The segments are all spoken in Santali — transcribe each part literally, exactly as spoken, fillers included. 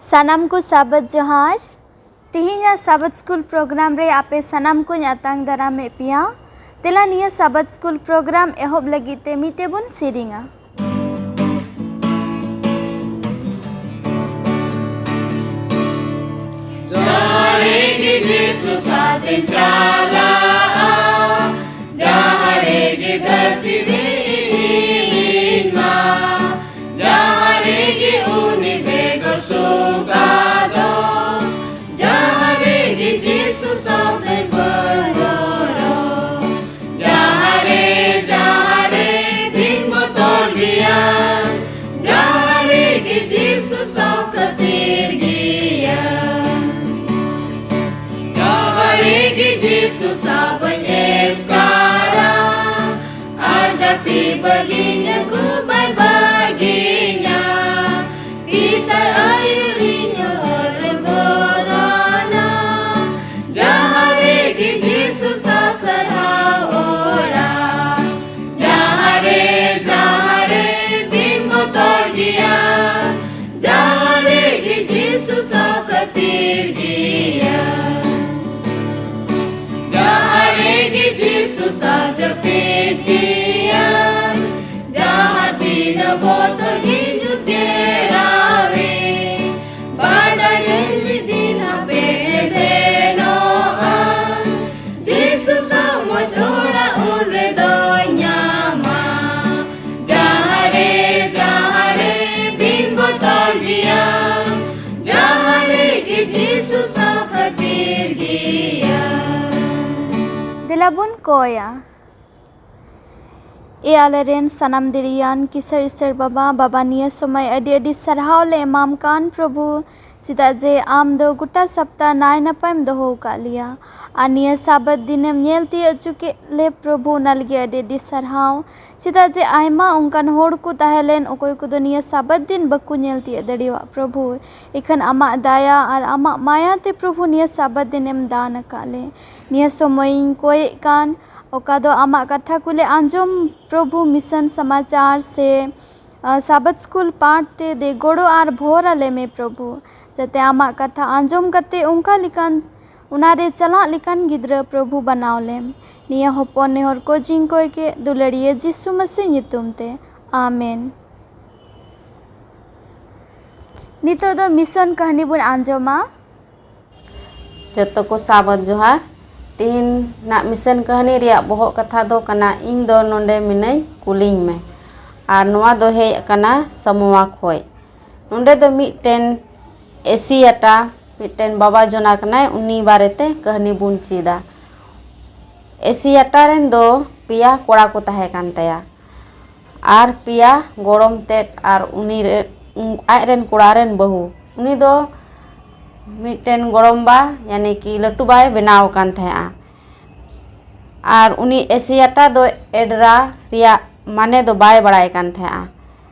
ᱥᱟᱱᱟᱢ ᱠᱚ ᱥᱟᱵᱟᱫ ᱡᱚᱦᱟᱨ᱾ ᱛᱤᱦᱤᱧᱟᱜ ᱥᱟᱵᱟᱫ ᱥᱠᱩᱞ ᱯᱨᱳᱜᱨᱟᱢ ᱨᱮ ᱟᱯᱮ ᱥᱟᱱᱟᱢ ᱠᱚᱧ ᱟᱛᱟᱝ ᱫᱟᱨᱟᱢᱮᱫ ᱯᱮᱭᱟ᱾ ᱫᱮᱞᱟ, ᱱᱤᱭᱟᱹ ᱥᱟᱵᱟᱫ ᱥᱠᱩᱞ ᱯᱨᱳᱜᱨᱟᱢ ᱮᱦᱚᱵ ᱞᱟᱹᱜᱤᱫ ᱛᱮ ᱢᱤᱫᱴᱮᱡ ᱵᱚᱱ ᱥᱮᱨᱮᱧᱟ᱾ ᱡᱟᱦᱟᱸ ᱨᱮᱜᱮ ᱡᱤᱥᱩ ᱥᱟᱛᱮᱧ ᱪᱟᱞᱟᱜᱼᱟ, ᱡᱟᱦᱟᱸ ᱨᱮᱜᱮ ᱫᱷᱟᱹᱨᱛᱤ ᱨᱮ ᱤᱧ ᱢᱟ, ᱡᱟᱦᱟᱸ ᱨᱮᱜᱮ ᱩᱱᱤ ᱵᱮᱜᱚᱨ ᱥᱩᱠ ᱟᱫᱚ, ᱡᱟᱦᱟᱸ ᱨᱮᱜᱮ ᱡᱤᱥᱩ ᱥᱟᱛᱮ ᱵᱚᱱ ᱜᱚᱲᱚ, ᱡᱟᱦᱟᱸ ᱨᱮ, ᱡᱟᱦᱟᱸ ᱨᱮ ᱵᱤᱱ ᱵᱚᱛᱚᱨ ᱜᱮᱭᱟ, ᱡᱟᱦᱟᱸ ᱨᱮᱜᱮ ᱡᱤᱥᱩ ᱥᱟᱶ ᱠᱷᱟᱹᱛᱤᱨ ᱜᱮᱭᱟ, ᱡᱟᱦᱟᱸ ᱨᱮᱜᱮ ᱡᱤᱥᱩ ᱥᱟᱶ ᱵᱟᱹᱧ ᱮᱥᱠᱟᱨᱟ, ᱟᱨ ᱜᱟᱛᱮ ᱵᱟᱹᱜᱤᱧᱟ ᱠᱚ ᱵᱟᱭ ᱵᱟᱹᱜᱤᱧᱟ, ᱛᱤ ᱛᱟᱭ ᱟᱹᱭᱩᱨᱤᱧ ᱦᱚᱨ ᱵᱚᱨᱟᱱᱟ, ᱡᱟᱦᱟᱸ ᱨᱮᱜᱮ ᱡᱤᱥᱩ ᱥᱟᱥᱟᱨᱦᱟᱣ ᱚᱲᱟᱜ, ᱡᱟᱦᱟᱸ ᱨᱮ, ᱡᱟᱦᱟᱸ ᱨᱮ ᱵᱤᱱ ᱵᱚᱛᱚᱨ ᱜᱮᱭᱟ, ᱡᱟᱦᱟᱸ ᱨᱮᱜᱮ ᱡᱤᱥᱩ ᱥᱟᱶ ᱠᱷᱟᱹᱛᱤᱨ ᱜᱮᱭᱟ, ᱡᱟᱦᱟᱸ ᱨᱮᱜᱮ ᱡᱤᱥᱩ ᱥᱟᱶ ᱡᱟᱹᱯᱤᱫ ᱜᱮᱭᱟ, ᱡᱟᱦᱟᱸ ᱛᱤᱱᱟᱹᱜ ᱵᱚᱛᱚᱨ ᱜᱮ ᱧᱩᱨ ᱜᱮᱨᱟᱣᱮ, ᱵᱟᱰᱟᱭᱟᱹᱧ ᱢᱤᱫ ᱫᱤᱱ ᱦᱟᱯᱮ ᱮᱵᱷᱮᱱᱚᱜᱼᱟ, ᱡᱤᱥᱩ ᱥᱟᱶ ᱢᱚᱡᱽ ᱚᱲᱟᱜ ᱩᱱ ᱨᱮᱫᱚᱧ ᱧᱟᱢᱟ᱾ ᱡᱟᱦᱟᱸ ᱨᱮ, ᱡᱟᱦᱟᱸ ᱨᱮ ᱵᱤᱱ ᱵᱚᱛᱚᱨ ᱜᱮᱭᱟ, ᱡᱟᱦᱟᱸ ᱨᱮᱜᱮ ᱡᱤᱥᱩ ᱥᱟᱶ ᱠᱷᱟᱹᱛᱤᱨ ᱜᱮᱭᱟ᱾ ᱫᱮᱞᱟ ᱵᱚᱱ ᱠᱚᱭᱟ᱾ ᱮ ᱟᱞᱮᱨᱮᱱ ᱥᱟᱱᱟᱢ ᱫᱤᱨᱤᱭᱟᱱ ᱠᱤᱥᱟᱹᱬ ᱤᱥᱟᱹᱲ ᱵᱟᱵᱟ, ᱵᱟᱵᱟ, ᱱᱤᱭᱟᱹ ᱥᱚᱢᱚᱭ ᱟᱹᱰᱤ ᱟᱹᱰᱤ ᱥᱟᱨᱦᱟᱣ ᱞᱮ ᱮᱢᱟᱢ ᱠᱟᱱ ᱯᱨᱚᱵᱷᱩ, ᱪᱮᱫᱟᱜ ᱡᱮ ᱟᱢ ᱫᱚ ᱜᱚᱴᱟ ᱥᱟᱯᱛᱟ ᱱᱟᱭ ᱱᱟᱯᱟᱭᱮᱢ ᱫᱚᱦᱚ ᱟᱠᱟᱫ ᱞᱮᱭᱟ᱾ ᱟᱨ ᱱᱤᱭᱟᱹ ᱥᱟᱵᱟᱛ ᱫᱤᱱᱮᱢ ᱧᱮᱞ ᱛᱤᱭᱳᱜ ᱦᱚᱪᱚ ᱠᱮᱫ ᱞᱮ ᱯᱨᱚᱵᱷᱩ, ᱚᱱᱟ ᱞᱟᱹᱜᱤᱫ ᱟᱹᱰᱤ ᱟᱹᱰᱤ ᱥᱟᱨᱦᱟᱣ᱾ ᱪᱮᱫᱟᱜ ᱡᱮ ᱟᱭᱢᱟ ᱚᱱᱠᱟᱱ ᱦᱚᱲ ᱠᱚ ᱛᱟᱦᱮᱸ ᱞᱮᱱ, ᱚᱠᱚᱭ ᱠᱚᱫᱚ ᱱᱤᱭᱟᱹ ᱥᱟᱵᱟᱛ ᱫᱤᱱ ᱵᱟᱠᱚ ᱧᱮᱞ ᱛᱤᱭᱳᱜ ᱫᱟᱲᱮᱭᱟᱜ ᱯᱨᱚᱵᱷᱩ᱾ ᱤᱠᱷᱟᱹᱱ ᱟᱢᱟᱜ ᱫᱟᱭᱟ ᱟᱨ ᱟᱢᱟᱜ ᱢᱟᱭᱟ ᱛᱮ ᱯᱨᱚᱵᱷᱩ ᱱᱤᱭᱟᱹ ᱥᱟᱵᱟᱛ ᱫᱤᱱᱮᱢ ᱫᱟᱱ ᱟᱠᱟᱫ ᱞᱮ᱾ ᱱᱤᱭᱟᱹ ᱥᱚᱢᱚᱭᱤᱧ ᱠᱚᱭᱮᱫ ᱠᱟᱱ, ᱚᱠᱟ ᱫᱚ ᱟᱢᱟᱜ ᱠᱟᱛᱷᱟ ᱠᱚᱞᱮ ᱟᱸᱡᱚᱢ ᱯᱨᱚᱵᱷᱩ, ᱢᱤᱥᱚᱱ ᱥᱚᱢᱟᱪᱟᱨ ᱥᱮ ᱟᱨ ᱥᱟᱵᱟᱛ ᱥᱠᱩᱞ ᱯᱟᱴ ᱛᱮ ᱫᱮ ᱜᱚᱲᱚ ᱟᱨ ᱵᱷᱚᱨ ᱟᱞᱮ ᱢᱮ ᱯᱨᱚᱵᱷᱩ, ᱡᱟᱛᱮ ᱟᱢᱟᱜ ᱠᱟᱛᱷᱟ ᱟᱸᱡᱚᱢ ᱠᱟᱛᱮ ᱚᱱᱠᱟ ᱞᱮᱠᱟᱱ, ᱚᱱᱟ ᱨᱮ ᱪᱟᱞᱟᱜ ᱞᱮᱠᱟᱱ ᱜᱤᱫᱽᱨᱟᱹ ᱯᱨᱚᱵᱷᱩ ᱵᱟᱱᱟᱣ ᱞᱮᱢ᱾ ᱱᱤᱭᱟᱹ ᱦᱚᱯᱚᱱ ᱱᱮᱦᱚᱨ ᱠᱚ ᱡᱤᱝ ᱠᱚᱭ ᱠᱮ ᱫᱩᱞᱟᱹᱲᱤᱭᱟᱹ ᱡᱤᱥᱩ ᱢᱟᱹᱥᱤ ᱧᱩᱛᱩᱢ ᱛᱮ, ᱟᱢᱮᱱ᱾ ᱱᱤᱛᱚᱜ ᱫᱚ ᱢᱤᱥᱚᱱ ᱠᱟᱹᱦᱱᱤ ᱵᱚᱱ ᱟᱸᱡᱚᱢᱟ᱾ ᱡᱚᱛᱚ ᱠᱚ ᱥᱟᱵᱟᱛ ᱡᱚᱦᱟᱨ᱾ ᱛᱮᱦᱮᱧ ᱱᱟᱜ ᱢᱤᱥᱚᱱ ᱠᱟᱹᱦᱱᱤ ᱨᱮᱭᱟᱜ ᱵᱚᱦᱚᱜ ᱠᱟᱛᱷᱟ ᱫᱚ ᱠᱟᱱᱟ, ᱤᱧ ᱫᱚ ᱱᱚᱰᱮ ᱢᱤᱱᱟᱹᱧ, ᱠᱩᱞᱤᱧ ᱢᱮ᱾ ᱟᱨ ᱱᱚᱣᱟ ᱫᱚ ᱦᱮᱡ ᱟᱠᱟᱱᱟ ᱥᱟᱢᱳᱣᱟ ᱠᱷᱚᱡ᱾ ᱱᱚᱰᱮ ᱫᱚ ᱢᱤᱫᱴᱮᱱ ᱮᱥᱤᱭᱟᱴᱟ, ᱢᱤᱫᱴᱮᱱ ᱵᱟᱵᱟ ᱡᱚᱱᱟ ᱠᱟᱱᱟᱭ, ᱩᱱᱤ ᱵᱟᱨᱮᱛᱮ ᱠᱟᱹᱦᱱᱤ ᱵᱚᱱ ᱪᱮᱫᱟ᱾ ᱮᱥᱤᱭᱟᱴᱟ ᱨᱮᱱ ᱫᱚ ᱯᱮᱭᱟ ᱠᱚᱲᱟ ᱠᱚ ᱛᱟᱦᱮᱸ ᱠᱟᱱ ᱛᱟᱭᱟ, ᱟᱨ ᱯᱮᱭᱟ ᱜᱚᱲᱚᱢ ᱛᱮᱫ, ᱟᱨ ᱩᱱᱤ ᱨᱮ, ᱟᱡ ᱨᱮᱱ ᱠᱚᱲᱟ ᱨᱮᱱ ᱵᱟᱹᱦᱩ᱾ ᱩᱱᱤ ᱫᱚ ᱢᱤᱫᱴᱮᱱ ᱜᱚᱲᱚᱢᱵᱟ, ᱭᱟᱱᱤ ᱠᱤ ᱞᱟᱹᱴᱩ ᱵᱟᱭ ᱵᱮᱱᱟᱣ ᱟᱠᱟᱱ ᱛᱟᱦᱮᱸᱜᱼᱟ᱾ ᱟᱨ ᱩᱱᱤ ᱮᱥᱤᱭᱟᱴᱟ ᱫᱚ ᱮᱰᱨᱟ ᱨᱮᱭᱟᱜ ᱢᱟᱱᱮ ᱫᱚ ᱵᱟᱭ ᱵᱟᱲᱟᱭ ᱠᱟᱱ ᱛᱟᱦᱮᱸᱜᱼᱟ᱾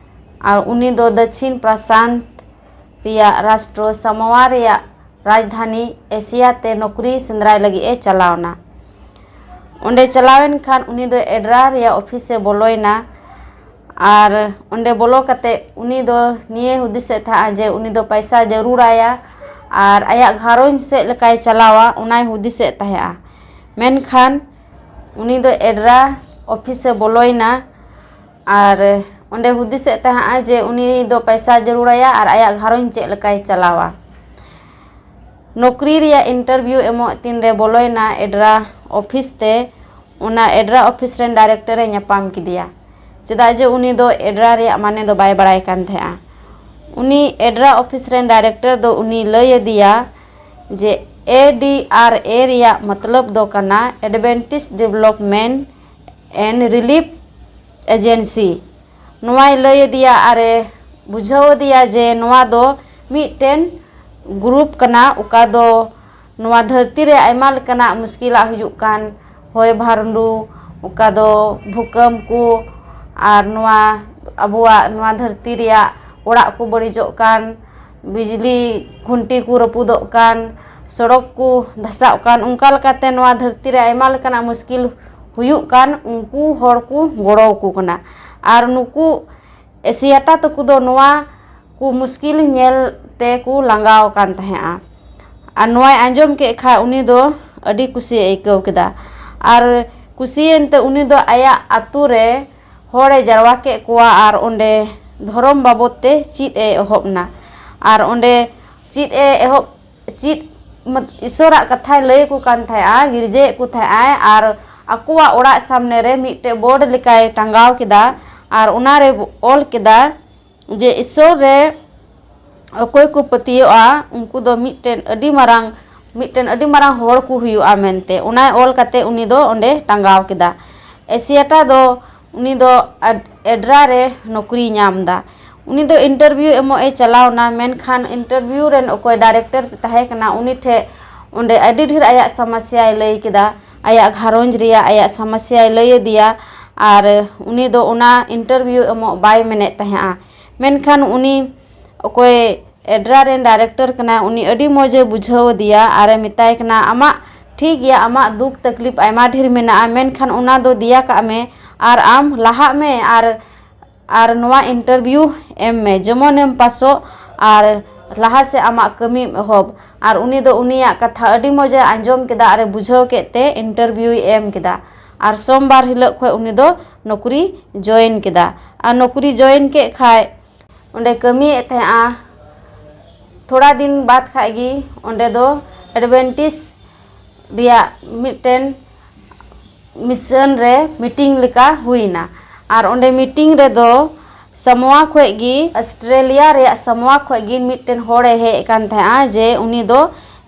ᱟᱨ ᱩᱱᱤ ᱫᱚ ᱫᱚᱠᱠᱷᱤᱱ ᱯᱨᱚᱥᱟᱱᱛ ᱨᱮᱭᱟᱜ ᱨᱟᱥᱴᱨᱚ ᱥᱟᱢᱳᱣᱟ ᱨᱮᱭᱟᱜ ᱨᱟᱡᱽᱫᱷᱟᱱᱤ ᱮᱥᱤᱭᱟ ᱛᱮ ᱱᱚᱠᱨᱤ ᱥᱮᱸᱫᱽᱨᱟᱭ ᱞᱟᱹᱜᱤᱫ ᱮ ᱪᱟᱞᱟᱣ ᱮᱱᱟ᱾ ᱚᱸᱰᱮ ᱪᱟᱞᱟᱣᱮᱱ ᱠᱷᱟᱱ ᱩᱱᱤ ᱫᱚ ᱮᱰᱨᱟ ᱨᱮᱭᱟᱜ ᱚᱯᱷᱤᱥ ᱮ ᱵᱚᱞᱚᱭᱮᱱᱟ᱾ ᱟᱨ ᱚᱸᱰᱮ ᱵᱚᱞᱚ ᱠᱟᱛᱮ ᱩᱱᱤ ᱫᱚ ᱱᱤᱭᱟᱹ ᱦᱩᱫᱤᱥᱮᱫ ᱛᱟᱦᱮᱸᱜᱼᱟ ᱡᱮ ᱩᱱᱤ ᱫᱚ ᱯᱟᱭᱥᱟ ᱡᱟᱹᱨᱩᱲᱟᱭᱟ ᱟᱨ ᱟᱭᱟᱜ ᱜᱷᱟᱨᱚᱸᱡᱽ ᱪᱮᱫ ᱞᱮᱠᱟᱭ ᱪᱟᱞᱟᱣᱟ, ᱚᱱᱟᱭ ᱦᱩᱫᱤᱥᱮᱫ ᱛᱟᱦᱮᱸᱜᱼᱟ᱾ ᱢᱮᱱᱠᱷᱟᱱ ᱩᱱᱤ ᱫᱚ ᱮᱰᱨᱟ ᱚᱯᱷᱤᱥ ᱮ ᱵᱚᱞᱚᱭᱮᱱᱟ᱾ ᱟᱨ ᱚᱸᱰᱮ ᱦᱩᱫᱤᱥᱮᱫ ᱛᱟᱦᱮᱸᱜᱼᱟ ᱡᱮ ᱩᱱᱤ ᱫᱚ ᱯᱟᱭᱥᱟ ᱡᱟᱹᱨᱩᱲᱟᱭᱟ ᱟᱨ ᱟᱭᱟᱜ ᱜᱷᱟᱨᱚᱸᱡᱽ ᱪᱮᱫ ᱞᱮᱠᱟᱭ ᱪᱟᱞᱟᱣᱟ᱾ ᱱᱚᱠᱨᱤ ᱨᱮᱭᱟᱜ ᱤᱱᱴᱟᱨᱵᱷᱤᱭᱩ ᱮᱢᱚᱜ ᱛᱤᱱᱨᱮ ᱵᱚᱞᱚᱭᱮᱱᱟ ᱮᱰᱨᱟ ᱚᱯᱷᱤᱥ ᱛᱮ, ᱚᱱᱟ ᱮᱰᱨᱟ ᱚᱯᱷᱤᱥ ᱨᱮᱱ ᱰᱟᱭᱨᱮᱠᱴᱚᱨ ᱮ ᱧᱟᱯᱟᱢ ᱠᱮᱫᱮᱭᱟ᱾ ᱪᱮᱫᱟᱜ ᱡᱮ ᱩᱱᱤ ᱫᱚ ᱮᱰᱨᱟ ᱨᱮᱭᱟᱜ ᱢᱟᱱᱮ ᱫᱚ ᱵᱟᱭ ᱵᱟᱲᱟᱭ ᱠᱟᱱ ᱛᱟᱦᱮᱸᱜᱼᱟ᱾ ᱩᱱᱤ ᱮᱰᱨᱟ ᱚᱯᱷᱤᱥ ᱨᱮᱱ ᱰᱟᱭᱨᱮᱠᱴᱚᱨ ᱫᱚ ᱩᱱᱤ ᱞᱟᱹᱭ ᱟᱫᱮᱭᱟ ᱡᱮ ᱮ ᱰᱤ ᱟᱨ ᱮ ᱨᱮᱭᱟᱜ ᱢᱚᱛᱞᱚᱵ ᱫᱚ ᱠᱟᱱᱟ Adventist Development and Relief Agency᱾ ᱱᱚᱣᱟᱭ ᱞᱟᱹᱭ ᱟᱫᱮᱭᱟ ᱟᱨᱮ ᱵᱩᱡᱷᱟᱹᱣ ᱟᱫᱮᱭᱟ ᱡᱮ ᱱᱚᱣᱟ ᱫᱚ ᱢᱤᱫᱴᱮᱱ ᱜᱨᱩᱯ ᱠᱟᱱᱟ, ᱚᱠᱟ ᱫᱚ ᱱᱚᱣᱟ ᱫᱷᱟᱹᱨᱛᱤ ᱨᱮ ᱟᱭᱢᱟ ᱞᱮᱠᱟᱱᱟᱜ ᱢᱩᱥᱠᱤᱞᱟᱜ ᱦᱩᱭᱩᱜ ᱠᱟᱱ, ᱦᱚᱭ ᱵᱷᱟᱨᱰᱩ, ᱚᱠᱟ ᱫᱚ ᱵᱷᱩᱠᱟᱹᱢ ᱠᱚ, ᱟᱨ ᱱᱚᱣᱟ ᱟᱵᱚᱣᱟᱜ ᱱᱚᱣᱟ ᱫᱷᱟᱹᱨᱛᱤ ᱨᱮᱭᱟᱜ ᱚᱲᱟᱜ ᱠᱚ ᱵᱟᱹᱲᱤᱡᱚᱜ ᱠᱟᱱ, ᱵᱤᱡᱽᱞᱤ ᱠᱷᱩᱱᱴᱤ ᱠᱚ ᱨᱟᱹᱯᱩᱫᱚᱜ ᱠᱟᱱ, ᱥᱚᱲᱚᱠ ᱠᱚ ᱫᱷᱟᱥᱟᱜ ᱠᱟᱱ, ᱚᱱᱠᱟ ᱞᱮᱠᱟᱛᱮ ᱱᱚᱣᱟ ᱫᱷᱟᱹᱨᱛᱤ ᱨᱮ ᱟᱭᱢᱟ ᱞᱮᱠᱟᱱᱟᱜ ᱢᱩᱥᱠᱤᱞ ᱦᱩᱭᱩᱜ ᱠᱟᱱ, ᱩᱱᱠᱩ ᱦᱚᱲ ᱠᱚ ᱜᱚᱲᱚ ᱟᱠᱚ ᱠᱟᱱᱟ᱾ ᱟᱨ ᱱᱩᱠᱩ ᱮᱥᱤᱭᱟᱴᱟ ᱛᱟᱠᱚ ᱫᱚ ᱱᱚᱣᱟ ᱠᱚ ᱢᱩᱥᱠᱤᱞ ᱧᱮᱞ ᱛᱮ ᱠᱚ ᱞᱟᱸᱜᱟᱣ ᱟᱠᱟᱱ ᱛᱟᱦᱮᱸᱫᱼᱟ᱾ ᱟᱨ ᱱᱚᱣᱟᱭ ᱟᱸᱡᱚᱢ ᱠᱮᱫ ᱠᱷᱟᱱ ᱩᱱᱤ ᱫᱚ ᱟᱹᱰᱤ ᱠᱩᱥᱤᱭ ᱟᱹᱭᱠᱟᱹᱣ ᱠᱮᱫᱟ᱾ ᱟᱨ ᱠᱩᱥᱤᱭᱮᱱ ᱛᱮ ᱩᱱᱤ ᱫᱚ ᱟᱭᱟᱜ ᱟᱹᱛᱩ ᱨᱮ ᱦᱚᱲᱮ ᱡᱟᱨᱣᱟ ᱠᱮᱫ ᱠᱚᱣᱟ ᱟᱨ ᱚᱸᱰᱮ ᱫᱷᱚᱨᱚᱢ ᱵᱟᱵᱚᱫ ᱛᱮ ᱪᱮᱫ ᱮ ᱮᱦᱚᱵ ᱮᱱᱟ᱾ ᱟᱨ ᱚᱸᱰᱮ ᱪᱮᱫ ᱮ ᱮᱦᱚᱵ ᱪᱮᱫ ᱢᱚᱛ- ᱤᱥᱚᱨᱟᱜ ᱠᱟᱛᱷᱟᱭ ᱞᱟᱹᱭ ᱟᱠᱚ ᱠᱟᱱ ᱛᱟᱦᱮᱸᱫᱼᱟ, ᱜᱤᱨᱡᱟᱹᱭᱮᱫ ᱠᱚ ᱛᱟᱦᱮᱸᱫᱼᱟᱭ᱾ ᱟᱨ ᱟᱠᱚᱣᱟᱜ ᱚᱲᱟᱜ ᱥᱟᱢᱱᱮ ᱨᱮ ᱢᱤᱫᱴᱮᱡ ᱵᱳᱨᱰ ᱞᱮᱠᱟᱭ ᱴᱟᱸᱜᱟᱣ ᱠᱮᱫᱟ᱾ ᱟᱨ ᱚᱱᱟᱨᱮ ᱚᱞ ᱠᱮᱫᱟ ᱡᱮ ᱤᱥᱚᱨ ᱨᱮ ᱚᱠᱚᱭ ᱠᱚ ᱯᱟᱹᱛᱭᱟᱹᱜᱼᱟ, ᱩᱱᱠᱩ ᱫᱚ ᱢᱤᱫᱴᱮᱱ ᱟᱹᱰᱤ ᱢᱟᱨᱟᱝ ᱢᱤᱫᱴᱮᱱ ᱟᱹᱰᱤ ᱢᱟᱨᱟᱝ ᱦᱚᱲ ᱠᱚ ᱦᱩᱭᱩᱜᱼᱟ ᱢᱮᱱᱛᱮ᱾ ᱚᱱᱟᱭ ᱚᱞ ᱠᱟᱛᱮ ᱩᱱᱤ ᱫᱚ ᱚᱸᱰᱮ ᱴᱟᱸᱜᱟᱣ ᱠᱮᱫᱟ᱾ ᱮᱥᱤᱭᱟᱴᱟ ᱫᱚ ᱩᱱᱤ ᱫᱚ ᱟᱰ- ᱮᱰᱨᱟ ᱨᱮ ᱱᱚᱠᱨᱤᱭ ᱧᱟᱢ ᱮᱫᱟ᱾ ᱩᱱᱤ ᱫᱚ ᱤᱱᱴᱟᱨᱵᱷᱤᱭᱩ ᱮᱢᱚᱜ ᱮ ᱪᱟᱞᱟᱣ ᱮᱱᱟ, ᱢᱮᱱᱠᱷᱟᱱ ᱤᱱᱴᱟᱨᱵᱷᱤᱭᱩ ᱨᱮᱱ ᱚᱠᱚᱭ ᱰᱟᱭᱨᱮᱠᱴᱚᱨ ᱛᱟᱦᱮᱸ ᱠᱟᱱᱟ, ᱩᱱᱤ ᱴᱷᱮᱱ ᱚᱸᱰᱮ ᱟᱹᱰᱤ ᱰᱷᱮᱨ ᱟᱭᱟᱜ ᱥᱚᱢᱚᱥᱭᱟᱭ ᱞᱟᱹᱭ ᱠᱮᱫᱟ, ᱟᱭᱟᱜ ᱜᱷᱟᱨᱚᱸᱡᱽ ᱨᱮᱭᱟᱜ ᱟᱭᱟᱜ ᱥᱚᱢᱚᱥᱭᱟᱭ ᱞᱟᱹᱭ ᱟᱫᱮᱭᱟ᱾ ᱟᱨ ᱩᱱᱤ ᱫᱚ ᱚᱱᱟ ᱤᱱᱴᱟᱨᱵᱷᱤᱭᱩ ᱮᱢᱚᱜ ᱵᱟᱭ ᱢᱮᱱᱮᱫ ᱛᱟᱦᱮᱸᱫᱼᱟ᱾ ᱢᱮᱱᱠᱷᱟᱱ ᱩᱱᱤ ᱚᱠᱚᱭ ᱮᱰᱨᱟ ᱨᱮᱱ ᱰᱟᱭᱨᱮᱠᱴᱚᱨ ᱠᱟᱱᱟᱭ, ᱩᱱᱤ ᱟᱹᱰᱤ ᱢᱚᱡᱽ ᱮ ᱵᱩᱡᱷᱟᱹᱣ ᱟᱫᱮᱭᱟ ᱟᱨ ᱮ ᱢᱮᱛᱟᱭ ᱠᱟᱱᱟ, "ᱟᱢᱟᱜ ᱴᱷᱤᱠ ᱜᱮᱭᱟ, ᱟᱢᱟᱜ ᱫᱩᱠ ᱛᱟᱠᱞᱤᱯ ᱟᱭᱢᱟ ᱰᱷᱮᱨ ᱢᱮᱱᱟᱜᱼᱟ, ᱢᱮᱱᱠᱷᱟᱱ ᱚᱱᱟ ᱫᱚ ᱫᱮᱭᱟ ᱠᱟᱜ ᱢᱮ ᱟᱨ ᱟᱢ ᱞᱟᱦᱟᱜ ᱢᱮ ᱟᱨ ᱟᱨ ᱱᱚᱣᱟ ᱤᱱᱴᱟᱨᱵᱷᱤᱭᱩ ᱮᱢ ᱢᱮ, ᱡᱮᱢᱚᱱᱮᱢ ᱯᱟᱥᱚᱜ ᱟᱨ ᱞᱟᱦᱟ ᱥᱮᱫ ᱟᱢᱟᱜ ᱠᱟᱹᱢᱤᱢ ᱮᱦᱚᱵ᱾" ᱟᱨ ᱩᱱᱤ ᱫᱚ ᱩᱱᱤᱭᱟᱜ ᱠᱟᱛᱷᱟ ᱟᱹᱰᱤ ᱢᱚᱡᱽ ᱮ ᱟᱸᱡᱚᱢ ᱠᱮᱫᱟ ᱟᱨ ᱮ ᱵᱩᱡᱷᱟᱹᱣ ᱠᱮᱫ ᱛᱮ ᱤᱱᱴᱟᱨᱵᱷᱤᱭᱩᱭ ᱮᱢ ᱠᱮᱫᱟ᱾ ᱟᱨ ᱥᱳᱢᱵᱟᱨ ᱦᱤᱞᱳᱜ ᱠᱷᱚᱱ ᱩᱱᱤ ᱫᱚ ᱱᱚᱠᱨᱤ ᱡᱚᱭᱮᱱ ᱠᱮᱫᱟ᱾ ᱟᱨ ᱱᱚᱠᱨᱤ ᱡᱚᱭᱮᱱ ᱠᱮᱫ ᱠᱷᱟᱡ ᱚᱸᱰᱮ ᱠᱟᱹᱢᱤᱭᱮᱫ ᱛᱟᱦᱮᱸᱫᱼᱟ᱾ ᱛᱷᱚᱲᱟ ᱫᱤᱱ ᱵᱟᱫ ᱠᱷᱟᱡ ᱜᱮ ᱚᱸᱰᱮ ᱫᱚ ᱮᱰᱵᱷᱮᱱᱴᱤᱥ ᱨᱮᱭᱟᱜ ᱢᱤᱫᱴᱮᱱ ᱢᱤᱥᱚᱱ ᱨᱮ ᱢᱤᱴᱤᱝ ᱞᱮᱠᱟ ᱦᱩᱭᱱᱟ᱾ ᱟᱨ ᱚᱸᱰᱮ ᱢᱤᱴᱤᱝ ᱨᱮᱫᱚ ᱥᱟᱢᱳᱣᱟ ᱠᱷᱚᱡ ᱜᱮ, ᱚᱥᱴᱨᱮᱞᱤᱭᱟ ᱨᱮᱭᱟᱜ ᱥᱟᱢᱳᱣᱟ ᱠᱷᱚᱡ ᱜᱮ ᱢᱤᱫᱴᱮᱱ ᱦᱚᱲᱮ ᱦᱮᱡ ᱟᱠᱟᱱ ᱛᱟᱦᱮᱸᱫᱼᱟ, ᱡᱮ ᱩᱱᱤ ᱫᱚ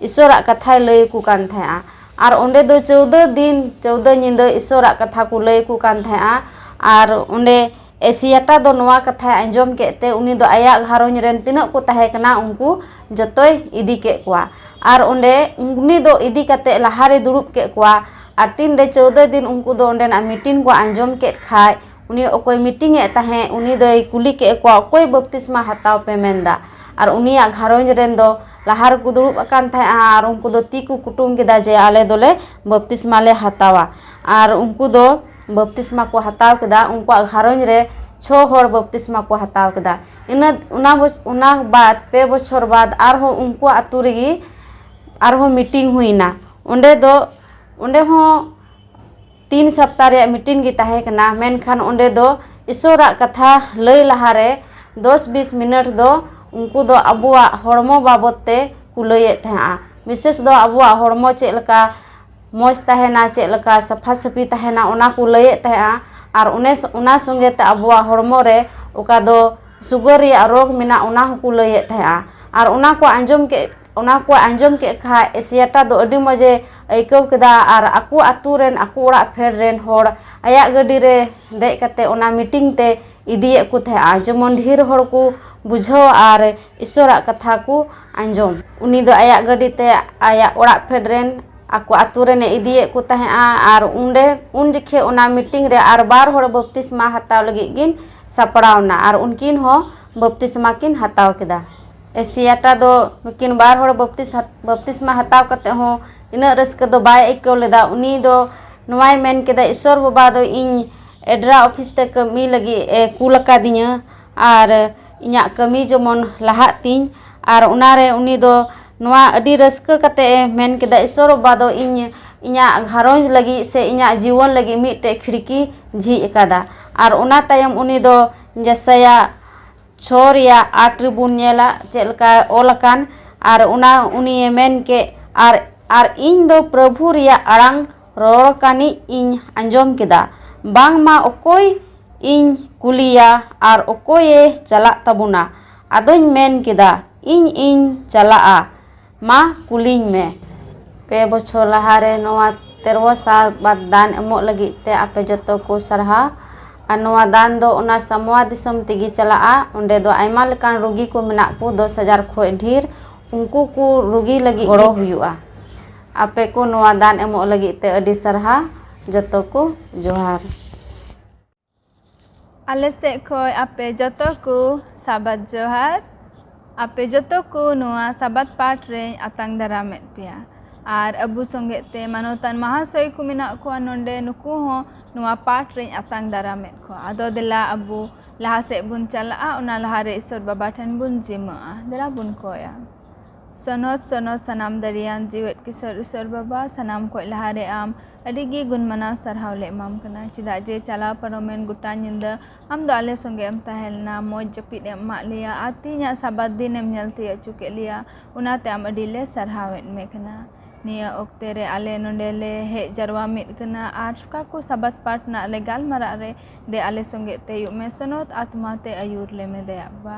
ᱤᱥᱚᱨᱟᱜ ᱠᱟᱛᱷᱟᱭ ᱞᱟᱹᱭ ᱟᱠᱚ ᱠᱟᱱ ᱛᱟᱦᱮᱸᱫᱼᱟ᱾ ᱟᱨ ᱚᱸᱰᱮ ᱫᱚ ᱪᱳᱣᱫᱟᱹ ᱫᱤᱱ ᱪᱳᱣᱫᱟᱹ ᱧᱤᱫᱟᱹ ᱤᱥᱚᱨᱟᱜ ᱠᱟᱛᱷᱟ ᱠᱚ ᱞᱟᱹᱭ ᱟᱠᱚ ᱠᱟᱱ ᱛᱟᱦᱮᱸᱫᱼᱟ᱾ ᱟᱨ ᱚᱸᱰᱮ ᱮᱥᱤᱭᱟᱴᱟ ᱫᱚ ᱱᱚᱣᱟ ᱠᱟᱛᱷᱟᱭ ᱟᱸᱡᱚᱢ ᱠᱮᱫ ᱛᱮ ᱩᱱᱤ ᱫᱚ ᱟᱭᱟᱜ ᱜᱷᱟᱨᱚᱸᱡᱽ ᱨᱮᱱ ᱛᱤᱱᱟᱹᱜ ᱠᱚ ᱛᱟᱦᱮᱸ ᱠᱟᱱᱟ ᱩᱱᱠᱩ ᱡᱚᱛᱚᱭ ᱤᱫᱤ ᱠᱮᱫ ᱠᱚᱣᱟ᱾ ᱟᱨ ᱚᱸᱰᱮ ᱩᱱᱤ ᱫᱚ ᱤᱫᱤ ᱠᱟᱛᱮ ᱞᱟᱦᱟᱨᱮ ᱫᱩᱲᱩᱵ ᱠᱮᱫ ᱠᱚᱣᱟ᱾ ᱟᱨ ᱛᱤᱱᱨᱮ ᱪᱳᱣᱫᱟᱹ ᱫᱤᱱ ᱩᱱᱠᱩ ᱫᱚ ᱚᱸᱰᱮᱱᱟᱜ ᱢᱤᱴᱤᱝ ᱠᱚ ᱟᱸᱡᱚᱢ ᱠᱮᱫ ᱠᱷᱟᱡ, ᱩᱱᱤ ᱚᱠᱚᱭ ᱢᱤᱴᱤᱝ ᱮᱫ ᱛᱟᱦᱮᱸᱫ ᱩᱱᱤ ᱫᱚᱭ ᱠᱩᱞᱤ ᱠᱮᱫ ᱠᱚᱣᱟ, "ᱚᱠᱚᱭ ᱵᱟᱯᱛᱤᱥᱢᱟ ᱦᱟᱛᱟᱣ ᱯᱮ ᱢᱮᱱᱫᱟ?" ᱟᱨ ᱩᱱᱤᱭᱟᱜ ᱜᱷᱟᱨᱚᱸᱡᱽ ᱨᱮᱱ ᱫᱚ ᱞᱟᱦᱟ ᱨᱮᱠᱚ ᱫᱩᱲᱩᱵ ᱟᱠᱟᱱ ᱛᱟᱦᱮᱸᱫᱼᱟ ᱟᱨ ᱩᱱᱠᱩ ᱫᱚ ᱛᱤ ᱠᱚ ᱠᱩᱴᱩᱢ ᱠᱮᱫᱟ ᱡᱮ, "ᱟᱞᱮ ᱫᱚᱞᱮ ᱵᱟᱯᱛᱤᱥᱢᱟ ᱞᱮ ᱦᱟᱛᱟᱣᱟ᱾" ᱟᱨ ᱩᱱᱠᱩ ᱫᱚ ᱵᱟᱯᱛᱤᱥᱢᱟ ᱠᱚ ᱦᱟᱛᱟᱣ ᱠᱮᱫᱟ᱾ ᱩᱱᱠᱩᱣᱟᱜ ᱜᱷᱟᱨᱚᱸᱡᱽ ᱨᱮ ᱪᱷᱚ ᱦᱚᱲ ᱵᱟᱯᱛᱤᱥᱢᱟ ᱠᱚ ᱦᱟᱛᱟᱣ ᱠᱮᱫᱟ᱾ ᱤᱱᱟᱹ ᱚᱱᱟ ᱵᱚᱪ- ᱚᱱᱟ ᱵᱟᱫ ᱯᱮ ᱵᱚᱪᱷᱚᱨ ᱵᱟᱫ ᱟᱨᱦᱚᱸ ᱩᱱᱠᱩᱣᱟᱜ ᱟᱹᱛᱩ ᱨᱮᱜᱮ ᱟᱨᱦᱚᱸ ᱢᱤᱴᱤᱝ ᱦᱩᱭᱱᱟ᱾ ᱚᱸᱰᱮ ᱫᱚ ᱚᱸᱰᱮ ᱦᱚᱸ ᱛᱤᱱ ᱥᱟᱯᱛᱟ ᱨᱮᱭᱟᱜ ᱢᱤᱴᱤᱝ ᱜᱮ ᱛᱟᱦᱮᱸ ᱠᱟᱱᱟ, ᱢᱮᱱᱠᱷᱟᱱ ᱚᱸᱰᱮ ᱫᱚ ᱤᱥᱚᱨᱟᱜ ᱠᱟᱛᱷᱟ ᱞᱟᱹᱭ ᱞᱟᱦᱟᱨᱮ ᱫᱚᱥ ᱵᱤᱥ ᱢᱤᱱᱤᱴ ᱫᱚ ᱩᱱᱠᱩ ᱫᱚ ᱟᱵᱚᱣᱟᱜ ᱦᱚᱲᱢᱚ ᱵᱟᱵᱚᱫ ᱛᱮ ᱠᱚ ᱞᱟᱹᱭᱮᱫ ᱛᱟᱦᱮᱸᱜᱼᱟ᱾ ᱵᱤᱥᱮᱥ ᱫᱚ ᱟᱵᱚᱣᱟᱜ ᱦᱚᱲᱢᱚ ᱪᱮᱫ ᱞᱮᱠᱟ ᱢᱚᱡᱽ ᱛᱟᱦᱮᱱᱟ, ᱪᱮᱫ ᱞᱮᱠᱟ ᱥᱟᱯᱷᱟ ᱥᱟᱹᱯᱷᱤ ᱛᱟᱦᱮᱱᱟ, ᱚᱱᱟ ᱠᱚ ᱞᱟᱹᱭᱮᱫ ᱛᱟᱦᱮᱸᱜᱼᱟ᱾ ᱟᱨ ᱚᱱᱮ ᱥᱚ- ᱚᱱᱟ ᱥᱚᱸᱜᱮ ᱛᱮ ᱟᱵᱚᱣᱟᱜ ᱦᱚᱲᱢᱚ ᱨᱮ ᱚᱠᱟ ᱫᱚ ᱥᱩᱜᱟᱨ ᱨᱮᱭᱟᱜ ᱨᱳᱜᱽ ᱢᱮᱱᱟᱜ, ᱚᱱᱟ ᱦᱚᱸᱠᱚ ᱞᱟᱹᱭᱮᱫ ᱛᱟᱦᱮᱸᱜᱼᱟ᱾ ᱟᱨ ᱚᱱᱟ ᱠᱚ ᱟᱸᱡᱚᱢ ᱠᱮᱫ ᱚᱱᱟ ᱠᱚ ᱟᱸᱡᱚᱢ ᱠᱮᱫ ᱠᱷᱟᱡ ᱮᱥᱤᱭᱟᱴᱟ ᱫᱚ ᱟᱹᱰᱤ ᱢᱚᱡᱮ ᱟᱹᱭᱠᱟᱹᱣ ᱠᱮᱫᱟ᱾ ᱟᱨ ᱟᱠᱚ ᱟᱛᱳ ᱨᱮᱱ, ᱟᱠᱚ ᱚᱲᱟᱜ ᱯᱷᱮᱰ ᱨᱮᱱ ᱦᱚᱲ ᱟᱭᱟᱜ ᱜᱟᱹᱰᱤ ᱨᱮ ᱫᱮᱡ ᱠᱟᱛᱮ ᱚᱱᱟ ᱢᱤᱴᱤᱝ ᱛᱮ ᱤᱫᱤᱭᱮᱫ ᱠᱚ ᱛᱟᱦᱮᱸᱜᱼᱟ, ᱡᱮᱢᱚᱱ ᱰᱷᱮᱨ ᱦᱚᱲ ᱠᱚ ᱵᱩᱡᱷᱟᱹᱣ ᱟᱨ ᱤᱥᱚᱨᱟᱜ ᱠᱟᱛᱷᱟ ᱠᱚ ᱟᱸᱡᱚᱢ᱾ ᱩᱱᱤ ᱫᱚ ᱟᱭᱟᱜ ᱜᱟᱹᱰᱤ ᱛᱮ ᱟᱭᱟᱜ ᱚᱲᱟᱜ ᱯᱷᱮᱰ ᱨᱮᱱ ᱟᱠᱚ ᱟᱛᱳ ᱨᱮᱱᱮ ᱤᱫᱤᱭᱮᱫ ᱠᱚ ᱛᱟᱦᱮᱸᱜᱼᱟ᱾ ᱟᱨ ᱚᱸᱰᱮ ᱩᱱ ᱡᱚᱠᱷᱮᱡ ᱚᱱᱟ ᱢᱤᱴᱤᱝ ᱨᱮ ᱟᱨ ᱵᱟᱨ ᱦᱚᱲ ᱵᱟᱯᱛᱤᱥᱢᱟ ᱦᱟᱛᱟᱣ ᱞᱟᱹᱜᱤᱫ ᱠᱤᱱ ᱥᱟᱯᱲᱟᱣ ᱮᱱᱟ ᱟᱨ ᱩᱱᱠᱤᱱ ᱦᱚᱸ ᱵᱟᱯᱛᱤᱥᱢᱟ ᱠᱤᱱ ᱦᱟᱛᱟᱣ ᱠᱮᱫᱟ᱾ ᱮᱥᱤᱭᱟᱴᱟ ᱫᱚ ᱱᱩᱠᱤᱱ ᱵᱟᱨ ᱦᱚᱲ ᱵᱟᱯᱛᱤᱥ-, ᱵᱟᱯᱛᱤᱥᱢᱟ ᱦᱟᱛᱟᱣ ᱠᱟᱛᱮ ᱦᱚᱸ ᱤᱱᱟᱹᱜ ᱨᱟᱹᱥᱠᱟᱹ ᱫᱚ ᱵᱟᱭ ᱟᱹᱭᱠᱟᱹᱣ ᱞᱮᱫᱟ᱾ ᱩᱱᱤ ᱫᱚ ᱱᱚᱣᱟᱭ ᱢᱮᱱ ᱠᱮᱫᱟ, "ᱤᱥᱚᱨ ᱵᱟᱵᱟ ᱫᱚ ᱤᱧ ᱮᱰᱨᱟ ᱚᱯᱷᱤᱥ ᱛᱮ ᱠᱟᱹᱢᱤ ᱞᱟᱹᱜᱤᱫ ᱮ ᱠᱩᱞ ᱟᱠᱟᱫᱤᱧᱟᱹ ᱟᱨ ᱤᱧᱟᱹᱜ ᱠᱟᱹᱢᱤ ᱡᱮᱢᱚᱱ ᱞᱟᱦᱟᱜ ᱛᱤᱧ᱾" ᱟᱨ ᱚᱱᱟᱨᱮ ᱩᱱᱤ ᱫᱚ ᱱᱚᱣᱟ ᱟᱹᱰᱤ ᱨᱟᱹᱥᱠᱟᱹ ᱠᱟᱛᱮ ᱮ ᱢᱮᱱ ᱠᱮᱫᱟ, "ᱤᱥᱚᱨ ᱵᱟᱵᱟ ᱫᱚ ᱤᱧ ᱤᱧᱟᱹᱜ ᱜᱷᱟᱨᱚᱸᱡᱽ ᱞᱟᱹᱜᱤᱫ ᱥᱮ ᱤᱧᱟᱹᱜ ᱡᱤᱭᱚᱱ ᱞᱟᱹᱜᱤᱫ ᱢᱤᱫᱴᱮᱡ ᱠᱷᱤᱲᱠᱤ ᱡᱷᱤᱡ ᱟᱠᱟᱫᱟ᱾" ᱟᱨ ᱚᱱᱟ ᱛᱟᱭᱚᱢ ᱩᱱᱤ ᱫᱚ ᱡᱮᱥᱟᱭᱟ ᱪᱷᱚ ᱨᱮᱭᱟᱜ ᱟᱴ ᱨᱮᱵᱚᱱ ᱧᱮᱞᱟ ᱪᱮᱫ ᱞᱮᱠᱟ ᱚᱞ ᱟᱠᱟᱱ, ᱟᱨ ᱚᱱᱟ ᱩᱱᱤᱭᱮ ᱢᱮᱱ ᱠᱮᱫ, ᱟᱨ, ᱟᱨ ᱤᱧ ᱫᱚ ᱯᱨᱚᱵᱷᱩ ᱨᱮᱭᱟᱜ ᱟᱲᱟᱝ ᱨᱚᱲ ᱠᱟᱱᱤᱡ ᱤᱧ ᱟᱸᱡᱚᱢ ᱠᱮᱫᱟ, ᱵᱟᱝᱢᱟ ᱚᱠᱚᱭ ᱤᱧ ᱠᱩᱞᱤᱭᱟ ᱟᱨ ᱚᱠᱚᱭᱮ ᱪᱟᱞᱟᱜ ᱛᱟᱵᱚᱱᱟ? ᱟᱫᱚᱧ ᱢᱮᱱ ᱠᱮᱫᱟ, ᱤᱧ ᱤᱧ ᱪᱟᱞᱟᱜᱼᱟ, ᱢᱟ ᱠᱩᱞᱤᱧ ᱢᱮ᱾ ᱯᱮ ᱵᱚᱪᱷᱚᱨ ᱞᱟᱦᱟᱨᱮ ᱱᱚᱣᱟ ᱛᱮᱨᱣᱟ ᱥᱟᱵᱟᱫ ᱫᱟᱱ ᱮᱢᱚᱜ ᱞᱟᱹᱜᱤᱫ ᱛᱮ ᱟᱯᱮ ᱡᱚᱛᱚ ᱠᱚ ᱥᱟᱨᱦᱟᱣ᱾ ᱟᱨ ᱱᱚᱣᱟ ᱫᱟᱱ ᱫᱚ ᱚᱱᱟ ᱥᱟᱢᱣᱟ ᱫᱤᱥᱚᱢ ᱛᱮᱜᱮ ᱪᱟᱞᱟᱜᱼᱟ᱾ ᱚᱸᱰᱮ ᱫᱚ ᱟᱭᱢᱟ ᱞᱮᱠᱟᱱ ᱨᱩᱜᱤ ᱠᱚ ᱢᱮᱱᱟᱜ ᱠᱚ, ᱫᱚᱥ ᱦᱟᱡᱟᱨ ᱠᱷᱚᱱ ᱰᱷᱮᱨ᱾ ᱩᱱᱠᱩ ᱠᱚ ᱨᱩᱜᱤ ᱞᱟᱹᱜᱤᱫ ᱜᱚᱲᱚ ᱦᱩᱭᱩᱜᱼᱟ᱾ ᱟᱯᱮ ᱠᱚ ᱱᱚᱣᱟ ᱫᱟᱱ ᱮᱢᱚᱜ ᱞᱟᱹᱜᱤᱫ ᱛᱮ ᱟᱹᱰᱤ ᱥᱟᱨᱦᱟᱣ᱾ ᱡᱚᱛᱚ ᱠᱚ ᱡᱚᱦᱟᱨ᱾ ᱟᱞᱮ ᱥᱮᱫ ᱠᱷᱚᱱ ᱟᱯᱮ ᱡᱚᱛᱚ ᱠᱚ ᱥᱟᱵᱟᱫ ᱡᱚᱦᱟᱨ᱾ ᱟᱯᱮ ᱡᱚᱛᱚ ᱠᱚ ᱱᱚᱣᱟ ᱥᱟᱵᱟᱫ ᱯᱟᱴ ᱨᱮᱧ ᱟᱛᱟᱝ ᱫᱟᱨᱟᱢᱮᱫ ᱯᱮᱭᱟ᱾ ᱟᱨ ᱟᱵᱚ ᱥᱚᱸᱜᱮ ᱛᱮ ᱢᱟᱱᱚᱛᱟᱱ ᱢᱟᱦᱟᱥᱚᱭ ᱠᱚ ᱢᱮᱱᱟᱜ ᱠᱚᱣᱟ ᱱᱚᱰᱮ, ᱱᱩᱠᱩ ᱦᱚᱸ ᱱᱚᱣᱟ ᱯᱟᱴ ᱨᱮᱧ ᱟᱛᱟᱝ ᱫᱟᱨᱟᱢᱮᱫ ᱠᱚᱣᱟ᱾ ᱟᱫᱚ ᱫᱮᱞᱟ ᱟᱵᱚ ᱞᱟᱦᱟ ᱥᱮᱫ ᱵᱚᱱ ᱪᱟᱞᱟᱜᱼᱟ, ᱚᱱᱟ ᱞᱟᱦᱟ ᱨᱮ ᱤᱥᱚᱨ ᱵᱟᱵᱟ ᱴᱷᱮᱱ ᱵᱚᱱ ᱡᱤᱢᱟᱹᱜᱼᱟ᱾ ᱫᱮᱞᱟ ᱵᱚᱱ ᱠᱚᱭᱟ᱾ ᱥᱚᱱᱚᱛ ᱥᱚᱱᱚᱛ ᱥᱟᱱᱟᱢ ᱫᱟᱲᱮᱭᱟᱱ ᱡᱤᱣᱮᱫ ᱠᱤᱥᱚᱨ ᱤᱥᱚᱨ ᱵᱟᱵᱟ, ᱥᱟᱱᱟᱢ ᱠᱷᱚᱱ ᱞᱟᱦᱟ ᱨᱮ ᱟᱢ ᱟᱹᱰᱤ ᱜᱮ ᱜᱩᱱ ᱢᱟᱱᱟᱣ ᱥᱟᱨᱦᱟᱣ ᱞᱮ ᱮᱢᱟᱢ ᱠᱟᱱᱟ, ᱪᱮᱫᱟᱜ ᱡᱮ ᱪᱟᱞᱟᱣ ᱯᱟᱨᱚᱢᱮᱱ ᱜᱚᱴᱟ ᱧᱤᱫᱟᱹ ᱟᱢ ᱫᱚ ᱟᱞᱮ ᱥᱚᱸᱜᱮ ᱮᱢ ᱛᱟᱦᱮᱸ ᱞᱮᱱᱟ, ᱢᱚᱡᱽ ᱡᱟᱹᱯᱤᱫ ᱮᱢ ᱮᱢᱟᱜ ᱞᱮᱭᱟ ᱟᱨ ᱛᱮᱦᱮᱧᱟᱜ ᱥᱟᱵᱟᱛ ᱫᱤᱱ ᱮᱢ ᱧᱮᱞ ᱛᱤᱭᱳᱜ ᱦᱚᱪᱚ ᱠᱮᱫ ᱞᱮᱭᱟ, ᱚᱱᱟᱛᱮ ᱟᱢ ᱟᱹᱰᱤ ᱞᱮ ᱥᱟᱨᱦᱟᱣᱮᱫ ᱢᱮ ᱠᱟᱱᱟ᱾ ᱱᱤᱭᱟᱹ ᱚᱠᱛᱮ ᱨᱮ ᱟᱞᱮ ᱱᱚᱰᱮ ᱞᱮ ᱦᱮᱡ ᱡᱟᱨᱣᱟ ᱢᱤᱫ ᱠᱟᱱᱟ ᱟᱨ ᱚᱠᱟ ᱠᱚ ᱥᱟᱵᱟᱛ ᱯᱟᱴ ᱨᱮᱱᱟᱜ ᱞᱮ ᱜᱟᱞᱢᱟᱨᱟᱜ ᱨᱮ ᱫᱮ ᱟᱞᱮ ᱥᱚᱸᱜᱮ ᱛᱮ ᱦᱩᱭᱩᱜ ᱢᱮ, ᱥᱚᱱᱚᱛ ᱟᱛᱢᱟ ᱛᱮ ᱟᱹᱭᱩᱨ ᱞᱮ ᱢᱮ ᱫᱟᱭᱟ ᱵᱟᱵᱟ᱾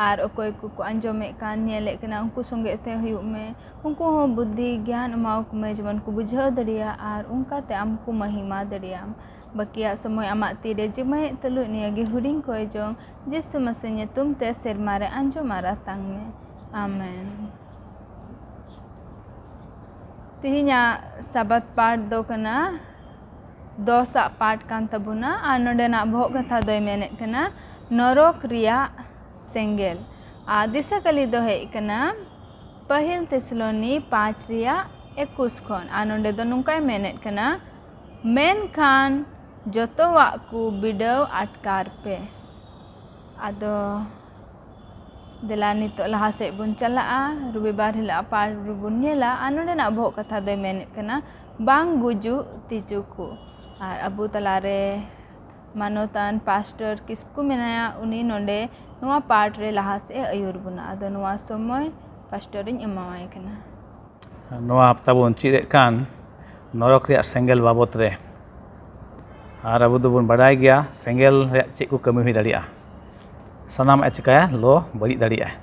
ᱟᱨ ᱚᱠᱚᱭ ᱠᱚᱠᱚ ᱟᱸᱡᱚᱢᱮᱫ ᱠᱟᱱ, ᱧᱮᱞᱮᱫ ᱠᱟᱱᱟ, ᱩᱱᱠᱩ ᱥᱚᱸᱜᱮ ᱛᱮ ᱦᱩᱭᱩᱜ ᱢᱮ, ᱩᱱᱠᱩ ᱦᱚᱸ ᱵᱩᱫᱽᱫᱷᱤ ᱜᱮᱭᱟᱱ ᱮᱢᱟᱣᱟᱠᱚ ᱢᱮ, ᱡᱮᱢᱚᱱ ᱠᱚ ᱵᱩᱡᱷᱟᱹᱣ ᱫᱟᱲᱮᱭᱟᱜ ᱟᱨ ᱚᱱᱠᱟ ᱛᱮ ᱟᱢ ᱠᱚ ᱢᱟᱹᱦᱤᱢᱟ ᱫᱟᱲᱮᱭᱟᱜ᱾ ᱵᱟᱹᱠᱤᱭᱟᱜ ᱥᱚᱢᱚᱭ ᱟᱢᱟᱜ ᱛᱤᱨᱮ ᱡᱤᱢᱟᱹᱭᱮᱫ ᱛᱩᱞᱩᱡ ᱱᱤᱭᱟᱹ ᱜᱮ ᱦᱩᱰᱤᱧ ᱠᱚᱭ ᱡᱚᱝ ᱡᱤᱥᱩ ᱢᱟᱥᱤ ᱧᱩᱛᱩᱢ ᱛᱮ ᱥᱮᱨᱢᱟ ᱨᱮ ᱟᱸᱡᱚᱢ ᱟᱨ ᱟᱛᱟᱝ ᱢᱮ᱾ ᱟᱢᱮᱱ᱾ ᱛᱮᱦᱮᱧᱟᱜ ᱥᱟᱵᱟᱛ ᱯᱟᱴ ᱫᱚ ᱠᱟᱱᱟ, ᱫᱚᱥᱟᱜ ᱯᱟᱴ ᱠᱟᱱ ᱛᱟᱵᱚᱱᱟ ᱟᱨ ᱱᱚᱰᱮᱱᱟᱜ ᱵᱚᱦᱚᱜ ᱠᱟᱛᱷᱟ ᱫᱚᱭ ᱢᱮᱱᱮᱫ ᱠᱟᱱᱟ ᱱᱚᱨᱚᱠ ᱨᱮᱭᱟᱜ ᱥᱮᱸᱜᱮᱞ᱾ ᱟᱨ ᱫᱤᱥᱟᱹ ᱠᱟᱹᱞᱤ ᱫᱚ ᱦᱮᱡ ᱠᱟᱱᱟ ᱯᱟᱹᱦᱤᱞ ᱛᱮᱥᱞᱳᱱᱤ ᱯᱟᱸᱪ ᱨᱮᱭᱟᱜ ᱮᱠᱩᱥ ᱠᱷᱚᱱ᱾ ᱟᱨ ᱱᱚᱰᱮ ᱫᱚ ᱱᱚᱝᱠᱟᱭ ᱢᱮᱱᱮᱫ ᱠᱟᱱᱟ, ᱢᱮᱱᱠᱷᱟᱱ ᱡᱚᱛᱚᱣᱟᱜ ᱠᱚ ᱵᱤᱰᱟᱹᱣ ᱟᱴᱠᱟᱨ ᱯᱮ᱾ ᱟᱫᱚ ᱫᱮᱞᱟ ᱱᱤᱛᱚᱜ ᱞᱟᱦᱟ ᱥᱮᱫ ᱵᱚᱱ ᱪᱟᱞᱟᱜᱼᱟ, ᱨᱚᱵᱤᱵᱟᱨ ᱦᱤᱞᱳᱜ ᱯᱟᱴ ᱨᱮᱵᱚᱱ ᱧᱮᱞᱟ ᱟᱨ ᱱᱚᱰᱮᱱᱟᱜ ᱵᱚᱦᱚᱜ ᱠᱟᱛᱷᱟ ᱫᱚᱭ ᱢᱮᱱᱮᱫ ᱠᱟᱱᱟ ᱵᱟᱝ ᱜᱩᱡᱩᱜ ᱛᱤᱡᱩ ᱠᱚ᱾ ᱟᱨ ᱟᱵᱚ ᱛᱟᱞᱟᱨᱮ ᱢᱟᱱᱚᱛᱟᱱ ᱯᱟᱥᱴᱚᱨ ᱠᱤᱥᱠᱩ ᱢᱮᱱᱟᱭᱟ, ᱩᱱᱤ ᱱᱚᱰᱮ ᱱᱚᱣᱟ ᱯᱟᱴ ᱨᱮ ᱞᱟᱦᱟ ᱥᱮᱫ ᱮ ᱟᱹᱭᱩᱨ ᱵᱚᱱᱟ᱾ ᱟᱫᱚ ᱱᱚᱣᱟ ᱥᱚᱢᱚᱭ ᱯᱟᱥᱴᱚᱨᱤᱧ ᱮᱢᱟᱣᱟᱭ ᱠᱟᱱᱟ᱾ ᱱᱚᱣᱟ ᱦᱟᱯᱛᱟ ᱵᱚᱱ ᱪᱮᱫ ᱮᱫ ᱠᱟᱱ ᱱᱚᱨᱚᱠ ᱨᱮᱭᱟᱜ ᱥᱮᱸᱜᱮᱞ ᱵᱟᱵᱚᱛ ᱨᱮ᱾ ᱟᱨ ᱟᱵᱚ ᱫᱚᱵᱚᱱ ᱵᱟᱰᱟᱭ ᱜᱮᱭᱟ ᱥᱮᱸᱜᱮᱞ ᱨᱮᱭᱟᱜ ᱪᱮᱫ ᱠᱚ ᱠᱟᱹᱢᱤ ᱦᱩᱭ ᱫᱟᱲᱮᱭᱟᱜᱼᱟ᱾ ᱥᱟᱱᱟᱢᱟᱜ ᱮ ᱪᱤᱠᱟᱹᱭᱟ, ᱞᱚ ᱵᱟᱹᱲᱤᱡ ᱫᱟᱲᱮᱭᱟᱜᱼᱟ᱾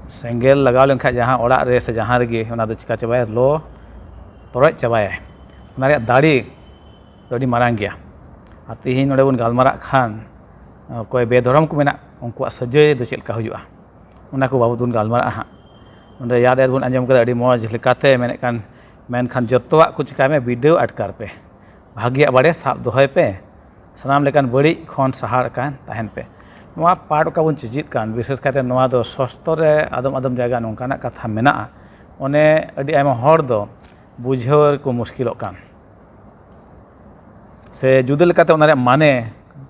ᱥᱮᱸᱜᱮᱞ ᱞᱟᱜᱟᱣ ᱞᱮᱱᱠᱷᱟᱱ ᱡᱟᱦᱟᱸ ᱚᱲᱟᱜ ᱨᱮ ᱥᱮ ᱡᱟᱦᱟᱸ ᱨᱮᱜᱮ, ᱚᱱᱟ ᱫᱚ ᱪᱤᱠᱟ ᱪᱟᱵᱟᱭᱟ, ᱞᱚ ᱛᱚᱨᱚᱡ ᱪᱟᱵᱟᱭᱟᱭ᱾ ᱚᱱᱟ ᱨᱮᱭᱟᱜ ᱫᱟᱲᱮ ᱫᱚ ᱟᱹᱰᱤ ᱢᱟᱨᱟᱝ ᱜᱮᱭᱟ᱾ ᱟᱨ ᱛᱮᱦᱮᱧ ᱱᱚᱰᱮ ᱵᱚᱱ ᱜᱟᱞᱢᱟᱨᱟᱜ ᱠᱷᱟᱱ, ᱚᱠᱚᱭ ᱵᱮᱫᱷᱚᱨᱚᱢ ᱠᱚ ᱢᱮᱱᱟᱜ, ᱩᱱᱠᱩᱣᱟᱜ ᱥᱟᱹᱡᱟᱹᱭ ᱫᱚ ᱪᱮᱫ ᱞᱮᱠᱟ ᱦᱩᱭᱩᱜᱼᱟ, ᱚᱱᱟ ᱠᱚ ᱵᱟᱵᱚᱫ ᱵᱚᱱ ᱜᱟᱞᱢᱟᱨᱟᱜᱼᱟ ᱦᱟᱸᱜ᱾ ᱱᱚᱰᱮ ᱭᱟᱫ ᱮᱫ ᱵᱚᱱ ᱟᱸᱡᱚᱢ ᱠᱟᱫᱟ ᱟᱹᱰᱤ ᱢᱚᱡᱽ ᱞᱮᱠᱟᱛᱮ ᱢᱮᱱᱮᱫ ᱠᱟᱱ, ᱢᱮᱱᱠᱷᱟᱱ ᱡᱚᱛᱚᱣᱟᱜ ᱠᱚ ᱪᱤᱠᱟᱭ ᱢᱮ, ᱵᱤᱰᱟᱹᱣ ᱟᱴᱠᱟᱨ ᱯᱮ, ᱵᱷᱟᱹᱜᱤᱭᱟᱜ ᱵᱟᱲᱮ ᱥᱟᱵ ᱫᱚᱦᱚᱭ ᱯᱮ, ᱥᱟᱱᱟᱢ ᱞᱮᱠᱟᱱ ᱵᱟᱹᱲᱤᱡ ᱠᱷᱚᱱ ᱥᱟᱦᱟ ᱟᱠᱟᱱ ᱛᱟᱦᱮᱱ ᱯᱮ᱾ ᱱᱚᱣᱟ ᱯᱟᱴ ᱚᱠᱟ ᱵᱚᱱ ᱪᱮᱫ ᱠᱟᱱ, ᱵᱤᱥᱮᱥ ᱠᱟᱭᱛᱮ ᱱᱚᱣᱟ ᱫᱚ ᱥᱚᱥᱛᱚ ᱨᱮ ᱟᱫᱚᱢ ᱟᱫᱚᱢ ᱡᱟᱭᱜᱟ ᱱᱚᱝᱠᱟᱱᱟᱜ ᱠᱟᱛᱷᱟ ᱢᱮᱱᱟᱜᱼᱟ, ᱚᱱᱮ ᱟᱹᱰᱤ ᱟᱭᱢᱟ ᱦᱚᱲ ᱫᱚ ᱵᱩᱡᱷᱟᱹᱣ ᱨᱮᱠᱚ ᱢᱩᱥᱠᱤᱞᱚᱜ ᱠᱟᱱ, ᱥᱮ ᱡᱩᱫᱟᱹ ᱞᱮᱠᱟᱛᱮ ᱚᱱᱟ ᱨᱮᱭᱟᱜ ᱢᱟᱱᱮ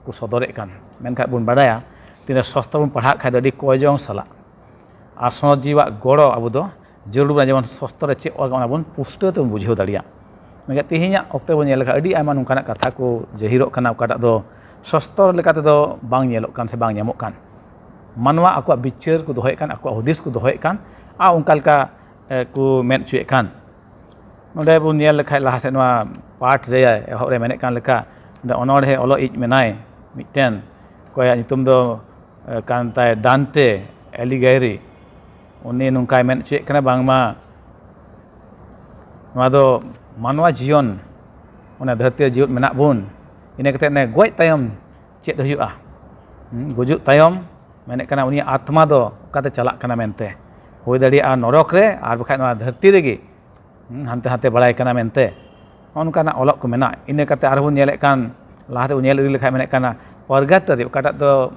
ᱠᱚ ᱥᱚᱫᱚᱨᱮᱫ ᱠᱟᱱ᱾ ᱢᱮᱱᱠᱷᱟᱱ ᱵᱚᱱ ᱵᱟᱰᱟᱭᱟ, ᱛᱤᱱᱟᱹᱜ ᱥᱚᱥᱛᱨᱚ ᱵᱚᱱ ᱯᱟᱲᱦᱟᱜ ᱠᱷᱟᱡ ᱫᱚ ᱟᱹᱰᱤ ᱠᱚᱭᱡᱚᱝ ᱥᱟᱞᱟᱜ ᱟᱨ ᱥᱚᱱᱚᱛ ᱡᱤᱣᱤᱣᱟᱜ ᱜᱚᱲᱚ ᱟᱵᱚ ᱫᱚ ᱡᱟᱹᱨᱩᱲ ᱵᱚᱱᱟ, ᱡᱮᱢᱚᱱ ᱥᱚᱥᱛᱨᱚ ᱨᱮ ᱪᱮᱫ ᱚᱞ ᱠᱟᱱᱟ ᱚᱱᱟ ᱵᱚᱱ ᱯᱩᱥᱴᱟᱹᱣ ᱛᱮᱵᱚᱱ ᱵᱩᱡᱷᱟᱹᱣ ᱫᱟᱲᱮᱭᱟᱜ᱾ ᱢᱮᱱᱠᱷᱟᱱ ᱛᱮᱦᱮᱧᱟᱜ ᱚᱠᱛᱮ ᱵᱚᱱ ᱧᱮᱞ ᱞᱮᱠᱷᱟᱱ ᱟᱹᱰᱤ ᱟᱭᱢᱟ ᱱᱚᱝᱠᱟᱱᱟᱜ ᱠᱟᱛᱷᱟ ᱠᱚ ᱡᱟᱹᱦᱤᱨᱚᱜ ᱠᱟᱱᱟ, ᱚᱠᱟᱴᱟᱜ ᱫᱚ ᱥᱚᱥᱛᱨᱚ ᱞᱮᱠᱟ ᱛᱮᱫᱚ ᱵᱟᱝ ᱧᱮᱞᱚᱜ ᱠᱟᱱ ᱥᱮ ᱵᱟᱝ ᱧᱟᱢᱚᱜ ᱠᱟᱱ᱾ ᱢᱟᱱᱣᱟ ᱟᱠᱚᱣᱟᱜ ᱵᱤᱪᱟᱹᱨ ᱠᱚ ᱫᱚᱦᱚᱭᱮᱫ ᱠᱟᱱ, ᱟᱠᱚᱣᱟᱜ ᱦᱩᱫᱤᱥ ᱠᱚ ᱫᱚᱦᱚᱭᱮᱫ ᱠᱟᱱ, ᱟᱨ ᱚᱱᱠᱟ ᱞᱮᱠᱟ, ᱮ, ᱠᱚ ᱢᱮᱱ ᱦᱚᱪᱚᱭᱮᱫ ᱠᱟᱱ᱾ ᱱᱚᱰᱮ ᱵᱚᱱ ᱧᱮᱞ ᱞᱮᱠᱷᱟᱡ ᱞᱟᱦᱟ ᱥᱮᱫ ᱱᱚᱣᱟ ᱯᱟᱴ ᱨᱮ ᱮᱦᱚᱵ ᱨᱮ ᱢᱮᱱᱮᱫ ᱠᱟᱱ ᱞᱮᱠᱟ, ᱚᱸᱰᱮ ᱚᱱᱚᱬᱦᱮ ᱚᱞᱚᱜ ᱤᱡ ᱢᱮᱱᱟᱭ ᱢᱤᱫᱴᱮᱱ, ᱚᱠᱚᱭᱟᱜ ᱧᱩᱛᱩᱢ ᱫᱚ, ᱮ, ᱠᱟᱱ ᱛᱟᱭ ᱰᱟᱱᱛᱮ ᱮᱞᱤᱜᱟᱭᱨᱤ᱾ ᱩᱱᱤ ᱱᱚᱝᱠᱟᱭ ᱢᱮᱱ ᱦᱚᱪᱚᱭᱮᱫ ᱠᱟᱱᱟ ᱵᱟᱝᱢᱟ ᱱᱚᱣᱟ ᱫᱚ ᱢᱟᱱᱣᱟ ᱡᱤᱭᱚᱱ, ᱚᱱᱟ ᱫᱷᱟᱹᱨᱛᱤ ᱨᱮ ᱡᱤᱣᱮᱫ ᱢᱮᱱᱟᱜ ᱵᱚᱱ, ᱤᱱᱟᱹ ᱠᱟᱛᱮᱫ ᱚᱱᱮ ᱜᱚᱡ ᱛᱟᱭᱚᱢ ᱪᱮᱫ ᱦᱩᱭᱩᱜᱼᱟ? ᱦᱩᱸ, ᱜᱩᱡᱩᱜ ᱛᱟᱭᱚᱢ ᱢᱮᱱᱮᱫ ᱠᱟᱱᱟ ᱩᱱᱤᱭᱟᱜ ᱟᱛᱢᱟ ᱫᱚ ᱚᱠᱟᱛᱮ ᱪᱟᱞᱟᱜ ᱠᱟᱱᱟ ᱢᱮᱱᱛᱮ, ᱦᱩᱭ ᱫᱟᱲᱮᱭᱟᱜᱼᱟ ᱱᱚᱨᱚᱠ ᱨᱮ, ᱟᱨ ᱵᱟᱠᱷᱟᱡ ᱱᱚᱣᱟ ᱫᱷᱟᱹᱨᱛᱤ ᱨᱮᱜᱮ, ᱦᱩᱸ, ᱦᱟᱱᱛᱮ ᱦᱟᱱᱛᱮ ᱵᱟᱲᱟᱭ ᱠᱟᱱᱟ ᱢᱮᱱᱛᱮ᱾ ᱱᱚᱜᱼᱚ ᱱᱚᱝᱠᱟᱱᱟᱜ ᱚᱞᱚᱜ ᱠᱚ ᱢᱮᱱᱟᱜᱼᱟ᱾ ᱤᱱᱟᱹ ᱠᱟᱛᱮ ᱟᱨᱦᱚᱸ ᱵᱚᱱ ᱧᱮᱞᱮᱫ ᱠᱟᱱ, ᱞᱟᱦᱟ ᱥᱮᱫ ᱵᱚᱱ ᱧᱮᱞ ᱤᱫᱤ ᱞᱮᱠᱷᱟᱡ ᱢᱮᱱᱮᱫ ᱠᱟᱱᱟ ᱯᱟᱨᱜᱟᱴᱚᱨᱤ, ᱚᱠᱟᱴᱟᱜ ᱫᱚ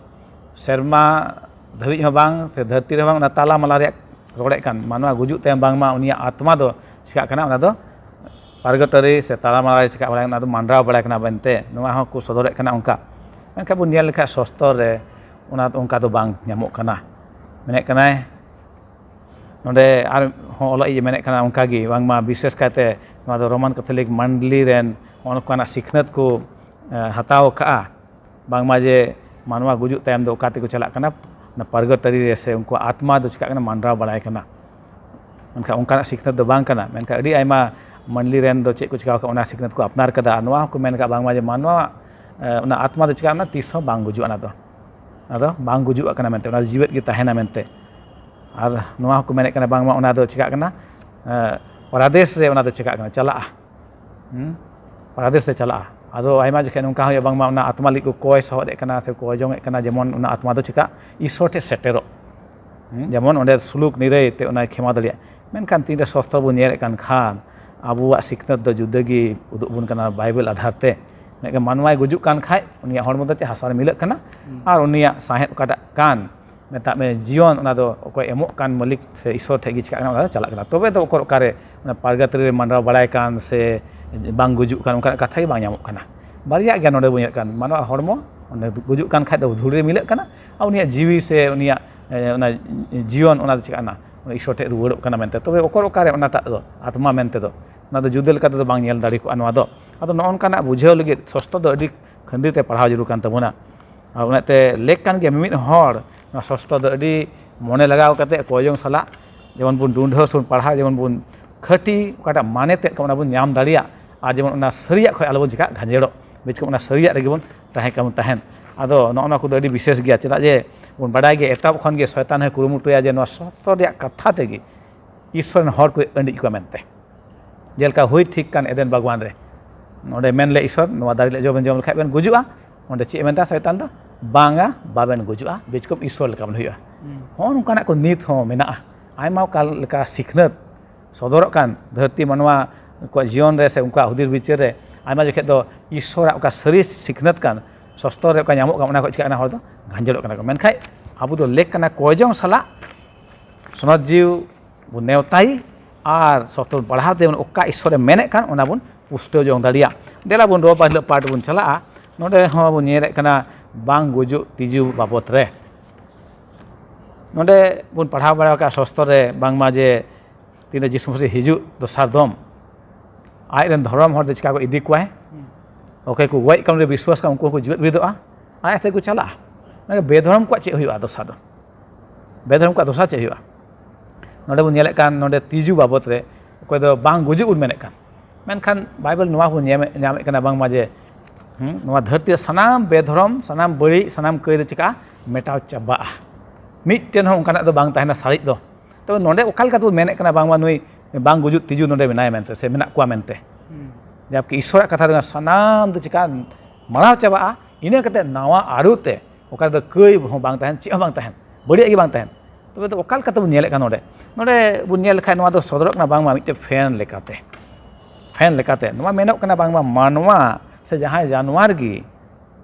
ᱥᱮᱨᱢᱟ ᱫᱷᱟᱹᱵᱤᱡ ᱦᱚᱸ ᱵᱟᱝ ᱥᱮ ᱫᱷᱟᱹᱨᱛᱤ ᱨᱮᱦᱚᱸ ᱵᱟᱝ, ᱚᱱᱟ ᱛᱟᱞᱟᱢᱟᱞᱟ ᱨᱮᱭᱟᱜ ᱨᱚᱲᱮᱫ ᱠᱟᱱ, ᱢᱟᱱᱣᱟ ᱜᱩᱡᱩᱜ ᱛᱟᱭᱚᱢ ᱵᱟᱝᱢᱟ ᱩᱱᱤᱭᱟᱜ ᱟᱛᱢᱟ ᱫᱚ ᱪᱤᱠᱟᱜ ᱠᱟᱱᱟ, ᱚᱱᱟ ᱫᱚ ᱯᱟᱨᱜᱟᱴᱚᱨᱤ ᱥᱮ ᱛᱟᱞᱟᱢᱟᱞᱟ ᱨᱮ ᱪᱤᱠᱟᱜ ᱵᱟᱲᱟᱭ ᱠᱟᱱᱟ, ᱚᱱᱟ ᱫᱚ ᱢᱟᱸᱰᱨᱟᱣ ᱵᱟᱲᱟᱭ ᱠᱟᱱᱟ ᱢᱮᱱᱛᱮ ᱱᱚᱣᱟ ᱦᱚᱸᱠᱚ ᱥᱚᱫᱚᱨᱮᱫ ᱠᱟᱱᱟ᱾ ᱚᱱᱠᱟ ᱢᱮᱱᱠᱷᱟᱱ ᱵᱚᱱ ᱧᱮᱞ ᱞᱮᱠᱷᱟᱡ ᱥᱚᱥᱛᱚᱨ ᱨᱮ ᱚᱱᱟ ᱫᱚ ᱚᱱᱠᱟ ᱫᱚ ᱵᱟᱝ ᱧᱟᱢᱚᱜ ᱠᱟᱱᱟ᱾ ᱢᱮᱱᱮᱫ ᱠᱟᱱᱟᱭ ᱱᱚᱰᱮ ᱟᱨ ᱦᱚᱸ ᱚᱞᱚᱜ ᱤᱡ ᱢᱮᱱᱮᱫ ᱠᱟᱱᱟ ᱚᱱᱠᱟᱜᱮ, ᱵᱟᱝᱢᱟ ᱵᱤᱥᱮᱥ ᱠᱟᱭᱛᱮ ᱱᱚᱣᱟ ᱫᱚ ᱨᱳᱢᱟᱱ ᱠᱟᱛᱷᱚᱞᱤᱠ ᱢᱟᱱᱰᱞᱤ ᱨᱮᱱ ᱱᱚᱜᱼᱚ ᱱᱚᱝᱠᱟᱱᱟᱜ ᱥᱤᱠᱷᱱᱟᱹᱛ ᱠᱚ, ᱮ, ᱦᱟᱛᱟᱣ ᱠᱟᱜᱼᱟ, ᱵᱟᱝᱢᱟ ᱡᱮ ᱢᱟᱱᱣᱟ ᱜᱩᱡᱩᱜ ᱛᱟᱭᱚᱢ ᱫᱚ ᱚᱠᱟ ᱛᱮᱠᱚ ᱪᱟᱞᱟᱜ ᱠᱟᱱᱟ, ᱚᱱᱟ ᱯᱟᱨᱜᱟᱴᱚᱨᱤ ᱨᱮ, ᱥᱮ ᱩᱱᱠᱩᱣᱟᱜ ᱟᱛᱢᱟ ᱫᱚ ᱪᱤᱠᱟᱜ ᱠᱟᱱᱟ, ᱢᱟᱸᱰᱨᱟᱣ ᱵᱟᱲᱟᱭ ᱠᱟᱱᱟ᱾ ᱢᱮᱱᱠᱷᱟᱱ ᱚᱱᱠᱟᱱᱟᱜ ᱥᱤᱠᱷᱱᱟᱹᱛ ᱫᱚ ᱵᱟᱝ ᱠᱟᱱᱟ᱾ ᱢᱮᱱᱠᱷᱟᱱ ᱟᱹᱰᱤ ᱟᱭᱢᱟ ᱢᱟᱹᱱᱰᱞᱤ ᱨᱮᱱ ᱫᱚ ᱪᱮᱫ ᱠᱚ ᱪᱤᱠᱟᱹ ᱠᱟᱜᱼᱟ, ᱚᱱᱟ ᱥᱤᱠᱷᱱᱟᱹᱛ ᱠᱚ ᱟᱯᱱᱟᱨ ᱠᱟᱫᱟ᱾ ᱟᱨ ᱱᱚᱣᱟ ᱦᱚᱸᱠᱚ ᱢᱮᱱ ᱠᱟᱜᱼᱟ ᱵᱟᱝᱢᱟ ᱡᱮ ᱢᱟᱱᱣᱟ, ᱮ, ᱚᱱᱟ ᱟᱛᱢᱟ ᱫᱚ ᱪᱤᱠᱟᱜ ᱠᱟᱱᱟ, ᱛᱤᱥ ᱦᱚᱸ ᱵᱟᱝ ᱜᱩᱡᱩᱜᱼᱟ, ᱚᱱᱟ ᱫᱚ, ᱚᱱᱟ ᱫᱚ ᱵᱟᱝ ᱜᱩᱡᱩᱜ ᱠᱟᱱᱟ ᱢᱮᱱᱛᱮ, ᱚᱱᱟ ᱫᱚ ᱡᱤᱣᱮᱫ ᱜᱮ ᱛᱟᱦᱮᱱᱟ ᱢᱮᱱᱛᱮ᱾ ᱟᱨ ᱱᱚᱣᱟ ᱦᱚᱸᱠᱚ ᱢᱮᱱᱮᱫ ᱠᱟᱱᱟ ᱵᱟᱝᱢᱟ ᱚᱱᱟ ᱫᱚ ᱪᱤᱠᱟᱜ ᱠᱟᱱᱟ, ᱮ, ᱯᱟᱨᱟᱫᱮᱥ ᱨᱮ ᱚᱱᱟ ᱫᱚ ᱪᱤᱠᱟᱜ ᱠᱟᱱᱟ, ᱪᱟᱞᱟᱜᱼᱟ᱾ ᱦᱩᱸ? ᱯᱟᱨᱟᱫᱮᱥ ᱨᱮ ᱪᱟᱞᱟᱜᱼᱟ᱾ ᱟᱫᱚ ᱟᱭᱢᱟ ᱡᱚᱠᱷᱮᱡ ᱱᱚᱝᱠᱟ ᱦᱩᱭᱩᱜᱼᱟ, ᱵᱟᱝᱢᱟ ᱚᱱᱟ ᱟᱛᱢᱟ ᱞᱟᱹᱜᱤᱫ ᱠᱚ ᱠᱚᱭ ᱥᱚᱦᱚᱫ ᱮᱫ ᱠᱟᱱᱟ ᱥᱮ ᱠᱚᱭ ᱡᱚᱝ ᱮᱫ ᱠᱟᱱᱟ, ᱡᱮᱢᱚᱱ ᱚᱱᱟ ᱟᱛᱢᱟ ᱫᱚ ᱪᱤᱠᱟᱜ, ᱤᱥᱚᱨ ᱴᱷᱮᱱ ᱥᱮᱴᱮᱨᱚᱜ᱾ ᱦᱩᱸ? ᱡᱮᱢᱚᱱ ᱚᱸᱰᱮ ᱥᱩᱞᱩᱠ ᱱᱤᱨᱟᱹᱭ ᱛᱮ ᱚᱱᱟᱭ ᱠᱷᱮᱢᱟ ᱫᱟᱲᱮᱭᱟᱜᱼᱟ᱾ ᱢᱮᱱᱠᱷᱟᱱ ᱛᱤᱱᱨᱮ ᱥᱚᱥᱛᱨᱚ ᱵᱚᱱ ᱧᱮᱞᱮᱫ ᱠᱟᱱ ᱠᱷᱟᱱ, ᱟᱵᱚᱣᱟᱜ ᱥᱤᱠᱷᱱᱟᱹᱛ ᱫᱚ ᱡᱩᱫᱟᱹ ᱜᱮ ᱩᱫᱩᱜ ᱵᱚᱱ ᱠᱟᱱᱟ ᱵᱟᱭᱵᱮᱞ ᱟᱫᱷᱟᱨ ᱛᱮ᱾ ᱢᱮᱱᱠᱷᱟᱱ ᱢᱟᱱᱣᱟᱭ ᱜᱩᱡᱩᱜ ᱠᱟᱱ ᱠᱷᱟᱡ, ᱩᱱᱤᱭᱟᱜ ᱦᱚᱲᱢᱚ ᱫᱚ ᱪᱮᱫ ᱦᱟᱥᱟ ᱨᱮ ᱢᱤᱞᱟᱹᱜ ᱠᱟᱱᱟ, ᱦᱩᱸ᱾ ᱟᱨ ᱩᱱᱤᱭᱟᱜ ᱥᱟᱦᱮᱫ ᱚᱠᱟᱴᱟᱜ ᱠᱟᱱ, ᱢᱮᱛᱟᱜ ᱢᱮ ᱡᱤᱭᱚᱱ, ᱚᱱᱟ ᱫᱚ ᱚᱠᱚᱭ ᱮᱢᱚᱜ ᱠᱟᱱ ᱢᱟᱹᱞᱤᱠ ᱥᱮ ᱤᱥᱚᱨ ᱴᱷᱮᱱ ᱜᱮ ᱪᱤᱠᱟᱹᱜ ᱠᱟᱱᱟ, ᱚᱱᱟ ᱫᱚ ᱪᱟᱞᱟᱜ ᱠᱟᱱᱟ᱾ ᱛᱚᱵᱮ ᱫᱚ ᱚᱠᱚᱨ ᱚᱠᱟᱨᱮ ᱚᱱᱟ ᱯᱟᱨᱜᱟᱛᱚᱨᱤ ᱨᱮ ᱢᱟᱸᱰᱨᱟᱣ ᱵᱟᱲᱟᱭ ᱠᱟᱱ ᱥᱮ ᱵᱟᱝ ᱜᱩᱡᱩᱜ ᱠᱟᱱ, ᱚᱱᱠᱟᱱᱟᱜ ᱠᱟᱛᱷᱟ ᱜᱮ ᱵᱟᱝ ᱧᱟᱢᱚᱜ ᱠᱟᱱᱟ᱾ ᱵᱟᱨᱭᱟ ᱜᱮ ᱱᱚᱰᱮ ᱵᱚᱱ ᱧᱮᱞᱮᱫ ᱠᱟᱱ, ᱢᱟᱱᱣᱟ ᱦᱚᱲᱢᱚ ᱚᱸᱰᱮ ᱜᱩᱡᱩᱜ ᱠᱟᱱ ᱠᱷᱟᱡ ᱫᱚ ᱫᱷᱩᱲᱤ ᱨᱮ ᱢᱤᱞᱟᱹᱜ ᱠᱟᱱᱟ, ᱟᱨ ᱩᱱᱤᱭᱟᱜ ᱡᱤᱣᱤ ᱥᱮ ᱩᱱᱤᱭᱟᱜ, ᱮ, ᱚᱱᱟ ᱡᱤᱭᱚᱱ, ᱚᱱᱟ ᱫᱚ ᱪᱤᱠᱟᱹᱜ ᱠᱟᱱᱟ? ᱚᱱᱟ ᱤᱥᱚᱨ ᱴᱷᱮᱱ ᱨᱩᱣᱟᱹᱲᱚᱜ ᱠᱟᱱᱟ ᱢᱮᱱᱛᱮ᱾ ᱛᱚᱵᱮ ᱚᱠᱚᱨ ᱚᱠᱟᱨᱮ ᱚᱱᱟᱴᱟᱜ ᱫᱚ ᱟᱛᱢᱟ ᱢᱮᱱᱛᱮ ᱫᱚ, ᱚᱱᱟ ᱫᱚ ᱡᱩᱫᱟᱹ ᱞᱮᱠᱟ ᱛᱮᱫᱚ ᱵᱟᱝ ᱧᱮᱞ ᱫᱟᱲᱮ ᱠᱚᱜᱼᱟ᱾ ᱱᱚᱣᱟ ᱫᱚ, ᱟᱫᱚ ᱱᱚᱜᱼᱚ ᱱᱚᱝᱠᱟᱱᱟᱜ ᱵᱩᱡᱷᱟᱹᱣ ᱞᱟᱹᱜᱤᱫ ᱥᱚᱥᱛᱚ ᱫᱚ ᱟᱹᱰᱤ ᱠᱷᱟᱹᱱᱫᱤ ᱛᱮ ᱯᱟᱲᱦᱟᱣ ᱡᱟᱹᱨᱩᱲ ᱠᱟᱱ ᱛᱟᱵᱚᱱᱟ᱾ ᱟᱨ ᱚᱱᱟᱛᱮ ᱞᱮᱠ ᱠᱟᱱ ᱜᱮᱭᱟ, ᱢᱤᱢᱤᱫ ᱦᱚᱲ ᱱᱚᱣᱟ ᱥᱚᱥᱛᱚ ᱫᱚ ᱟᱹᱰᱤ ᱢᱚᱱᱮ ᱞᱟᱜᱟᱣ ᱠᱟᱛᱮ ᱠᱚᱭᱚᱝ ᱥᱟᱞᱟᱜ ᱡᱮᱢᱚᱱ ᱵᱚᱱ ᱰᱩᱸᱰᱷᱟᱹ ᱥᱮ ᱵᱚᱱ ᱯᱟᱲᱦᱟᱣ, ᱡᱮᱢᱚᱱ ᱵᱚᱱ ᱠᱷᱟᱹᱴᱤ, ᱚᱠᱟᱴᱟᱜ ᱢᱟᱱᱮ ᱛᱮᱫ ᱠᱟᱱᱟ, ᱚᱱᱟ ᱵᱚᱱ ᱧᱟᱢ ᱫᱟᱲᱮᱭᱟᱜ, ᱟᱨ ᱡᱮᱢᱚᱱ ᱚᱱᱟ ᱥᱟᱹᱨᱤᱭᱟᱜ ᱠᱷᱚᱱ ᱟᱞᱚᱵᱚᱱ ᱪᱤᱠᱟᱹᱜ ᱜᱷᱟᱸᱡᱮᱲᱚᱜ, ᱵᱮᱥ ᱠᱚ ᱚᱱᱟ ᱥᱟᱹᱨᱤᱭᱟᱜ ᱨᱮᱜᱮ ᱵᱚᱱ ᱛᱟᱦᱮᱸ ᱠᱟᱱ ᱛᱟᱦᱮᱱ᱾ ᱟᱫᱚ ᱱᱚᱜᱼᱚ ᱱᱚᱣᱟ ᱠᱚᱫᱚ ᱟᱹᱰᱤ ᱵᱤᱥᱮᱥ ᱜᱮᱭᱟ, ᱪᱮᱫᱟᱜ ᱡᱮ ᱵᱚᱱ ᱵᱟᱰᱟᱭ ᱜᱮᱭᱟ ᱮᱛᱚᱦᱚᱵ ᱠᱷᱚᱱ ᱜᱮ ᱥᱚᱭᱛᱟᱱ ᱦᱚᱸᱭ ᱠᱩᱨᱩᱢᱩᱴᱩᱭᱟ ᱡᱮ ᱱᱚᱣᱟ ᱥᱚᱥᱛᱚ ᱨᱮᱭᱟᱜ ᱠᱟᱛᱷᱟ ᱛᱮᱜᱮ ᱤᱥᱚᱨ ᱨᱮᱱ ᱦᱚᱲ ᱠᱚ ᱟᱹᱰᱤᱡ ᱠᱚᱣᱟ ᱢᱮᱱᱛᱮ᱾ ᱡᱮᱞᱮᱠᱟ ᱦᱩᱭ ᱴᱷᱤᱠ ᱠᱟᱱ ᱮᱫᱮᱱ ᱵᱟᱜᱽᱣᱟᱱ ᱨᱮ, ᱱᱚᱰᱮ ᱢᱮᱱ ᱞᱮ ᱤᱥᱚᱨ, "ᱱᱚᱣᱟ ᱫᱟᱨᱮ ᱨᱮ ᱡᱚ ᱵᱮᱱ ᱡᱚᱢ ᱞᱮᱠᱷᱟᱡ ᱵᱮᱱ ᱜᱩᱡᱩᱜᱼᱟ", ᱚᱸᱰᱮ ᱪᱮᱫ ᱮ ᱢᱮᱱᱫᱟ ᱥᱚᱭᱛᱟᱱ ᱫᱚ? "ᱵᱟᱝᱟ, ᱵᱟᱵᱮᱱ ᱜᱩᱡᱩᱜᱼᱟ, ᱵᱮᱪᱠᱚᱢ ᱤᱥᱚᱨ ᱞᱮᱠᱟ ᱵᱮᱱ ᱦᱩᱭᱩᱜᱼᱟ᱾" ᱦᱩᱸ᱾ ᱦᱚᱸᱜᱼᱚ ᱱᱚᱝᱠᱟᱱᱟᱜ ᱠᱚ ᱱᱤᱛ ᱦᱚᱸ ᱢᱮᱱᱟᱜᱼᱟ᱾ ᱟᱭᱢᱟ ᱚᱠᱟ ᱞᱮᱠᱟ ᱥᱤᱠᱷᱱᱟᱹᱛ ᱥᱚᱫᱚᱨᱚᱜ ᱠᱟᱱ ᱫᱷᱟᱹᱨᱛᱤ ᱢᱟᱱᱣᱟ ᱠᱚᱣᱟᱜ ᱡᱤᱭᱚᱱ ᱨᱮ ᱥᱮ ᱩᱱᱠᱩᱣᱟᱜ ᱦᱩᱫᱤᱥ ᱵᱤᱪᱟᱹᱨ ᱨᱮ ᱟᱭᱢᱟ ᱡᱚᱠᱷᱮᱡ ᱫᱚ ᱤᱥᱚᱨᱟᱜ ᱚᱠᱟ ᱥᱟᱹᱨᱤ ᱥᱤᱠᱷᱱᱟᱹᱛ ᱠᱟᱱ, ᱥᱚᱥᱛᱚᱨ ᱨᱮ ᱚᱠᱟ ᱧᱟᱢᱚᱜ ᱠᱟᱱ, ᱚᱱᱟ ᱠᱷᱚᱡ ᱪᱤᱠᱟᱹᱜ ᱠᱟᱱᱟ, ᱦᱚᱲ ᱫᱚ ᱜᱷᱟᱸᱡᱮᱲᱚᱜ ᱠᱟᱱᱟ ᱠᱚ᱾ ᱢᱮᱱᱠᱷᱟᱡ ᱟᱵᱚ ᱫᱚ ᱞᱮᱠ ᱠᱟᱱᱟ ᱠᱚᱭᱡᱚᱝ ᱥᱟᱞᱟᱜ ᱥᱚᱱᱚᱛ ᱡᱤᱣᱤ ᱵᱚᱱ ᱱᱮᱣᱛᱟᱭ ᱟᱨ ᱥᱚᱥᱛᱚᱨ ᱯᱟᱲᱦᱟᱣ ᱛᱮ ᱚᱠᱟ ᱤᱥᱚᱨᱮ ᱢᱮᱱᱮᱫ ᱠᱟᱱ, ᱚᱱᱟ ᱵᱚᱱ ᱯᱩᱥᱴᱟᱹᱣ ᱡᱚᱝ ᱫᱟᱲᱮᱭᱟᱜ᱾ ᱫᱮᱞᱟ ᱵᱚᱱ ᱨᱚᱵᱤᱵᱟᱨ ᱦᱤᱞᱳᱜ ᱯᱟᱴ ᱵᱚᱱ ᱪᱟᱞᱟᱜᱼᱟ᱾ ᱱᱚᱰᱮ ᱦᱚᱸ ᱵᱚᱱ ᱧᱮᱞᱮᱫ ᱠᱟᱱᱟ ᱵᱟᱝ ᱜᱩᱡᱩᱜ ᱛᱤᱡᱩ ᱵᱟᱵᱚᱛ ᱨᱮ᱾ ᱱᱚᱰᱮ ᱵᱚᱱ ᱯᱟᱲᱦᱟᱣ ᱵᱟᱲᱟ ᱟᱠᱟᱫ ᱥᱚᱥᱛᱚᱨ ᱨᱮ ᱵᱟᱝᱢᱟ ᱡᱮ ᱛᱤᱱᱟᱹᱜ ᱡᱤᱥᱩ ᱢᱟᱹᱥᱤ ᱦᱤᱡᱩᱜ ᱫᱚᱥᱟᱨ ᱫᱚᱢ, ᱟᱡ ᱨᱮᱱ ᱫᱷᱚᱨᱚᱢ ᱦᱚᱲ ᱫᱚ ᱪᱤᱠᱟ ᱠᱚ ᱤᱫᱤ ᱠᱚᱣᱟᱭ? ᱦᱩᱸ᱾ ᱚᱠᱚᱭ ᱠᱚ ᱜᱚᱡ ᱠᱟᱱ ᱨᱮ ᱵᱤᱥᱣᱟᱥ ᱠᱟᱱ, ᱩᱱᱠᱩ ᱦᱚᱸᱠᱚ ᱡᱤᱣᱮᱫ ᱵᱮᱨᱮᱫᱚᱜᱼᱟ᱾ ᱟᱡ ᱟᱛᱮ ᱠᱚ ᱪᱟᱞᱟᱜᱼᱟ᱾ ᱚᱱᱟᱜᱮ ᱵᱮᱫᱷᱚᱨᱚᱢ ᱠᱚᱣᱟᱜ ᱪᱮᱫ ᱦᱩᱭᱩᱜᱼᱟ ᱫᱚᱥᱟ ᱫᱚ? ᱵᱮᱫᱷᱚᱨᱚᱢ ᱠᱚᱣᱟᱜ ᱫᱚᱥᱟ ᱪᱮᱫ ᱦᱩᱭᱩᱜᱼᱟ? ᱱᱚᱰᱮ ᱵᱚᱱ ᱧᱮᱞᱮᱫ ᱠᱟᱱ, ᱱᱚᱰᱮ ᱛᱤᱡᱩ ᱵᱟᱵᱚᱛ ᱨᱮ ᱚᱠᱚᱭ ᱫᱚ ᱵᱟᱝ ᱜᱩᱡᱩᱜ ᱵᱚᱱ ᱢᱮᱱᱮᱫ ᱠᱟᱱ, ᱢᱮᱱᱠᱷᱟᱱ ᱵᱟᱭᱵᱮᱞ ᱱᱚᱣᱟ ᱵᱚᱱ ᱧᱟᱢᱮᱫ, ᱧᱟᱢᱮᱫ ᱠᱟᱱᱟ ᱵᱟᱝᱢᱟ ᱡᱮ, ᱦᱩᱸ, ᱱᱚᱣᱟ ᱫᱷᱟᱹᱨᱛᱤ ᱨᱮ ᱥᱟᱱᱟᱢ ᱵᱮᱫᱷᱚᱨᱚᱢ, ᱥᱟᱱᱟᱢ ᱵᱟᱹᱲᱤᱡ, ᱥᱟᱱᱟᱢ ᱠᱟᱹᱭ ᱫᱚ ᱪᱤᱠᱟᱹᱜᱼᱟ? ᱢᱮᱴᱟᱣ ᱪᱟᱵᱟᱜᱼᱟ᱾ ᱢᱤᱫᱴᱮᱱ ᱦᱚᱸ ᱚᱱᱠᱟᱱᱟᱜ ᱫᱚ ᱵᱟᱝ ᱛᱟᱦᱮᱱᱟ ᱥᱟᱨᱮᱡ ᱫᱚ᱾ ᱛᱚᱵᱮ ᱱᱚᱰᱮ ᱚᱠᱟ ᱞᱮᱠᱟ ᱛᱮᱵᱚᱱ ᱢᱮᱱᱮᱫ ᱠᱟᱱᱟ ᱵᱟᱝᱢᱟ ᱱᱩᱭ ᱵᱟᱝ ᱜᱩᱡᱩᱜ ᱛᱤᱡᱩ ᱱᱚᱰᱮ ᱢᱮᱱᱟᱭᱟ ᱢᱮᱱᱛᱮ ᱥᱮ ᱢᱮᱱᱟᱜ ᱠᱚᱣᱟ ᱢᱮᱱᱛᱮ? ᱦᱩᱸ᱾ ᱡᱟᱵᱠᱤ ᱤᱥᱚᱨᱟᱜ ᱠᱟᱛᱷᱟ ᱫᱚ ᱥᱟᱱᱟᱢ ᱫᱚ ᱪᱤᱠᱟ ᱢᱟᱲᱟᱣ ᱪᱟᱵᱟᱜᱼᱟ, ᱤᱱᱟᱹ ᱠᱟᱛᱮ ᱱᱟᱣᱟ ᱟᱹᱨᱩ ᱛᱮ ᱚᱠᱟ ᱨᱮᱫᱚ ᱠᱟᱹᱭ ᱦᱚᱸ ᱵᱟᱝ ᱛᱟᱦᱮᱱ, ᱪᱮᱫ ᱦᱚᱸ ᱵᱟᱝ ᱛᱟᱦᱮᱱ, ᱵᱟᱹᱲᱤᱡ ᱜᱮ ᱵᱟᱝ ᱛᱟᱦᱮᱱ᱾ ᱛᱚᱵᱮ ᱫᱚ ᱚᱠᱟ ᱞᱮᱠᱟ ᱛᱮᱵᱚᱱ ᱧᱮᱞᱮᱫ ᱠᱟᱱᱟ ᱱᱚᱰᱮ? ᱱᱚᱰᱮ ᱵᱚᱱ ᱧᱮᱞ ᱞᱮᱠᱷᱟᱱ ᱱᱚᱣᱟ ᱫᱚ ᱥᱚᱫᱚᱨᱚᱜ ᱠᱟᱱᱟ ᱵᱟᱝᱢᱟ ᱢᱤᱫᱴᱮᱱ ᱯᱷᱮᱱ ᱞᱮᱠᱟᱛᱮ᱾ ᱯᱷᱮᱱ ᱞᱮᱠᱟᱛᱮ ᱱᱚᱣᱟ ᱢᱮᱱᱚᱜ ᱠᱟᱱᱟ ᱵᱟᱝᱢᱟ ᱢᱟᱱᱣᱟ ᱥᱮ ᱡᱟᱦᱟᱸᱭ ᱡᱟᱱᱣᱟᱨ ᱜᱮ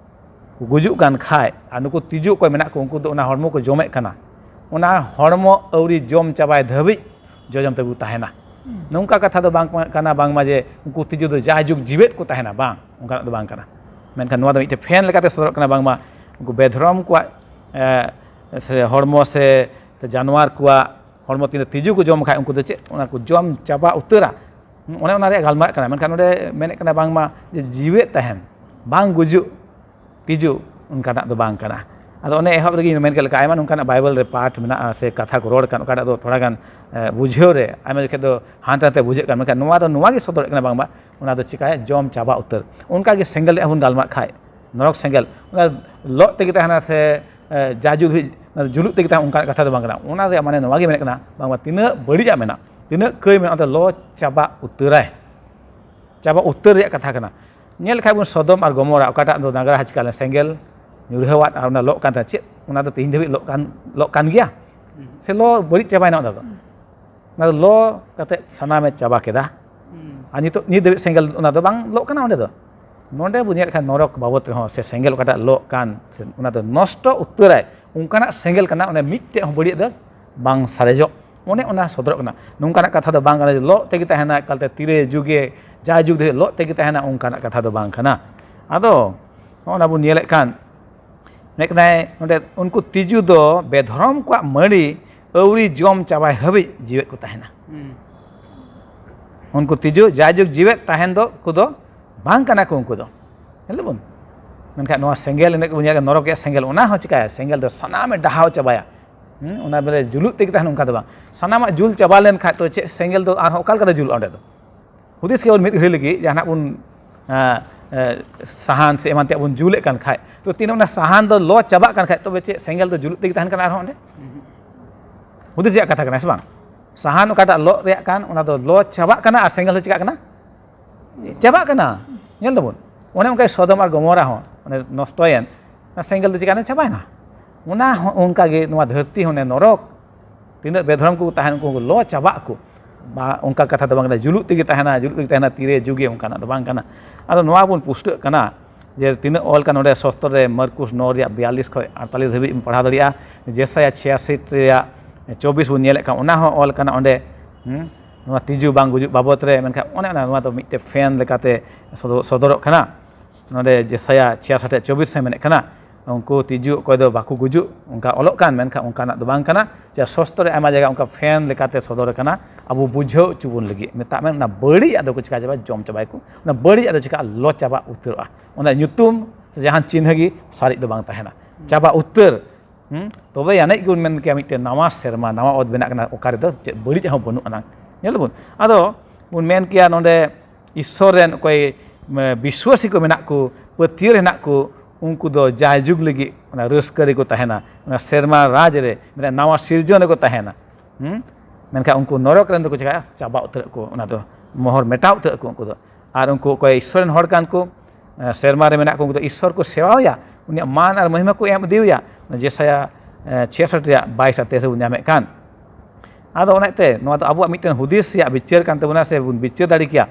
ᱠᱚ ᱜᱩᱡᱩᱜ ᱠᱟᱱ ᱠᱷᱟᱡ, ᱟᱨ ᱱᱩᱠᱩ ᱛᱤᱡᱩ ᱚᱠᱚᱭ ᱢᱮᱱᱟᱜ ᱠᱚ, ᱩᱱᱠᱩ ᱫᱚ ᱚᱱᱟ ᱦᱚᱲᱢᱚ ᱠᱚ ᱡᱚᱢᱮᱫ ᱠᱟᱱᱟ, ᱚᱱᱟ ᱦᱚᱲᱢᱚ ᱟᱹᱣᱨᱤ ᱡᱚᱢ ᱪᱟᱵᱟᱭ ᱫᱷᱟᱹᱵᱤᱡ ᱡᱚᱡᱚᱢ ᱛᱮᱠᱚ ᱛᱟᱦᱮᱱᱟ᱾ ᱱᱚᱝᱠᱟ ᱠᱟᱛᱷᱟ ᱫᱚ ᱵᱟᱝ ᱠᱟᱱᱟ ᱵᱟᱝᱢᱟ ᱡᱮ ᱩᱱᱠᱩ ᱛᱤᱡᱩ ᱫᱚ ᱡᱟᱭᱡᱩᱜᱽ ᱡᱤᱣᱮᱫ ᱠᱚ ᱛᱟᱦᱮᱱᱟ, ᱵᱟᱝ, ᱚᱱᱠᱟᱱᱟᱜ ᱫᱚ ᱵᱟᱝ ᱠᱟᱱᱟ᱾ ᱢᱮᱱᱠᱷᱟᱱ ᱱᱚᱣᱟ ᱫᱚ ᱢᱤᱫᱴᱮᱱ ᱯᱷᱮᱱ ᱞᱮᱠᱟᱛᱮ ᱥᱚᱫᱚᱨᱚᱜ ᱠᱟᱱᱟ ᱵᱟᱝᱢᱟ ᱩᱱᱠᱩ ᱵᱮᱫᱷᱚᱨᱚᱢ ᱠᱚᱣᱟᱜ, ᱮ, ᱥᱮ ᱦᱚᱲᱢᱚ ᱥᱮ ᱡᱟᱱᱣᱟᱨ ᱠᱚᱣᱟᱜ ᱦᱚᱲᱢᱚ ᱛᱤᱱᱟᱹᱜ ᱛᱤᱡᱩ ᱠᱚ ᱡᱚᱢ ᱠᱷᱟᱡ, ᱩᱱᱠᱩ ᱫᱚ ᱪᱮᱫ, ᱚᱱᱟ ᱠᱚ ᱡᱚᱢ ᱪᱟᱵᱟ ᱩᱛᱟᱹᱨᱟ᱾ ᱚᱱᱮ ᱚᱱᱟ ᱨᱮᱭᱟᱜ ᱜᱟᱞᱢᱟᱨᱟᱜ ᱠᱟᱱᱟ᱾ ᱢᱮᱱᱠᱷᱟᱱ ᱱᱚᱰᱮ ᱢᱮᱱᱮᱫ ᱠᱟᱱᱟ ᱵᱟᱝᱢᱟ ᱡᱮ ᱡᱤᱣᱮᱫ ᱛᱟᱦᱮᱱ, ᱵᱟᱝ ᱜᱩᱡᱩᱜ ᱛᱤᱡᱩ, ᱚᱱᱠᱟᱱᱟᱜ ᱫᱚ ᱵᱟᱝ ᱠᱟᱱᱟ᱾ ᱟᱫᱚ ᱚᱱᱮ ᱮᱦᱚᱵ ᱨᱮᱜᱮᱧ ᱢᱮᱱ ᱠᱮᱫ ᱞᱮᱠᱟ, ᱟᱭᱢᱟ ᱱᱚᱝᱠᱟᱱᱟᱜ ᱵᱟᱭᱵᱮᱞ ᱨᱮ ᱯᱟᱴ ᱢᱮᱱᱟᱜᱼᱟ ᱥᱮ ᱠᱟᱛᱷᱟ ᱠᱚ ᱨᱚᱲ ᱠᱟᱱ, ᱚᱠᱟᱴᱟᱜ ᱫᱚ ᱛᱷᱚᱲᱟ ᱜᱟᱱ, ᱮ, ᱵᱩᱡᱷᱟᱹᱣ ᱨᱮ ᱟᱭᱢᱟ ᱡᱚᱠᱷᱮᱡ ᱫᱚ ᱦᱟᱱᱛᱮ ᱱᱟᱛᱮ ᱵᱩᱡᱷᱟᱹᱜ ᱠᱟᱱ, ᱢᱮᱱᱠᱷᱟᱱ ᱱᱚᱣᱟ ᱫᱚ ᱱᱚᱣᱟ ᱜᱮ ᱥᱚᱫᱚᱨᱮᱫ ᱠᱟᱱᱟ ᱵᱟᱝᱢᱟ ᱚᱱᱟ ᱫᱚ ᱪᱤᱠᱟᱭᱟ, ᱡᱚᱢ ᱪᱟᱵᱟ ᱩᱛᱟᱹᱨ᱾ ᱚᱱᱠᱟ ᱜᱮ ᱥᱮᱸᱜᱮᱞ ᱨᱮᱭᱟᱜ ᱦᱚᱸᱵᱚᱱ ᱜᱟᱞᱢᱟᱨᱟᱜ ᱠᱷᱟᱡ, ᱱᱚᱨᱚᱠ ᱥᱮᱸᱜᱮᱞ, ᱚᱱᱟ ᱞᱚᱜ ᱛᱮᱜᱮ ᱛᱟᱦᱮᱱᱟ ᱥᱮ, ᱮ, ᱡᱟᱭᱡᱩᱜᱽ ᱫᱷᱟᱹᱵᱤᱡ ᱚᱱᱟ ᱡᱩᱞᱩᱜ ᱛᱮᱜᱮ ᱛᱟᱦᱮᱱᱟ, ᱚᱱᱠᱟᱱᱟᱜ ᱠᱟᱛᱷᱟ ᱫᱚ ᱵᱟᱝ ᱠᱟᱱᱟ᱾ ᱚᱱᱟ ᱨᱮᱭᱟᱜ ᱢᱟᱱᱮ ᱱᱚᱣᱟ ᱜᱮ ᱢᱮᱱᱮᱫ ᱠᱟᱱᱟ ᱵᱟᱝᱢᱟ ᱛᱤᱱᱟᱹᱜ ᱵᱟᱹᱲᱤᱡᱟᱜ ᱢᱮᱱᱟᱜ, ᱛᱤᱱᱟᱹᱜ ᱠᱟᱹᱭ ᱢᱮᱱᱟᱜ, ᱚᱱᱟ ᱫᱚ ᱞᱚ ᱪᱟᱵᱟ ᱩᱛᱟᱹᱨᱟᱭ᱾ ᱪᱟᱵᱟ ᱩᱛᱟᱹᱨ ᱨᱮᱭᱟᱜ ᱠᱟᱛᱷᱟ ᱠᱟᱱᱟ᱾ ᱧᱮᱞ ᱞᱮᱠᱷᱟᱡ ᱵᱚᱱ ᱥᱚᱫᱚᱢ ᱟᱨ ᱜᱚᱢᱚᱨᱟ, ᱚᱠᱟᱴᱟᱜ ᱫᱚ ᱱᱟᱜᱽᱨᱟ ᱦᱟᱸᱥ ᱠᱟᱞᱮ ᱥᱮᱸᱜᱮᱞ ᱧᱩᱨᱦᱟᱹᱣᱟᱫ ᱟᱨ ᱚᱱᱟ ᱞᱚᱜ ᱠᱟᱱ ᱛᱟᱦᱮᱸᱫ, ᱪᱮᱫ ᱚᱱᱟ ᱫᱚ ᱛᱮᱦᱮᱧ ᱫᱷᱟᱹᱵᱤᱡ ᱞᱚᱜ ᱠᱟᱱ, ᱞᱚᱜ ᱠᱟᱱ ᱜᱮᱭᱟ? ᱥᱮ ᱞᱚ ᱵᱟᱹᱲᱤᱡ ᱪᱟᱵᱟᱭᱮᱱᱟ ᱚᱱᱟ ᱫᱚ? ᱚᱱᱟ ᱫᱚ ᱞᱚ ᱠᱟᱛᱮ ᱥᱟᱱᱟᱢᱮ ᱪᱟᱵᱟ ᱠᱮᱫᱟ᱾ ᱟᱨ ᱱᱤᱛᱚᱜ ᱱᱤᱛ ᱫᱷᱟᱹᱵᱤᱡ ᱥᱮᱸᱜᱮᱞ ᱚᱱᱟ ᱫᱚ ᱵᱟᱝ ᱞᱚᱜ ᱠᱟᱱᱟ ᱚᱸᱰᱮ ᱫᱚ᱾ ᱱᱚᱰᱮ ᱵᱚᱱ ᱧᱮᱞᱮᱫ ᱠᱷᱟᱱ ᱱᱚᱨᱚᱠ ᱵᱟᱵᱚᱫ ᱨᱮᱦᱚᱸ ᱥᱮ ᱥᱮᱸᱜᱮᱞ ᱚᱠᱟᱴᱟᱜ ᱞᱚᱜ ᱠᱟᱱ, ᱥᱮ ᱚᱱᱟ ᱫᱚ ᱱᱚᱥᱴᱚ ᱩᱛᱟᱹᱨᱟᱭ, ᱚᱱᱠᱟᱱᱟᱜ ᱥᱮᱸᱜᱮᱞ ᱠᱟᱱᱟ, ᱚᱸᱰᱮ ᱢᱤᱫᱴᱮᱡ ᱦᱚᱸ ᱵᱟᱹᱲᱤᱡ ᱫᱚ ᱵᱟᱝ ᱥᱟᱨᱮᱡᱚᱜ, ᱚᱱᱮ ᱚᱱᱟ ᱥᱚᱫᱚᱨᱚᱜ ᱠᱟᱱᱟ᱾ ᱱᱚᱝᱠᱟᱱᱟᱜ ᱠᱟᱛᱷᱟ ᱫᱚ ᱵᱟᱝ ᱠᱟᱱᱟ ᱡᱮ ᱞᱚᱜ ᱛᱮᱜᱮ ᱛᱟᱦᱮᱱᱟ, ᱮᱠᱟᱞᱛᱮ ᱛᱤᱨᱮ ᱡᱩᱜᱮ ᱡᱟᱭ ᱡᱩᱜᱽ ᱫᱷᱟᱹᱵᱤᱡ ᱞᱚᱜ ᱛᱮᱜᱮ ᱛᱟᱦᱮᱱᱟ, ᱚᱱᱠᱟᱱᱟᱜ ᱠᱟᱛᱷᱟ ᱫᱚ ᱵᱟᱝ ᱠᱟᱱᱟ᱾ ᱟᱫᱚ ᱱᱚᱜᱼᱚ ᱱᱟ ᱵᱚᱱ ᱧᱮᱞᱮᱫ ᱠᱷᱟᱱ, ᱢᱮᱱᱮᱫ ᱠᱟᱱᱟᱭ ᱱᱚᱰᱮ, ᱩᱱᱠᱩ ᱛᱤᱡᱩ ᱫᱚ ᱵᱮᱫᱷᱚᱨᱚᱢ ᱠᱚᱣᱟᱜ ᱢᱟᱹᱲᱤ ᱟᱹᱣᱨᱤ ᱡᱚᱢ ᱪᱟᱵᱟᱭ ᱦᱟᱹᱵᱤᱡ ᱡᱤᱣᱮᱫ ᱠᱚ ᱛᱟᱦᱮᱱᱟ᱾ ᱩᱱᱠᱩ ᱛᱤᱡᱩ ᱡᱟᱭᱡᱩᱜᱽ ᱡᱤᱣᱮᱫ ᱛᱟᱦᱮᱱ ᱫᱚ ᱠᱚᱫᱚ ᱵᱟᱝ ᱠᱟᱱᱟ ᱠᱚ ᱩᱱᱠᱩ ᱫᱚ᱾ ᱧᱮᱞ ᱫᱟᱵᱚᱱ? ᱢᱮᱱᱠᱷᱟᱱ ᱱᱚᱣᱟ ᱥᱮᱸᱜᱮᱞ, ᱤᱱᱟᱹ ᱠᱚᱵᱚᱱ ᱧᱮᱞ ᱠᱮᱫᱟ, ᱱᱚᱨᱚᱠ ᱨᱮᱭᱟᱜ ᱥᱮᱸᱜᱮᱞ, ᱚᱱᱟ ᱦᱚᱸ ᱪᱤᱠᱟᱹᱭᱟ? ᱥᱮᱸᱜᱮᱞ ᱫᱚ ᱥᱟᱱᱟᱢᱮ ᱰᱟᱦᱟᱣ ᱪᱟᱵᱟᱭᱟ᱾ ᱦᱩᱸ, ᱚᱱᱟ ᱵᱚᱞᱮ ᱡᱩᱞᱩᱜ ᱛᱮᱜᱮ ᱛᱟᱦᱮᱱ, ᱚᱱᱠᱟ ᱫᱚ ᱵᱟᱝ᱾ ᱥᱟᱱᱟᱢᱟᱜ ᱡᱩᱞ ᱪᱟᱵᱟ ᱞᱮᱱ ᱠᱷᱟᱡ ᱛᱚ ᱪᱮᱫ ᱥᱮᱸᱜᱮᱞ ᱫᱚ ᱟᱨᱦᱚᱸ ᱚᱠᱟ ᱞᱮᱠᱟᱛᱮ ᱡᱩᱞᱩᱜᱼᱟ ᱚᱸᱰᱮ ᱫᱚ? ᱦᱩᱫᱤᱥ ᱠᱮᱵᱚᱞ ᱢᱤᱫ ᱜᱷᱟᱹᱲᱤ ᱞᱟᱹᱜᱤᱫ ᱡᱟᱦᱟᱱᱟᱜ ᱵᱚᱱ, ᱮ, ᱮ, ᱥᱟᱦᱟᱱ ᱥᱮ ᱮᱢᱟᱱ ᱛᱮᱭᱟᱜ ᱵᱚᱱ ᱡᱩᱞᱮᱫ ᱠᱟᱱ ᱠᱷᱟᱡ, ᱛᱚ ᱛᱤᱱᱟᱹᱜ ᱚᱱᱟ ᱥᱟᱦᱟᱱ ᱫᱚ ᱞᱚ ᱪᱟᱵᱟᱜ ᱠᱟᱱ ᱠᱷᱟᱡ, ᱛᱚᱵᱮ ᱪᱮᱫ ᱥᱮᱸᱜᱮᱞ ᱫᱚ ᱡᱩᱞᱩᱜ ᱛᱮᱜᱮ ᱛᱟᱦᱮᱱ ᱠᱟᱱᱟ ᱟᱨᱦᱚᱸ ᱚᱸᱰᱮ? ᱦᱩᱫᱤᱥ ᱨᱮᱭᱟᱜ ᱠᱟᱛᱷᱟ ᱠᱟᱱᱟ, ᱥᱮ ᱵᱟᱝ? ᱥᱟᱦᱟᱱ ᱚᱠᱟᱴᱟᱜ ᱞᱚᱜ ᱨᱮᱭᱟᱜ ᱠᱟᱱ, ᱚᱱᱟ ᱫᱚ ᱞᱚ ᱪᱟᱵᱟᱜ ᱠᱟᱱᱟ ᱟᱨ ᱥᱮᱸᱜᱮᱞ ᱫᱚ ᱪᱤᱠᱟᱜ ᱠᱟᱱᱟ? ᱪᱟᱵᱟᱜ ᱠᱟᱱᱟ᱾ ᱧᱮᱞ ᱫᱟᱵᱚᱱ, ᱚᱱᱮ ᱚᱱᱠᱟ ᱥᱚᱫᱚᱢ ᱟᱨ ᱜᱚᱢᱚᱨᱟ ᱦᱚᱸ ᱚᱱᱮ ᱱᱚᱥᱴᱚᱭᱮᱱ, ᱚᱱᱟ ᱥᱮᱸᱜᱮᱞ ᱫᱚ ᱪᱤᱠᱟᱹᱭᱮᱱᱟ? ᱪᱟᱵᱟᱭᱮᱱᱟ᱾ ᱚᱱᱟ ᱦᱚᱸ ᱚᱱᱠᱟ ᱜᱮ ᱱᱚᱣᱟ ᱫᱷᱟᱹᱨᱛᱤ ᱦᱚᱸ, ᱚᱱᱮ ᱱᱚᱨᱚᱠ, ᱛᱤᱱᱟᱹᱜ ᱵᱮᱫᱷᱚᱨᱚᱢ ᱠᱚ ᱛᱟᱦᱮᱱ, ᱩᱱᱠᱩ ᱞᱚ ᱪᱟᱵᱟᱜ ᱟᱠᱚ᱾ ᱵᱟ, ᱚᱱᱠᱟ ᱠᱟᱛᱷᱟ ᱫᱚ ᱵᱟᱝ ᱠᱟᱱᱟ, ᱡᱩᱞᱩᱜ ᱛᱮᱜᱮ ᱛᱟᱦᱮᱱᱟ, ᱡᱩᱞᱩᱜ ᱛᱮᱜᱮ ᱛᱟᱦᱮᱱᱟ, ᱛᱤᱨᱮ ᱡᱩᱜᱮ, ᱚᱱᱠᱟᱱᱟᱜ ᱫᱚ ᱵᱟᱝ ᱠᱟᱱᱟ᱾ ᱟᱫᱚ ᱱᱚᱣᱟ ᱵᱚᱱ ᱯᱩᱥᱴᱟᱹᱜ ᱠᱟᱱᱟ, ᱡᱮ ᱛᱤᱱᱟᱹᱜ ᱚᱞ ᱠᱟᱱᱟ ᱱᱚᱰᱮ ᱥᱚᱥᱛᱨᱚ ᱨᱮ, ᱢᱟᱨᱠᱩᱥ ᱱᱚ ᱨᱮᱭᱟᱜ ᱵᱤᱭᱟᱞᱞᱤᱥ ᱠᱷᱚᱱ ᱟᱴᱛᱟᱞᱤᱥ ᱦᱟᱹᱵᱤᱡ ᱮᱢ ᱯᱟᱲᱦᱟᱣ ᱫᱟᱲᱮᱭᱟᱜᱼᱟ᱾ ᱡᱮᱥᱟᱭᱟ ᱪᱷᱤᱭᱟᱥᱤ ᱨᱮᱭᱟᱜ ᱪᱚᱵᱵᱤᱥ ᱵᱚᱱ ᱧᱮᱞᱮᱫ ᱠᱟᱱ, ᱚᱱᱟ ᱦᱚᱸ ᱚᱞ ᱠᱟᱱᱟ ᱚᱸᱰᱮ᱾ ᱦᱩᱸ? ᱱᱚᱣᱟ ᱛᱤᱡᱩ ᱵᱟᱝ ᱜᱩᱡᱩᱜ ᱵᱟᱵᱚᱛ ᱨᱮ, ᱢᱮᱱᱠᱷᱟᱱ ᱚᱱᱮ ᱚᱱᱟ, ᱱᱚᱣᱟ ᱫᱚ ᱢᱤᱫᱴᱮᱱ ᱯᱷᱮᱱ ᱞᱮᱠᱟᱛᱮ ᱥᱚᱫᱚ-, ᱥᱚᱫᱚᱨᱚᱜ ᱠᱟᱱᱟ᱾ ᱱᱚᱰᱮ ᱡᱮᱥᱟᱭᱟ ᱪᱷᱤᱭᱟᱥᱤ ᱨᱮᱭᱟᱜ ᱪᱚᱵᱵᱤᱥ ᱮ ᱢᱮᱱᱮᱫ ᱠᱟᱱᱟ, ᱩᱱᱠᱩ ᱛᱤᱡᱩ ᱚᱠᱚᱭ ᱫᱚ ᱵᱟᱠᱚ ᱜᱩᱡᱩᱜ, ᱚᱱᱠᱟ ᱚᱞᱚᱜ ᱠᱟᱱ, ᱢᱮᱱᱠᱷᱟᱱ ᱚᱱᱠᱟᱱᱟᱜ ᱫᱚ ᱵᱟᱝ ᱠᱟᱱᱟ᱾ ᱡᱮ ᱥᱚᱥᱛᱨᱚ ᱨᱮ ᱟᱭᱢᱟ ᱡᱟᱭᱜᱟ ᱚᱱᱠᱟ ᱯᱷᱮᱱ ᱞᱮᱠᱟᱛᱮ ᱥᱚᱫᱚᱨ ᱟᱠᱟᱱᱟ, ᱟᱵᱚ ᱵᱩᱡᱷᱟᱹᱣ ᱦᱚᱪᱚ ᱵᱚᱱ ᱞᱟᱹᱜᱤᱫ᱾ ᱢᱮᱛᱟᱜ ᱢᱮ, ᱚᱱᱟ ᱵᱟᱹᱲᱤᱡ ᱟᱜ ᱫᱚᱠᱚ ᱪᱤᱠᱟ ᱪᱟᱵᱟᱭᱟ? ᱡᱚᱢ ᱪᱟᱵᱟᱭᱟᱠᱚ᱾ ᱚᱱᱟ ᱵᱟᱹᱲᱤᱡ ᱟᱜ ᱫᱚ ᱪᱤᱠᱟᱹᱜᱼᱟ? ᱞᱚ ᱪᱟᱵᱟ ᱩᱛᱟᱹᱨᱚᱜᱼᱟ᱾ ᱚᱱᱟ ᱧᱩᱛᱩᱢ ᱥᱮ ᱡᱟᱦᱟᱱ ᱪᱤᱱᱦᱟᱹ ᱜᱮ ᱥᱟᱨᱮᱡ ᱫᱚ ᱵᱟᱝ ᱛᱟᱦᱮᱱᱟ, ᱪᱟᱵᱟ ᱩᱛᱟᱹᱨ᱾ ᱦᱩᱸ? ᱛᱚᱵᱮ ᱟᱹᱱᱤᱡ ᱜᱮᱵᱚᱱ ᱢᱮᱱ ᱠᱮᱭᱟ ᱢᱤᱫᱴᱮᱱ ᱱᱟᱣᱟ ᱥᱮᱨᱢᱟ, ᱱᱟᱣᱟ ᱚᱛ ᱵᱮᱱᱟᱜ ᱠᱟᱱᱟ, ᱚᱠᱟ ᱨᱮᱫᱚ ᱪᱮᱫ ᱵᱟᱹᱲᱤᱡ ᱦᱚᱸ ᱵᱟᱹᱱᱩᱜ ᱟᱱᱟᱝ᱾ ᱧᱮᱞ ᱫᱟᱵᱚᱱ, ᱟᱫᱚ ᱵᱚᱱ ᱢᱮᱱ ᱠᱮᱭᱟ ᱱᱚᱰᱮ ᱤᱥᱥᱚᱨ ᱨᱮᱱ ᱚᱠᱚᱭ, ᱢᱮ, ᱵᱤᱥᱣᱟᱥᱤ ᱠᱚ ᱢᱮᱱᱟᱜ ᱠᱚ, ᱯᱟᱹᱛᱭᱟᱹᱣ ᱨᱮ ᱦᱮᱱᱟᱜ ᱠᱚ, ᱩᱱᱠᱩ ᱫᱚ ᱡᱟᱭᱡᱩᱜᱽ ᱞᱟᱹᱜᱤᱫ ᱚᱱᱟ ᱨᱟᱹᱥᱠᱟᱹ ᱨᱮᱠᱚ ᱛᱟᱦᱮᱱᱟ, ᱚᱱᱟ ᱥᱮᱨᱢᱟ ᱨᱟᱡᱽ ᱨᱮ, ᱢᱮᱱᱟᱜ ᱱᱟᱣᱟ ᱥᱤᱨᱡᱚᱱ ᱨᱮᱠᱚ ᱛᱟᱦᱮᱱᱟ᱾ ᱦᱩᱸ? ᱢᱮᱱᱠᱷᱟᱱ ᱩᱱᱠᱩ ᱱᱚᱨᱚᱠ ᱨᱮᱱ ᱫᱚᱠᱚ ᱪᱤᱠᱟᱹᱭᱟ? ᱪᱟᱵᱟ ᱩᱛᱟᱹᱨᱚᱜ ᱠᱚ, ᱚᱱᱟ ᱫᱚ ᱢᱚᱦᱚᱨ ᱢᱮᱴᱟᱣ ᱩᱛᱟᱹᱨᱚᱜ ᱠᱚ ᱩᱱᱠᱩ ᱫᱚ᱾ ᱟᱨ ᱩᱱᱠᱩ ᱚᱠᱚᱭ ᱤᱥᱥᱚᱨ ᱨᱮᱱ ᱦᱚᱲ ᱠᱟᱱ ᱠᱚ, ᱮ, ᱥᱮᱨᱢᱟ ᱨᱮ ᱢᱮᱱᱟᱜ ᱠᱚ, ᱩᱱᱠᱩ ᱫᱚ ᱤᱥᱥᱚᱨ ᱠᱚ ᱥᱮᱵᱟᱣᱟᱭᱟ, ᱩᱱᱤᱭᱟᱜ ᱢᱟᱱ ᱟᱨ ᱢᱚᱦᱤᱢᱟ ᱠᱚ ᱮᱢ ᱤᱫᱤᱣᱟᱭᱟ᱾ ᱡᱮᱥᱟᱭᱟ, ᱮ, ᱪᱷᱤᱭᱟᱥᱚᱴ ᱨᱮᱭᱟᱜ ᱵᱟᱭᱤᱥ ᱟᱨ ᱛᱮᱭᱤᱥ ᱵᱚᱱ ᱧᱟᱢᱮᱫ ᱠᱟᱱ᱾ ᱟᱫᱚ ᱚᱱᱟᱛᱮ ᱱᱚᱣᱟ ᱫᱚ ᱟᱵᱚᱣᱟᱜ ᱢᱤᱫᱴᱮᱱ ᱦᱩᱫᱤᱥ ᱨᱮᱭᱟᱜ ᱵᱤᱪᱟᱹᱨ ᱠᱟᱱ ᱛᱟᱵᱚᱱᱟ, ᱥᱮ ᱵᱚᱱ ᱵᱤᱪᱟᱹᱨ ᱫᱟᱲᱮ ᱠᱮᱭᱟ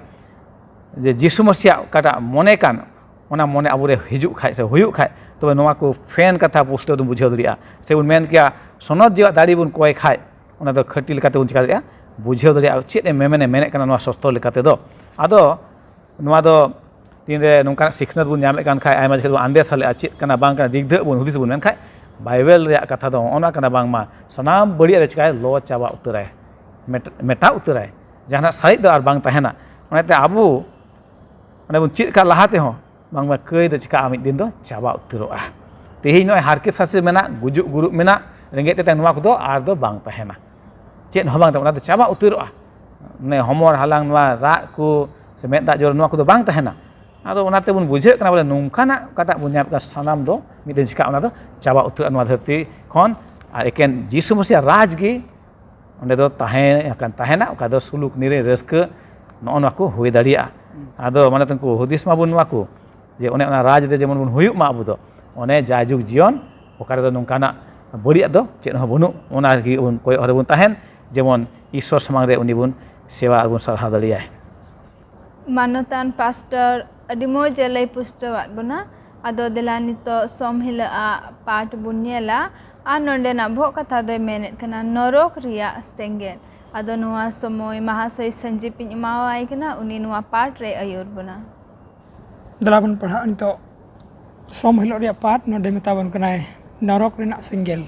ᱡᱮ ᱡᱤᱥᱩ ᱢᱟᱹᱥᱤᱭᱟᱜ ᱚᱠᱟᱴᱟᱜ ᱢᱚᱱᱮ ᱠᱟᱱ, ᱚᱱᱟ ᱢᱚᱱᱮ ᱟᱵᱚᱨᱮ ᱦᱤᱡᱩᱜ ᱠᱷᱟᱡ ᱥᱮ ᱦᱩᱭᱩᱜ ᱠᱷᱟᱡ, ᱛᱚᱵᱮ ᱱᱚᱣᱟ ᱠᱚ ᱯᱷᱮᱱ ᱠᱟᱛᱷᱟ ᱯᱩᱥᱴᱟᱹᱣ ᱫᱚᱢ ᱵᱩᱡᱷᱟᱹᱣ ᱫᱟᱲᱮᱭᱟᱜᱼᱟ᱾ ᱥᱮ ᱵᱚᱱ ᱢᱮᱱ ᱠᱮᱭᱟ, ᱥᱚᱱᱚᱛ ᱡᱤᱣᱟᱜ ᱫᱟᱲᱮ ᱵᱚᱱ ᱠᱚᱭ ᱠᱷᱟᱡ, ᱚᱱᱟ ᱫᱚ ᱠᱷᱟᱹᱴᱤ ᱞᱮᱠᱟᱛᱮ ᱵᱚᱱ ᱪᱤᱠᱟ ᱫᱟᱲᱮᱭᱟᱜᱼᱟ? ᱵᱩᱡᱷᱟᱹᱣ ᱫᱟᱲᱮᱭᱟᱜᱼᱟ ᱪᱮᱫ ᱮ ᱢᱮᱢᱮᱱᱮ ᱢᱮᱱᱮᱫ ᱠᱟᱱᱟ ᱱᱚᱣᱟ ᱥᱚᱥᱛᱚᱨ ᱞᱮᱠᱟᱛᱮ ᱫᱚ᱾ ᱟᱫᱚ ᱱᱚᱣᱟ ᱫᱚ ᱛᱤᱱᱨᱮ ᱱᱚᱝᱠᱟᱱᱟᱜ ᱥᱤᱠᱷᱱᱟᱹᱛ ᱵᱚᱱ ᱧᱟᱢᱮᱫ ᱠᱟᱱ ᱠᱷᱟᱡ, ᱟᱭᱢᱟ ᱡᱚᱠᱷᱮᱡ ᱵᱚᱱ ᱟᱱᱫᱮᱥᱟ ᱞᱮᱜᱼᱟ, ᱪᱮᱫ ᱠᱟᱱᱟ ᱵᱟᱝ ᱠᱟᱱᱟ, ᱫᱤᱜᱫᱷᱟᱹᱜ ᱵᱚᱱ, ᱦᱩᱫᱤᱥ ᱵᱚᱱ, ᱢᱮᱱᱠᱷᱟᱡ ᱵᱟᱭᱵᱮᱞ ᱨᱮᱭᱟᱜ ᱠᱟᱛᱷᱟ ᱫᱚ ᱱᱚᱜᱼᱚ ᱱᱚᱣᱟ ᱠᱟᱱᱟ, ᱵᱟᱝᱢᱟ ᱥᱟᱱᱟᱢ ᱵᱟᱹᱲᱤᱡ ᱨᱮ ᱪᱤᱠᱟᱭ ᱞᱚ ᱪᱟᱵᱟ ᱩᱛᱟᱹᱨᱟᱭ, ᱢᱮᱴ-, ᱢᱮᱴᱟᱣ ᱩᱛᱟᱹᱨᱟᱭ᱾ ᱡᱟᱦᱟᱱᱟᱜ ᱥᱟᱨᱮᱡ ᱫᱚ ᱟᱨ ᱵᱟᱝ ᱛᱟᱦᱮᱱᱟ᱾ ᱚᱱᱟᱛᱮ ᱟᱵᱚ ᱚᱱᱮ ᱵᱚᱱ ᱪᱮᱫ ᱠᱟᱜ ᱞᱟᱦᱟ ᱛᱮᱦᱚᱸ, ᱵᱟᱝᱢᱟ ᱠᱟᱹᱭ ᱫᱚ ᱪᱤᱠᱟᱹᱜᱼᱟ? ᱢᱤᱫ ᱫᱤᱱ ᱫᱚ ᱪᱟᱵᱟ ᱩᱛᱟᱹᱨᱚᱜᱼᱟ᱾ ᱛᱮᱦᱮᱧ ᱱᱚᱜᱼᱚᱭ ᱦᱟᱨᱠᱮᱛ ᱥᱟᱥᱮᱛ ᱢᱮᱱᱟᱜ, ᱜᱩᱡᱩᱜ ᱜᱩᱨᱩᱜ ᱢᱮᱱᱟᱜ, ᱨᱮᱸᱜᱮᱡ ᱛᱮᱛᱟᱝ, ᱱᱚᱣᱟ ᱠᱚᱫᱚ ᱟᱨ ᱫᱚ ᱵᱟᱝ ᱛᱟᱦᱮᱱᱟ᱾ ᱪᱮᱫ ᱦᱚᱸ ᱵᱟᱝ ᱛᱟᱦᱮᱱᱟ, ᱚᱱᱟ ᱫᱚ ᱪᱟᱵᱟ ᱩᱛᱟᱹᱨᱚᱜᱼᱟ᱾ ᱢᱟᱱᱮ ᱦᱚᱢᱚᱨ ᱦᱟᱞᱟᱝ, ᱱᱚᱣᱟ ᱨᱟᱜ ᱠᱚ ᱥᱮ ᱢᱮᱫ ᱫᱟᱜ ᱡᱚᱨᱚ, ᱱᱚᱣᱟ ᱠᱚᱫᱚ ᱵᱟᱝ ᱛᱟᱦᱮᱱᱟ᱾ ᱟᱫᱚ ᱚᱱᱟᱛᱮ ᱵᱚᱱ ᱵᱩᱡᱷᱟᱹᱜ ᱠᱟᱱᱟ ᱵᱚᱞᱮ ᱱᱚᱝᱠᱟᱱᱟᱜ ᱚᱠᱟᱴᱟᱜ ᱵᱚᱱ ᱧᱟᱢ ᱠᱟᱱᱟ, ᱥᱟᱱᱟᱢ ᱫᱚ ᱢᱤᱫ ᱫᱤᱱ ᱪᱤᱠᱟᱹᱜᱼᱟ? ᱚᱱᱟ ᱫᱚ ᱪᱟᱵᱟ ᱩᱛᱟᱹᱨᱚᱜᱼᱟ ᱱᱚᱣᱟ ᱫᱷᱟᱹᱨᱛᱤ ᱠᱷᱚᱱ᱾ ᱟᱨ ᱮᱠᱮᱱ ᱡᱤᱥᱩ ᱢᱟᱹᱥᱤᱭᱟᱜ ᱨᱟᱡᱽ ᱜᱮ ᱚᱸᱰᱮ ᱫᱚ ᱛᱟᱦᱮᱸ ᱟᱠᱟᱱ, ᱛᱟᱦᱮᱱᱟ, ᱚᱠᱟ ᱫᱚ ᱥᱩᱞᱩᱠ ᱱᱤᱨᱟᱹᱭ ᱨᱟᱹᱥᱠᱟᱹ, ᱱᱚᱜᱼᱚ ᱱᱚᱣᱟ ᱠᱚ ᱦᱩᱭ ᱫᱟᱲᱮᱭᱟᱜᱼᱟ᱾ ᱟᱫᱚ ᱢᱟᱱᱮ ᱩᱱᱠᱩ ᱦᱩᱫᱤᱥ ᱢᱟᱵᱚᱱ ᱱᱚᱣᱟ ᱠᱚ, ᱡᱮ ᱚᱱᱮ ᱚᱱᱟ ᱨᱟᱡᱽ ᱨᱮ ᱡᱮᱢᱚᱱ ᱵᱚᱱ ᱦᱩᱭᱩᱜ ᱢᱟ ᱟᱵᱚ ᱫᱚ, ᱚᱱᱮ ᱡᱟᱭᱡᱩᱜᱽ ᱡᱤᱭᱚᱱ, ᱚᱠᱟ ᱨᱮᱫᱚ ᱱᱚᱝᱠᱟᱱᱟᱜ ᱵᱟᱹᱲᱤᱡᱟᱜ ᱫᱚ ᱪᱮᱫ ᱦᱚᱸ ᱵᱟᱹᱱᱩᱜ, ᱚᱱᱟ ᱨᱮᱜᱮ ᱵᱚᱱ ᱠᱚᱭᱚᱜ ᱦᱚᱨ ᱨᱮᱵᱚᱱ ᱛᱟᱦᱮᱱ, ᱡᱮᱢᱚᱱ ᱤᱥᱥᱚᱨ ᱥᱟᱢᱟᱝ ᱨᱮ ᱩᱱᱤ ᱵᱚᱱ ᱥᱮᱵᱟ ᱟᱨ ᱵᱚᱱ ᱥᱟᱨᱦᱟᱣ ᱫᱟᱲᱮᱭᱟᱭ᱾ ᱢᱟᱱᱚᱛᱟᱱ ᱯᱟᱥᱴᱚᱨ ᱟᱹᱰᱤ ᱢᱚᱡᱽ ᱮ ᱞᱟᱹᱭ ᱯᱩᱥᱴᱟᱹᱣᱟᱫ ᱵᱚᱱᱟ᱾ ᱟᱫᱚ ᱫᱮᱞᱟ ᱱᱤᱛᱚᱜ ᱥᱚᱢ ᱦᱤᱞᱳᱜ ᱟᱜ ᱯᱟᱴ ᱵᱚᱱ ᱧᱮᱞᱟ᱾ ᱟᱨ ᱱᱚᱰᱮᱱᱟᱜ ᱵᱚᱦᱚᱜ ᱠᱟᱛᱷᱟ ᱫᱚᱭ ᱢᱮᱱᱮᱫ ᱠᱟᱱᱟ ᱱᱚᱨᱚᱠ ᱨᱮᱭᱟᱜ ᱥᱮᱸᱜᱮᱞ᱾ ᱟᱫᱚ ᱱᱚᱣᱟ ᱥᱚᱢᱚᱭ ᱢᱟᱦᱟᱥᱚᱭ ᱥᱟᱹᱧᱡᱤᱯᱤᱧ ᱮᱢᱟᱣᱟᱭ ᱠᱟᱱᱟ, ᱩᱱᱤ ᱱᱚᱣᱟ ᱯᱟᱴ ᱨᱮᱭ ᱟᱹᱭᱩᱨ ᱵᱚᱱᱟ᱾ ᱫᱮᱞᱟ ᱵᱚᱱ ᱯᱟᱲᱦᱟᱜᱼᱟ ᱱᱤᱛᱚᱜ ᱥᱚᱢ ᱦᱤᱞᱳᱜ ᱨᱮᱭᱟᱜ ᱯᱟᱴ᱾ ᱱᱚᱰᱮ ᱢᱮᱛᱟ ᱵᱚᱱ ᱠᱟᱱᱟᱭ ᱱᱚᱨᱚᱠ ᱨᱮᱱᱟᱜ ᱥᱮᱸᱜᱮᱞ᱾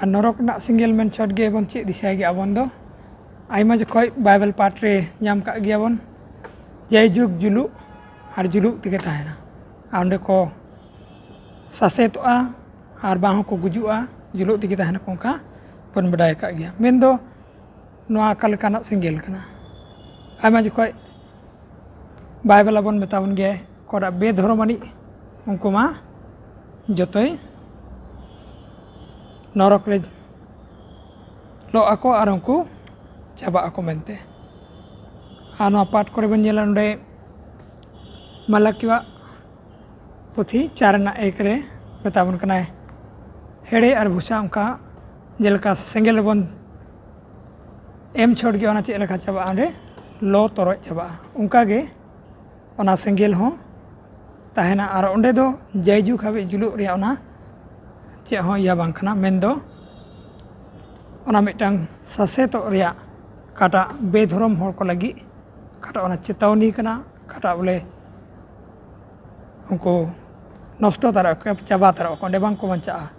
ᱟᱨ ᱱᱚᱨᱚᱠ ᱨᱮᱱᱟᱜ ᱥᱮᱸᱜᱮᱞ ᱢᱮᱱ ᱪᱷᱚᱴ ᱜᱮᱵᱚᱱ ᱪᱮᱫ ᱫᱤᱥᱟᱹᱭ ᱜᱮᱭᱟ ᱟᱵᱚᱱ ᱫᱚ? ᱟᱭᱢᱟ ᱡᱚᱠᱷᱚᱡ ᱵᱟᱭᱵᱮᱞ ᱯᱟᱴ ᱨᱮ ᱧᱟᱢ ᱠᱟᱜ ᱜᱮᱭᱟᱵᱚᱱ, ᱡᱟᱭᱡᱩᱜᱽ ᱡᱩᱞᱩᱜ ᱟᱨ ᱡᱩᱞᱩᱜ ᱛᱮᱜᱮ ᱛᱟᱦᱮᱱᱟ᱾ ᱟᱨ ᱚᱸᱰᱮ ᱠᱚ ᱥᱟᱥᱮᱛᱚᱜᱼᱟ ᱟᱨ ᱵᱟᱝ ᱦᱚᱸᱠᱚ ᱜᱩᱡᱩᱜᱼᱟ, ᱡᱩᱞᱩᱜ ᱛᱮᱜᱮ ᱛᱟᱦᱮᱱᱟᱠᱚ, ᱚᱱᱠᱟ ᱵᱚᱱ ᱵᱟᱰᱟᱭ ᱟᱠᱟᱫ ᱜᱮᱭᱟ᱾ ᱢᱮᱱᱫᱚ ᱱᱚᱣᱟ ᱚᱠᱟ ᱞᱮᱠᱟᱱᱟᱜ ᱥᱮᱸᱜᱮᱞ ᱠᱟᱱᱟ? ᱟᱭᱢᱟ ᱡᱚᱠᱷᱚᱡ ᱵᱟᱭᱵᱮᱞ ᱟᱵᱚᱱ ᱢᱮᱛᱟ ᱵᱚᱱ ᱜᱮᱭᱟ, ᱚᱠᱟᱴᱟᱜ ᱵᱮᱫᱷᱚᱨᱚᱢ ᱟᱹᱱᱤᱡ, ᱩᱱᱠᱩ ᱢᱟ ᱡᱚᱛᱚᱭ ᱱᱚᱨᱚᱠ ᱨᱮ ᱞᱚᱜ ᱟᱠᱚ ᱟᱨ ᱩᱱᱠᱩ ᱪᱟᱵᱟᱜ ᱟᱠᱚ ᱢᱮᱱᱛᱮ᱾ ᱟᱨ ᱱᱚᱣᱟ ᱯᱟᱴ ᱠᱚᱨᱮ ᱵᱚᱱ ᱧᱮᱞᱟ, ᱱᱚᱰᱮ ᱢᱟᱞᱟᱠᱤᱣᱟᱜ ᱯᱩᱛᱷᱤ ᱪᱟᱨ ᱨᱮᱱᱟᱜ ᱮᱠ ᱨᱮ ᱢᱮᱛᱟ ᱵᱚᱱ ᱠᱟᱱᱟᱭ, ᱦᱮᱲᱮ ᱟᱨ ᱵᱷᱩᱥᱟ ᱚᱱᱠᱟ ᱡᱮᱞᱮᱠᱟ ᱥᱮᱸᱜᱮᱞ ᱨᱮᱵᱚᱱ ᱮᱢ ᱪᱷᱚᱴ ᱜᱮ, ᱚᱱᱟ ᱪᱮᱫ ᱞᱮᱠᱟ ᱪᱟᱵᱟᱜᱼᱟ? ᱚᱸᱰᱮ ᱞᱚ ᱛᱚᱨᱚᱡ ᱪᱟᱵᱟᱜᱼᱟ᱾ ᱚᱱᱠᱟ ᱜᱮ ᱚᱱᱟ ᱥᱮᱸᱜᱮᱞ ᱦᱚᱸ ᱛᱟᱦᱮᱱᱟ ᱟᱨ ᱚᱸᱰᱮ ᱫᱚ ᱡᱟᱭᱡᱩᱜᱽ ᱦᱟᱹᱵᱤᱡ ᱡᱩᱞᱩᱜ ᱨᱮᱭᱟᱜ ᱚᱱᱟ ᱪᱮᱫ ᱦᱚᱸ ᱤᱭᱟᱹ ᱵᱟᱝ ᱠᱟᱱᱟ᱾ ᱢᱮᱱᱫᱚ ᱚᱱᱟ ᱢᱤᱫᱴᱟᱝ ᱥᱟᱥᱮᱛᱚᱜ ᱨᱮᱭᱟᱜ ᱚᱠᱟᱴᱟᱜ ᱵᱮᱫᱷᱚᱨᱚᱢ ᱦᱚᱲ ᱠᱚ ᱞᱟᱹᱜᱤᱫ ᱚᱠᱟᱴᱟᱜ ᱚᱱᱟ ᱪᱮᱛᱟᱣᱱᱤ ᱠᱟᱱᱟ, ᱚᱠᱟᱴᱟᱜ ᱵᱚᱞᱮ ᱩᱱᱠᱩ ᱱᱚᱥᱴᱚ ᱛᱟᱨᱚᱜ ᱟᱠᱚ, ᱪᱟᱵᱟ ᱛᱟᱨᱚᱜ ᱟᱠᱚ, ᱚᱸᱰᱮ ᱵᱟᱝ ᱠᱚ ᱵᱟᱧᱪᱟᱜᱼᱟ᱾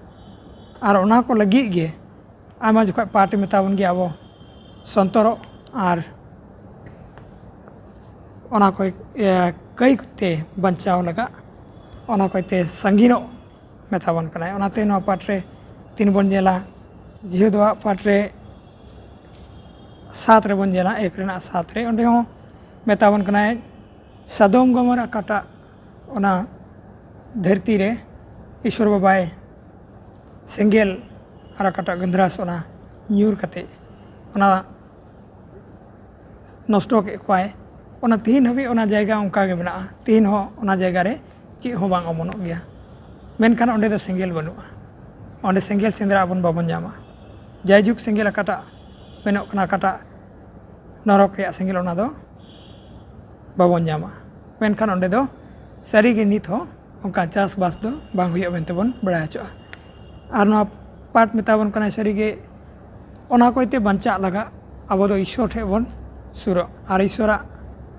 ᱟᱨ ᱚᱱᱟ ᱠᱚ ᱞᱟᱹᱜᱤᱫ ᱜᱮ ᱟᱭᱢᱟ ᱡᱚᱠᱷᱚᱱ ᱯᱟᱴ ᱢᱮᱛᱟ ᱵᱚᱱ ᱜᱮᱭᱟ ᱟᱵᱚ ᱥᱚᱱᱛᱚᱨᱚᱜ ᱟᱨ ᱚᱱᱟ ᱠᱚ, ᱮ, ᱠᱟᱹᱭ ᱛᱮ ᱵᱟᱧᱪᱟᱣ ᱞᱟᱜᱟᱜ, ᱚᱱᱟ ᱠᱚ ᱛᱮ ᱥᱟᱺᱜᱤᱧᱚᱜ ᱢᱮᱛᱟ ᱵᱚᱱ ᱠᱟᱱᱟᱭ᱾ ᱚᱱᱟᱛᱮ ᱱᱚᱣᱟ ᱯᱟᱴ ᱨᱮ ᱛᱤᱱ ᱵᱚᱱ ᱧᱮᱞᱟ, ᱡᱤᱦᱩᱫᱟᱣᱟᱜ ᱯᱟᱴ ᱨᱮ ᱥᱟᱛ ᱨᱮᱵᱚᱱ ᱧᱮᱞᱟ, ᱮᱠ ᱨᱮᱱᱟᱜ ᱥᱟᱛ ᱨᱮ, ᱚᱸᱰᱮ ᱦᱚᱸ ᱢᱮᱛᱟ ᱵᱚᱱ ᱠᱟᱱᱟᱭ, ᱥᱟᱫᱚᱢ ᱜᱚᱢᱚᱨᱟ ᱚᱠᱟᱴᱟᱜ ᱚᱱᱟ ᱫᱷᱟᱹᱨᱛᱤ ᱨᱮ ᱤᱥᱚᱨ ᱵᱟᱵᱟᱭ ᱥᱮᱸᱜᱮᱞ ᱟᱨ ᱚᱠᱟᱴᱟᱜ ᱜᱟᱱᱫᱷᱟᱨᱟᱥ ᱚᱱᱟ ᱧᱩᱨ ᱠᱟᱛᱮ ᱚᱱᱟ ᱱᱚᱥᱴᱚ ᱠᱮᱫ ᱠᱚᱣᱟᱭ, ᱚᱱᱟ ᱛᱤᱦᱤᱧ ᱦᱟᱹᱵᱤᱡ ᱚᱱᱟ ᱡᱟᱭᱜᱟ ᱚᱱᱠᱟ ᱜᱮ ᱢᱮᱱᱟᱜᱼᱟ᱾ ᱛᱤᱦᱤᱧ ᱦᱚᱸ ᱚᱱᱟ ᱡᱟᱭᱜᱟ ᱨᱮ ᱪᱮᱫ ᱦᱚᱸ ᱵᱟᱝ ᱚᱢᱚᱱᱚᱜ ᱜᱮᱭᱟ, ᱢᱮᱱᱠᱷᱟᱱ ᱚᱸᱰᱮ ᱫᱚ ᱥᱮᱸᱜᱮᱞ ᱵᱟᱹᱱᱩᱜᱼᱟ᱾ ᱚᱸᱰᱮ ᱥᱮᱸᱜᱮᱞ ᱥᱮᱸᱫᱽᱨᱟ ᱟᱵᱚᱱ ᱵᱟᱵᱚᱱ ᱧᱟᱢᱟ᱾ ᱡᱟᱭᱡᱩᱜᱽ ᱥᱮᱸᱜᱮᱞ ᱚᱠᱟᱴᱟᱜ ᱢᱮᱱᱚᱜ ᱠᱟᱱᱟ, ᱚᱠᱟᱴᱟᱜ ᱱᱚᱨᱚᱠ ᱨᱮᱭᱟᱜ ᱥᱮᱸᱜᱮᱞ, ᱚᱱᱟ ᱫᱚ ᱵᱟᱵᱚᱱ ᱧᱟᱢᱟ᱾ ᱢᱮᱱᱠᱷᱟᱱ ᱚᱸᱰᱮ ᱫᱚ ᱥᱟᱹᱨᱤᱜᱮ ᱱᱤᱛ ᱦᱚᱸ ᱚᱱᱠᱟ ᱪᱟᱥᱵᱟᱥ ᱫᱚ ᱵᱟᱝ ᱦᱩᱭᱩᱜᱼᱟ ᱢᱮᱱᱛᱮ ᱵᱚᱱ ᱵᱟᱲᱟᱭ ᱦᱚᱪᱚᱜᱼᱟ᱾ ᱟᱨ ᱱᱚᱣᱟ ᱯᱟᱴ ᱢᱮᱛᱟ ᱵᱚᱱ ᱠᱟᱱᱟᱭ, ᱥᱟᱹᱨᱤᱜᱮ ᱚᱱᱟ ᱠᱚᱭᱛᱮ ᱵᱟᱧᱪᱟᱜ ᱞᱟᱜᱟᱜ ᱟᱵᱚ ᱫᱚ ᱤᱥᱥᱚᱨ ᱴᱷᱮᱱ ᱵᱚᱱ ᱥᱩᱨᱚᱜ ᱟᱨ ᱤᱥᱥᱚᱨᱟᱜ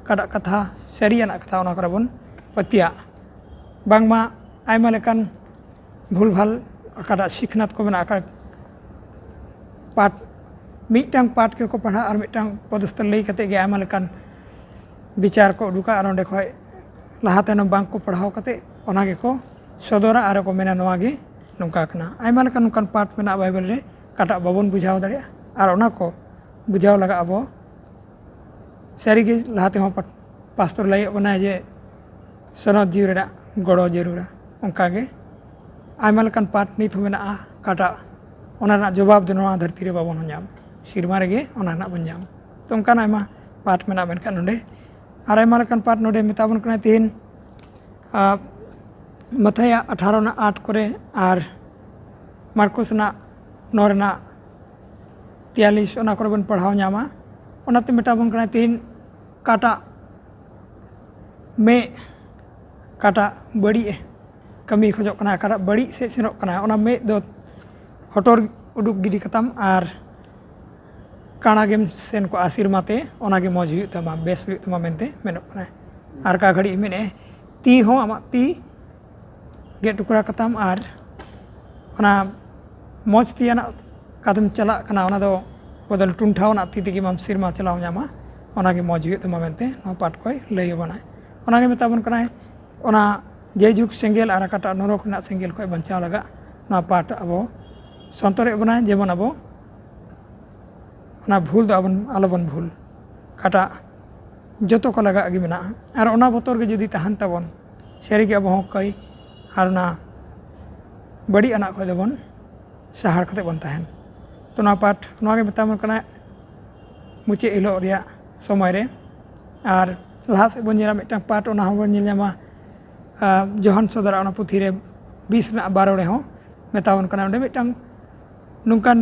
ᱚᱠᱟᱴᱟᱜ ᱠᱟᱛᱷᱟ, ᱥᱟᱹᱨᱤᱭᱟᱱᱟᱜ ᱠᱟᱛᱷᱟ, ᱚᱱᱟ ᱠᱚᱨᱮ ᱵᱚᱱ ᱯᱟᱹᱛᱭᱟᱹᱜ᱾ ᱵᱟᱝᱢᱟ ᱟᱭᱢᱟ ᱞᱮᱠᱟᱱ ᱵᱷᱩᱞᱵᱷᱟᱞ ᱚᱠᱟᱴᱟᱜ ᱥᱤᱠᱷᱱᱟᱹᱛ ᱠᱚ ᱢᱮᱱᱟᱜ ᱟᱠᱟᱫ, ᱯᱟᱴ ᱢᱤᱫᱴᱟᱝ ᱯᱟᱴ ᱜᱮᱠᱚ ᱯᱟᱲᱦᱟᱜ ᱟᱨ ᱢᱤᱫᱴᱟᱝ ᱯᱚᱫᱚᱥᱛᱷ ᱞᱟᱹᱭ ᱠᱟᱛᱮ ᱜᱮ ᱟᱭᱢᱟ ᱞᱮᱠᱟᱱ ᱵᱤᱪᱟᱨ ᱠᱚ ᱩᱰᱩᱠᱟ ᱟᱨ ᱚᱸᱰᱮ ᱠᱷᱚᱱ ᱞᱟᱦᱟ ᱛᱟᱭᱱᱚᱢ ᱵᱟᱝ ᱠᱚ ᱯᱟᱲᱦᱟᱣ ᱠᱟᱛᱮ ᱚᱱᱟ ᱜᱮᱠᱚ ᱥᱚᱫᱚᱨᱟ ᱟᱨ ᱠᱚ ᱢᱮᱱᱟ ᱱᱚᱣᱟ ᱜᱮ ᱱᱚᱝᱠᱟ ᱠᱟᱱᱟ᱾ ᱟᱭᱢᱟ ᱞᱮᱠᱟᱱ ᱱᱚᱝᱠᱟᱱ ᱯᱟᱴ ᱢᱮᱱᱟᱜᱼᱟ ᱵᱟᱭᱵᱮᱞ ᱨᱮ, ᱚᱠᱟᱴᱟᱜ ᱵᱟᱵᱚᱱ ᱵᱩᱡᱷᱟᱹᱣ ᱫᱟᱲᱮᱭᱟᱜᱼᱟ ᱟᱨ ᱚᱱᱟ ᱠᱚ ᱵᱩᱡᱷᱟᱹᱣ ᱞᱟᱜᱟᱜ ᱟᱵᱚ᱾ ᱥᱟᱹᱨᱤᱜᱮ ᱞᱟᱦᱟ ᱛᱮᱦᱚᱸ ᱯᱟᱥᱴᱚᱨ ᱞᱟᱹᱭᱚᱜ ᱠᱟᱱᱟ ᱡᱮ ᱥᱚᱱᱚᱛ ᱡᱤᱣᱤ ᱨᱮᱱᱟᱜ ᱜᱚᱲᱚ ᱡᱟᱹᱨᱩᱲᱟ᱾ ᱚᱱᱠᱟᱜᱮ ᱟᱭᱢᱟ ᱞᱮᱠᱟᱱ ᱯᱟᱴ ᱱᱤᱛ ᱦᱚᱸ ᱢᱮᱱᱟᱜᱼᱟ, ᱚᱠᱟᱴᱟᱜ ᱚᱱᱟ ᱨᱮᱱᱟᱜ ᱡᱚᱵᱟᱵ ᱫᱚ ᱱᱚᱣᱟ ᱫᱷᱟᱹᱨᱛᱤ ᱨᱮ ᱵᱟᱵᱚᱱ ᱧᱟᱢ, ᱥᱮᱨᱢᱟ ᱨᱮᱜᱮ ᱚᱱᱟ ᱨᱮᱱᱟᱜ ᱵᱚᱱ ᱧᱟᱢ᱾ ᱛᱚ ᱚᱱᱠᱟᱱ ᱟᱭᱢᱟ ᱯᱟᱴ ᱢᱮᱱᱟᱜᱼᱟ᱾ ᱢᱮᱱᱠᱷᱟᱱ ᱱᱚᱰᱮ ᱟᱨ ᱟᱭᱢᱟ ᱞᱮᱠᱟᱱ ᱯᱟᱴ ᱱᱚᱰᱮ ᱢᱮᱛᱟ ᱵᱚᱱ ᱠᱟᱱᱟᱭ ᱛᱮᱦᱮᱧ, ᱟᱨ ᱢᱟᱛᱷᱟᱭᱟᱜ ᱟᱴᱷᱟᱨᱚ ᱨᱮᱱᱟᱜ ᱟᱴ ᱠᱚᱨᱮ ᱟᱨ ᱢᱟᱨᱠᱚᱥ ᱨᱮᱱᱟᱜ ᱱᱚ ᱨᱮᱱᱟᱜ ᱛᱮᱭᱟᱞᱤᱥ, ᱚᱱᱟ ᱠᱚᱨᱮ ᱵᱚᱱ ᱯᱟᱲᱦᱟᱣ ᱧᱟᱢᱟ᱾ ᱚᱱᱟᱛᱮ ᱢᱮᱛᱟ ᱵᱚᱱ ᱠᱟᱱᱟᱭ ᱛᱮᱦᱮᱧ ᱚᱠᱟᱴᱟᱜ ᱢᱮᱫ ᱚᱠᱟᱴᱟᱜ ᱵᱟᱹᱲᱤᱡ ᱮ ᱠᱟᱹᱢᱤ ᱠᱷᱚᱡᱚᱜ ᱠᱟᱱᱟ, ᱚᱠᱟᱴᱟᱜ ᱵᱟᱹᱲᱤᱡ ᱥᱮᱫ ᱥᱮᱱᱚᱜ ᱠᱟᱱᱟ, ᱚᱱᱟ ᱢᱮᱫ ᱫᱚ ᱦᱚᱴᱚᱨ ᱩᱰᱩᱠ ᱜᱤᱰᱤ ᱠᱟᱛᱟᱢ ᱟᱨ ᱠᱟᱬᱟ ᱜᱮᱢ ᱥᱮᱱ ᱠᱚᱜᱼᱟ ᱥᱮᱨᱢᱟ ᱛᱮ, ᱚᱱᱟᱜᱮ ᱢᱚᱡᱽ ᱦᱩᱭᱩᱜ ᱛᱟᱢᱟ, ᱵᱮᱥ ᱦᱩᱭᱩᱜ ᱛᱟᱢᱟ ᱢᱮᱱᱛᱮ ᱢᱮᱱᱚᱜ ᱠᱟᱱᱟ᱾ ᱟᱨ ᱚᱠᱟ ᱜᱷᱟᱹᱲᱤᱡ ᱢᱮᱱᱮᱫᱼᱟᱭ ᱛᱤ ᱦᱚᱸ ᱟᱢᱟᱜ ᱛᱤ ᱜᱮᱫ ᱴᱩᱠᱨᱟ ᱠᱟᱛᱟᱢ ᱟᱨ ᱚᱱᱟ ᱢᱚᱡᱽ ᱛᱮᱭᱟᱱᱟᱜ ᱠᱟᱛᱮᱢ ᱪᱟᱞᱟᱜ ᱠᱟᱱᱟ, ᱚᱱᱟ ᱫᱚ ᱵᱚᱫᱚᱞ ᱴᱩᱱᱴᱷᱟᱣ ᱨᱮᱱᱟᱜ ᱛᱤ ᱛᱮᱜᱮ ᱟᱢ ᱥᱮᱨᱢᱟ ᱪᱟᱞᱟᱣ ᱧᱟᱢᱟ, ᱚᱱᱟᱜᱮ ᱢᱚᱡᱽ ᱦᱩᱭᱩᱜ ᱛᱟᱢᱟ ᱢᱮᱱᱛᱮ ᱱᱚᱣᱟ ᱯᱟᱴ ᱠᱚᱭ ᱞᱟᱹᱭ ᱟᱵᱚᱱᱟᱭ᱾ ᱚᱱᱟᱜᱮ ᱢᱮᱛᱟ ᱵᱚᱱ ᱠᱟᱱᱟᱭ, ᱚᱱᱟ ᱡᱮ ᱡᱩᱜᱽ ᱥᱮᱸᱜᱮᱞ ᱟᱨ ᱚᱠᱟᱴᱟᱜ ᱱᱚᱨᱚᱠ ᱨᱮᱱᱟᱜ ᱥᱮᱸᱜᱮᱞ ᱠᱷᱚᱱ ᱵᱟᱧᱪᱟᱣ ᱞᱟᱜᱟᱜ, ᱱᱚᱣᱟ ᱯᱟᱴ ᱟᱵᱚ ᱥᱚᱱᱛᱚᱨᱮᱫ ᱵᱚᱱᱟᱭ, ᱡᱮᱢᱚᱱ ᱟᱵᱚ ᱚᱱᱟ ᱵᱷᱩᱞ ᱫᱚ ᱟᱵᱚᱱ ᱟᱞᱚᱵᱚᱱ ᱵᱷᱩᱞ, ᱚᱠᱟᱴᱟᱜ ᱡᱚᱛᱚ ᱠᱚ ᱞᱟᱜᱟᱜ ᱜᱮ ᱢᱮᱱᱟᱜᱼᱟ᱾ ᱟᱨ ᱚᱱᱟ ᱵᱚᱛᱚᱨ ᱜᱮ ᱡᱩᱫᱤ ᱛᱟᱦᱮᱱ ᱛᱟᱵᱚᱱ, ᱥᱟᱹᱨᱤᱜᱮ ᱟᱵᱚ ᱦᱚᱸ ᱠᱟᱹᱭ ᱟᱨ ᱚᱱᱟ ᱵᱟᱹᱲᱤᱡ ᱟᱱᱟᱜ ᱠᱷᱚᱱ ᱫᱚᱵᱚᱱ ᱥᱟᱦᱟᱲ ᱠᱟᱛᱮ ᱵᱚᱱ ᱛᱟᱦᱮᱱ᱾ ᱛᱚ ᱱᱚᱣᱟ ᱯᱟᱴ ᱱᱚᱣᱟ ᱜᱮ ᱢᱮᱛᱟ ᱵᱚᱱ ᱠᱟᱱᱟ ᱢᱩᱪᱟᱹᱫ ᱦᱤᱞᱳᱜ ᱨᱮᱭᱟᱜ ᱥᱚᱢᱚᱭ ᱨᱮ᱾ ᱟᱨ ᱞᱟᱦᱟ ᱥᱮᱫ ᱵᱚᱱ ᱧᱮᱞᱟ ᱢᱤᱫᱴᱟᱝ ᱯᱟᱴ, ᱚᱱᱟ ᱦᱚᱸᱵᱚᱱ ᱧᱮᱞ ᱧᱟᱢᱟ, ᱟᱨ ᱡᱚᱦᱟᱱ ᱥᱚᱫᱚᱨᱟᱜ ᱚᱱᱟ ᱯᱩᱛᱷᱤ ᱨᱮ ᱵᱤᱥ ᱨᱮᱱᱟᱜ ᱵᱟᱨᱚ ᱨᱮᱦᱚᱸ ᱢᱮᱛᱟ ᱵᱚᱱ ᱠᱟᱱᱟ᱾ ᱚᱸᱰᱮ ᱢᱤᱫᱴᱟᱝ ᱱᱚᱝᱠᱟᱱ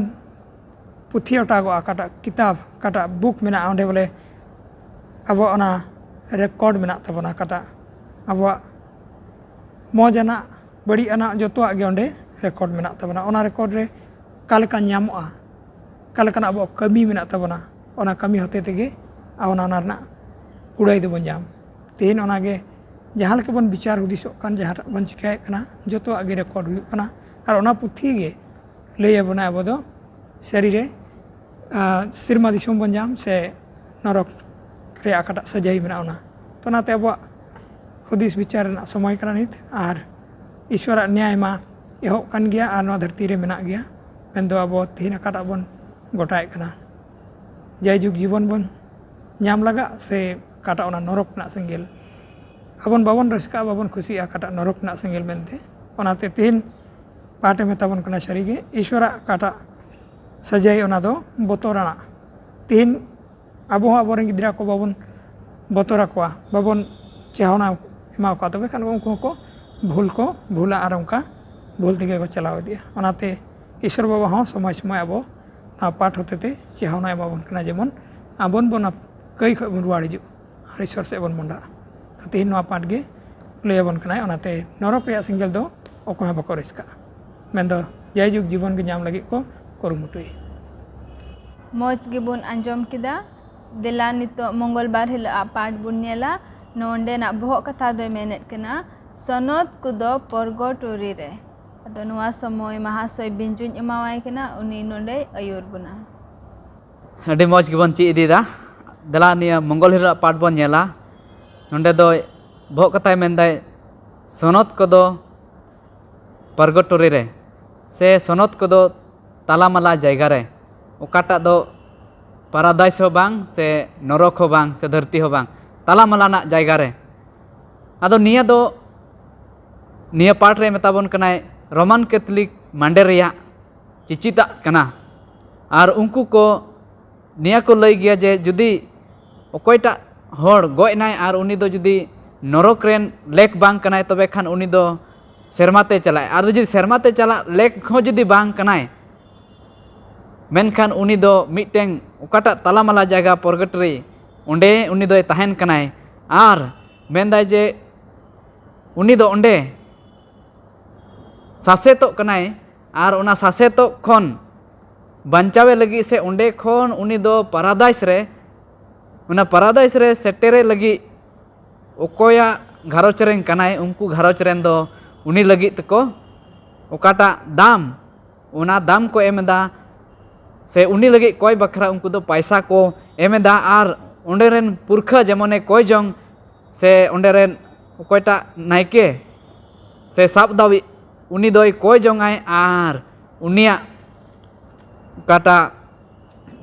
ᱯᱩᱛᱷᱤ ᱚᱴᱟᱜᱚᱜᱼᱟ, ᱚᱠᱟᱴᱟᱜ ᱠᱤᱛᱟᱵ, ᱚᱠᱟᱴᱟᱜ ᱵᱩᱠ ᱢᱮᱱᱟᱜᱼᱟ, ᱚᱸᱰᱮ ᱵᱚᱞᱮ ᱟᱵᱚ ᱚᱱᱟ ᱨᱮᱠᱚᱨᱰ ᱢᱮᱱᱟᱜ ᱛᱟᱵᱚᱱᱟ, ᱚᱠᱟᱴᱟᱜ ᱟᱵᱚᱣᱟᱜ ᱢᱚᱡᱽ ᱟᱱᱟᱜ ᱵᱟᱹᱲᱤᱡ ᱟᱱᱟᱜ ᱡᱚᱛᱚᱣᱟᱜ ᱜᱮ ᱚᱸᱰᱮ ᱨᱮᱠᱚᱨᱰ ᱢᱮᱱᱟᱜ ᱛᱟᱵᱚᱱᱟ᱾ ᱚᱱᱟ ᱨᱮᱠᱚᱨᱰ ᱨᱮ ᱚᱠᱟ ᱞᱮᱠᱟ ᱧᱟᱢᱚᱜᱼᱟ, ᱚᱠᱟ ᱞᱮᱠᱟᱱᱟᱜ ᱟᱵᱚᱣᱟᱜ ᱠᱟᱹᱢᱤ ᱢᱮᱱᱟᱜ ᱛᱟᱵᱚᱱᱟ, ᱚᱱᱟ ᱠᱟᱹᱢᱤ ᱦᱚᱛᱮ ᱛᱮᱜᱮ ᱚᱱᱟ ᱚᱱᱟ ᱨᱮᱱᱟᱜ ᱠᱩᱲᱟᱹᱭ ᱫᱚᱵᱚᱱ ᱧᱟᱢ᱾ ᱛᱮᱦᱮᱧ ᱚᱱᱟᱜᱮ ᱡᱟᱦᱟᱸ ᱞᱮᱠᱟ ᱵᱚᱱ ᱵᱤᱪᱟᱨ ᱦᱩᱫᱤᱥᱚᱜ ᱠᱟᱱ, ᱡᱟᱦᱟᱸᱴᱟᱜ ᱵᱚᱱ ᱪᱤᱠᱟᱹᱭᱮᱫ ᱠᱟᱱᱟ, ᱡᱚᱛᱚᱣᱟᱜ ᱜᱮ ᱨᱮᱠᱚᱨᱰ ᱦᱩᱭᱩᱜ ᱠᱟᱱᱟ᱾ ᱟᱨ ᱚᱱᱟ ᱯᱩᱛᱷᱤ ᱜᱮ ᱞᱟᱹᱭ ᱟᱵᱚᱱᱟ ᱟᱵᱚ ᱫᱚ ᱥᱟᱹᱨᱤ ᱨᱮ ᱟᱨ ᱥᱮᱨᱢᱟ ᱫᱤᱥᱚᱢ ᱵᱚᱱ ᱧᱟᱢ ᱥᱮ ᱱᱚᱨᱚᱠ ᱨᱮᱭᱟᱜ ᱚᱠᱟᱴᱟᱜ ᱥᱟᱹᱡᱟᱹᱭ ᱢᱮᱱᱟᱜᱼᱟ, ᱚᱱᱟ᱾ ᱛᱚ, ᱚᱱᱟᱛᱮ ᱟᱵᱚᱣᱟᱜ ᱦᱩᱫᱤᱥ ᱵᱤᱪᱟᱨ ᱨᱮᱱᱟᱜ ᱥᱚᱢᱚᱭ ᱠᱟᱱᱟ ᱱᱤᱛ᱾ ᱟᱨ ᱤᱥᱣᱚᱨᱟᱜ ᱱᱮᱭᱟᱭ ᱢᱟ ᱮᱦᱚᱵ ᱠᱟᱱ ᱜᱮᱭᱟ ᱟᱨ ᱱᱚᱣᱟ ᱫᱷᱟᱹᱨᱛᱤ ᱨᱮ ᱢᱮᱱᱟᱜ ᱜᱮᱭᱟ᱾ ᱢᱮᱱᱫᱚ ᱟᱵᱚ ᱛᱮᱦᱮᱧ ᱚᱠᱟᱴᱟᱜ ᱵᱚᱱ ᱜᱚᱴᱟᱭᱮᱫ ᱠᱟᱱᱟ, ᱡᱟᱭᱡᱩᱜᱽ ᱡᱤᱵᱚᱱ ᱵᱚᱱ ᱧᱟᱢ ᱞᱟᱜᱟᱜ ᱥᱮ ᱚᱠᱟᱴᱟᱜ ᱚᱱᱟ ᱱᱚᱨᱚᱠ ᱨᱮᱱᱟᱜ ᱥᱮᱸᱜᱮᱞ? ᱟᱵᱚᱱ ᱵᱟᱵᱚᱱ ᱨᱟᱹᱥᱠᱟᱹᱜᱼᱟ, ᱵᱟᱵᱚᱱ ᱠᱷᱩᱥᱤᱜᱼᱟ ᱚᱠᱟᱴᱟᱜ ᱱᱚᱨᱚᱠ ᱨᱮᱱᱟᱜ ᱥᱮᱸᱜᱮᱞ ᱢᱮᱱᱛᱮ᱾ ᱚᱱᱟᱛᱮ ᱛᱮᱦᱮᱧ ᱯᱟᱴᱷ ᱮ ᱢᱮᱛᱟ ᱵᱚᱱ ᱠᱟᱱᱟ, ᱥᱟᱹᱨᱤᱜᱮ ᱤᱥᱣᱚᱨᱟᱜ ᱚᱠᱟᱴᱟᱜ ᱥᱟᱹᱡᱟᱹᱭ, ᱚᱱᱟ ᱫᱚ ᱵᱚᱛᱚᱨᱟᱱᱟᱜ᱾ ᱛᱮᱦᱮᱧ ᱟᱵᱚ ᱦᱚᱸ ᱟᱵᱚᱨᱮᱱ ᱜᱤᱫᱽᱨᱟᱹ ᱠᱚ ᱵᱟᱵᱚᱱ ᱵᱚᱛᱚᱨ ᱟᱠᱚᱣᱟ, ᱵᱟᱵᱚᱱ ᱪᱮᱦᱟᱣᱱᱟ ᱮᱢᱟ ᱠᱚᱣᱟ, ᱛᱚᱵᱮ ᱠᱷᱟᱱ ᱩᱱᱠᱩ ᱦᱚᱸᱠᱚ ᱵᱷᱩᱞ ᱠᱚ ᱵᱷᱩᱞᱟ ᱟᱨ ᱚᱱᱠᱟ ᱵᱷᱩᱞ ᱛᱮᱜᱮ ᱠᱚ ᱪᱟᱞᱟᱣ ᱤᱫᱤᱜᱼᱟ᱾ ᱚᱱᱟᱛᱮ ᱤᱥᱚᱨ ᱵᱟᱵᱟ ᱦᱚᱸ ᱥᱚᱢᱚᱭ ᱥᱚᱢᱚᱭ ᱟᱵᱚ ᱱᱚᱣᱟ ᱯᱟᱴᱷ ᱦᱚᱛᱮᱛᱮ ᱪᱮᱦᱟᱣᱱᱟ ᱮᱢᱟ ᱵᱚᱱ ᱠᱟᱱᱟ, ᱡᱮᱢᱚᱱ ᱟᱵᱚᱱ ᱵᱚᱱ ᱠᱟᱹᱭ ᱠᱷᱚᱱ ᱵᱚᱱ ᱨᱩᱣᱟᱹᱲ ᱦᱤᱡᱩᱜ ᱟᱨ ᱤᱥᱚᱨ ᱥᱮᱫ ᱵᱚᱱ ᱢᱚᱦᱰᱟᱜᱼᱟ᱾ ᱛᱮᱦᱮᱧ ᱱᱚᱣᱟ ᱯᱟᱴᱷ ᱜᱮ ᱞᱟᱹᱭ ᱟᱵᱚᱱ ᱠᱟᱱᱟᱭ, ᱚᱱᱟᱛᱮ ᱱᱚᱨᱚᱠ ᱨᱮᱭᱟᱜ ᱥᱮᱸᱜᱮᱞ ᱫᱚ ᱚᱠᱚᱭ ᱦᱚᱸ ᱵᱟᱠᱚ ᱨᱟᱹᱥᱠᱟᱹᱜᱼᱟ, ᱢᱮᱱᱫᱚ ᱡᱟᱭᱡᱩᱜᱽ ᱡᱤᱵᱚᱱ ᱜᱮ ᱧᱟᱢ ᱞᱟᱹᱜᱤᱫ ᱠᱚ ᱠᱩᱨᱩᱢᱩᱴᱩᱭᱟ᱾ ᱢᱚᱡᱽ ᱜᱮᱵᱚᱱ ᱟᱸᱡᱚᱢ ᱠᱮᱫᱟ᱾ ᱫᱮᱞᱟ ᱱᱤᱛᱚᱜ ᱢᱚᱝᱜᱚᱞ ᱵᱟᱨ ᱦᱤᱞᱳᱜ ᱟᱜ ᱯᱟᱴᱷ ᱵᱚᱱ ᱧᱮᱞᱟ᱾ ᱱᱚᱸᱰᱮᱱᱟᱜ ᱵᱚᱦᱚᱜ ᱠᱟᱛᱷᱟ ᱫᱚᱭ ᱢᱮᱱᱮᱫ ᱠᱟᱱᱟ, ᱥᱚᱱᱚᱛ ᱠᱚᱫᱚ ᱯᱚᱨᱜᱚᱴᱚᱨᱤ ᱨᱮ᱾ ᱟᱫᱚ ᱱᱚᱣᱟ ᱥᱚᱢᱚᱭ ᱢᱟᱦᱟᱥᱚᱭ ᱵᱤᱧᱡᱩᱧ ᱮᱢᱟᱣᱟᱭ ᱠᱟᱱᱟ, ᱩᱱᱤ ᱱᱚᱸᱰᱮᱭ ᱟᱹᱭᱩᱨ ᱵᱚᱱᱟ᱾ ᱟᱹᱰᱤ ᱢᱚᱡᱽ ᱜᱮᱵᱚᱱ ᱪᱮᱫ ᱤᱫᱤᱭᱮᱫᱟ᱾ ᱫᱮᱞᱟ ᱱᱤᱭᱟᱹ ᱢᱚᱝᱜᱚᱞ ᱦᱤᱞᱳᱜ ᱟᱜ ᱯᱟᱴᱷ ᱵᱚᱱ ᱧᱮᱞᱟ᱾ ᱱᱚᱸᱰᱮ ᱫᱚ ᱵᱚᱦᱚᱜ ᱠᱟᱛᱷᱟᱭ ᱢᱮᱱᱫᱟᱭ, ᱥᱚᱱᱚᱛ ᱠᱚᱫᱚ ᱯᱚᱨᱜᱚᱴᱚᱨᱤ ᱨᱮ, ᱥᱮ ᱥᱚᱱᱚᱛ ᱠᱚᱫᱚ ᱛᱟᱞᱟᱢᱟᱞᱟ ᱡᱟᱭᱜᱟ ᱨᱮ, ᱚᱠᱟᱴᱟᱜ ᱫᱚ ᱯᱟᱨᱟᱫᱟᱭᱤᱥ ᱦᱚᱸ ᱵᱟᱝ, ᱥᱮ ᱱᱚᱨᱚᱠ ᱦᱚᱸ ᱵᱟᱝ, ᱥᱮ ᱫᱷᱟᱹᱨᱛᱤ ᱦᱚᱸ ᱵᱟᱝ, ᱛᱟᱞᱟᱢᱟᱞᱟ ᱨᱮᱱᱟᱜ ᱡᱟᱭᱜᱟ ᱨᱮ᱾ ᱟᱫᱚ ᱱᱤᱭᱟᱹ ᱫᱚ, ᱱᱤᱭᱟᱹ ᱯᱟᱴᱷ ᱨᱮ ᱢᱮᱛᱟ ᱵᱚᱱ ᱠᱟᱱᱟᱭ, ᱨᱳᱢᱟᱱ ᱠᱮᱛᱷᱚᱞᱤᱠ ᱢᱟᱱᱰᱮᱨ ᱨᱮᱭᱟᱜ ᱪᱤᱪᱤᱛᱟᱜ ᱠᱟᱱᱟ᱾ ᱟᱨ ᱩᱱᱠᱩ ᱠᱚ ᱱᱤᱭᱟᱹ ᱠᱚ ᱞᱟᱹᱭ ᱜᱮᱭᱟ ᱡᱮ ᱡᱩᱫᱤ ᱚᱠᱚᱭᱴᱟᱜ ᱦᱚᱲ ᱜᱚᱡ ᱮᱱᱟᱭ ᱟᱨ ᱩᱱᱤ ᱫᱚ ᱡᱩᱫᱤ ᱱᱚᱨᱚᱠ ᱨᱮᱱ ᱞᱮᱠ ᱵᱟᱝ ᱠᱟᱱᱟᱭ, ᱛᱚᱵᱮ ᱠᱷᱟᱱ ᱩᱱᱤ ᱫᱚ ᱥᱮᱨᱢᱟ ᱛᱮ ᱪᱟᱞᱟᱜᱼᱟᱭ᱾ ᱟᱨ ᱡᱩᱫᱤ ᱥᱮᱨᱢᱟ ᱛᱮ ᱪᱟᱞᱟᱜ ᱞᱮᱠ ᱦᱚᱸ ᱡᱩᱫᱤ ᱵᱟᱝ ᱠᱟᱱᱟᱭ, ᱢᱮᱱᱠᱷᱟᱱ ᱩᱱᱤ ᱫᱚ ᱢᱤᱫᱴᱮᱱ ᱚᱠᱟᱴᱟᱜ ᱛᱟᱞᱟᱢᱟᱞᱟ ᱡᱟᱭᱜᱟ ᱯᱚᱨᱜᱮᱴᱚᱨᱤ, ᱚᱸᱰᱮ ᱩᱱᱤ ᱫᱚᱭ ᱛᱟᱦᱮᱱ ᱠᱟᱱᱟᱭ᱾ ᱟᱨ ᱢᱮᱱᱫᱟᱭ ᱡᱮ ᱩᱱᱤ ᱫᱚ ᱚᱸᱰᱮ ᱥᱟᱥᱮᱛᱚᱜ ᱠᱟᱱᱟᱭ, ᱟᱨ ᱚᱱᱟ ᱥᱟᱥᱮᱛᱚᱜ ᱠᱷᱚᱱ ᱵᱟᱧᱪᱟᱣᱮ ᱞᱟᱹᱜᱤᱫ ᱥᱮ ᱚᱸᱰᱮ ᱠᱷᱚᱱ ᱩᱱᱤ ᱫᱚ ᱯᱟᱨᱟᱫᱟᱭᱤᱥ ᱨᱮ, ᱚᱱᱟ ᱯᱟᱨᱟᱫᱟᱭᱤᱥ ᱨᱮ ᱥᱮᱴᱮᱨᱮ ᱞᱟᱹᱜᱤᱫ ᱚᱠᱚᱭᱟᱜ ᱜᱷᱟᱨᱚᱸᱡᱽ ᱨᱮᱱ ᱠᱟᱱᱟᱭ, ᱩᱱᱠᱩ ᱜᱷᱟᱨᱚᱸᱡᱽ ᱨᱮᱱ ᱫᱚ ᱩᱱᱤ ᱞᱟᱹᱜᱤᱫ ᱛᱮᱠᱚ ᱚᱠᱟᱴᱟᱜ ᱫᱟᱢ, ᱚᱱᱟ ᱫᱟᱢ ᱠᱚ ᱮᱢ ᱮᱫᱟ, ᱥᱮ ᱩᱱᱤ ᱞᱟᱹᱜᱤᱫ ᱠᱚᱭ ᱵᱟᱠᱷᱨᱟ ᱩᱱᱠᱩ ᱫᱚ ᱯᱟᱭᱥᱟ ᱠᱚ ᱮᱢ ᱮᱫᱟ᱾ ᱟᱨ ᱚᱸᱰᱮ ᱨᱮᱱ ᱯᱩᱨᱠᱷᱟᱹ ᱡᱮᱢᱚᱱᱮ ᱠᱚᱭ ᱡᱚᱝ, ᱥᱮ ᱚᱸᱰᱮ ᱨᱮᱱ ᱚᱠᱚᱭᱴᱟᱜ ᱱᱟᱭᱠᱮ ᱥᱮ ᱥᱟᱵ ᱫᱟᱣᱤᱡ, ᱩᱱᱤ ᱫᱚᱭ ᱠᱚᱭ ᱡᱚᱝᱟᱭ, ᱟᱨ ᱩᱱᱤᱭᱟᱜ ᱚᱠᱟᱴᱟᱜ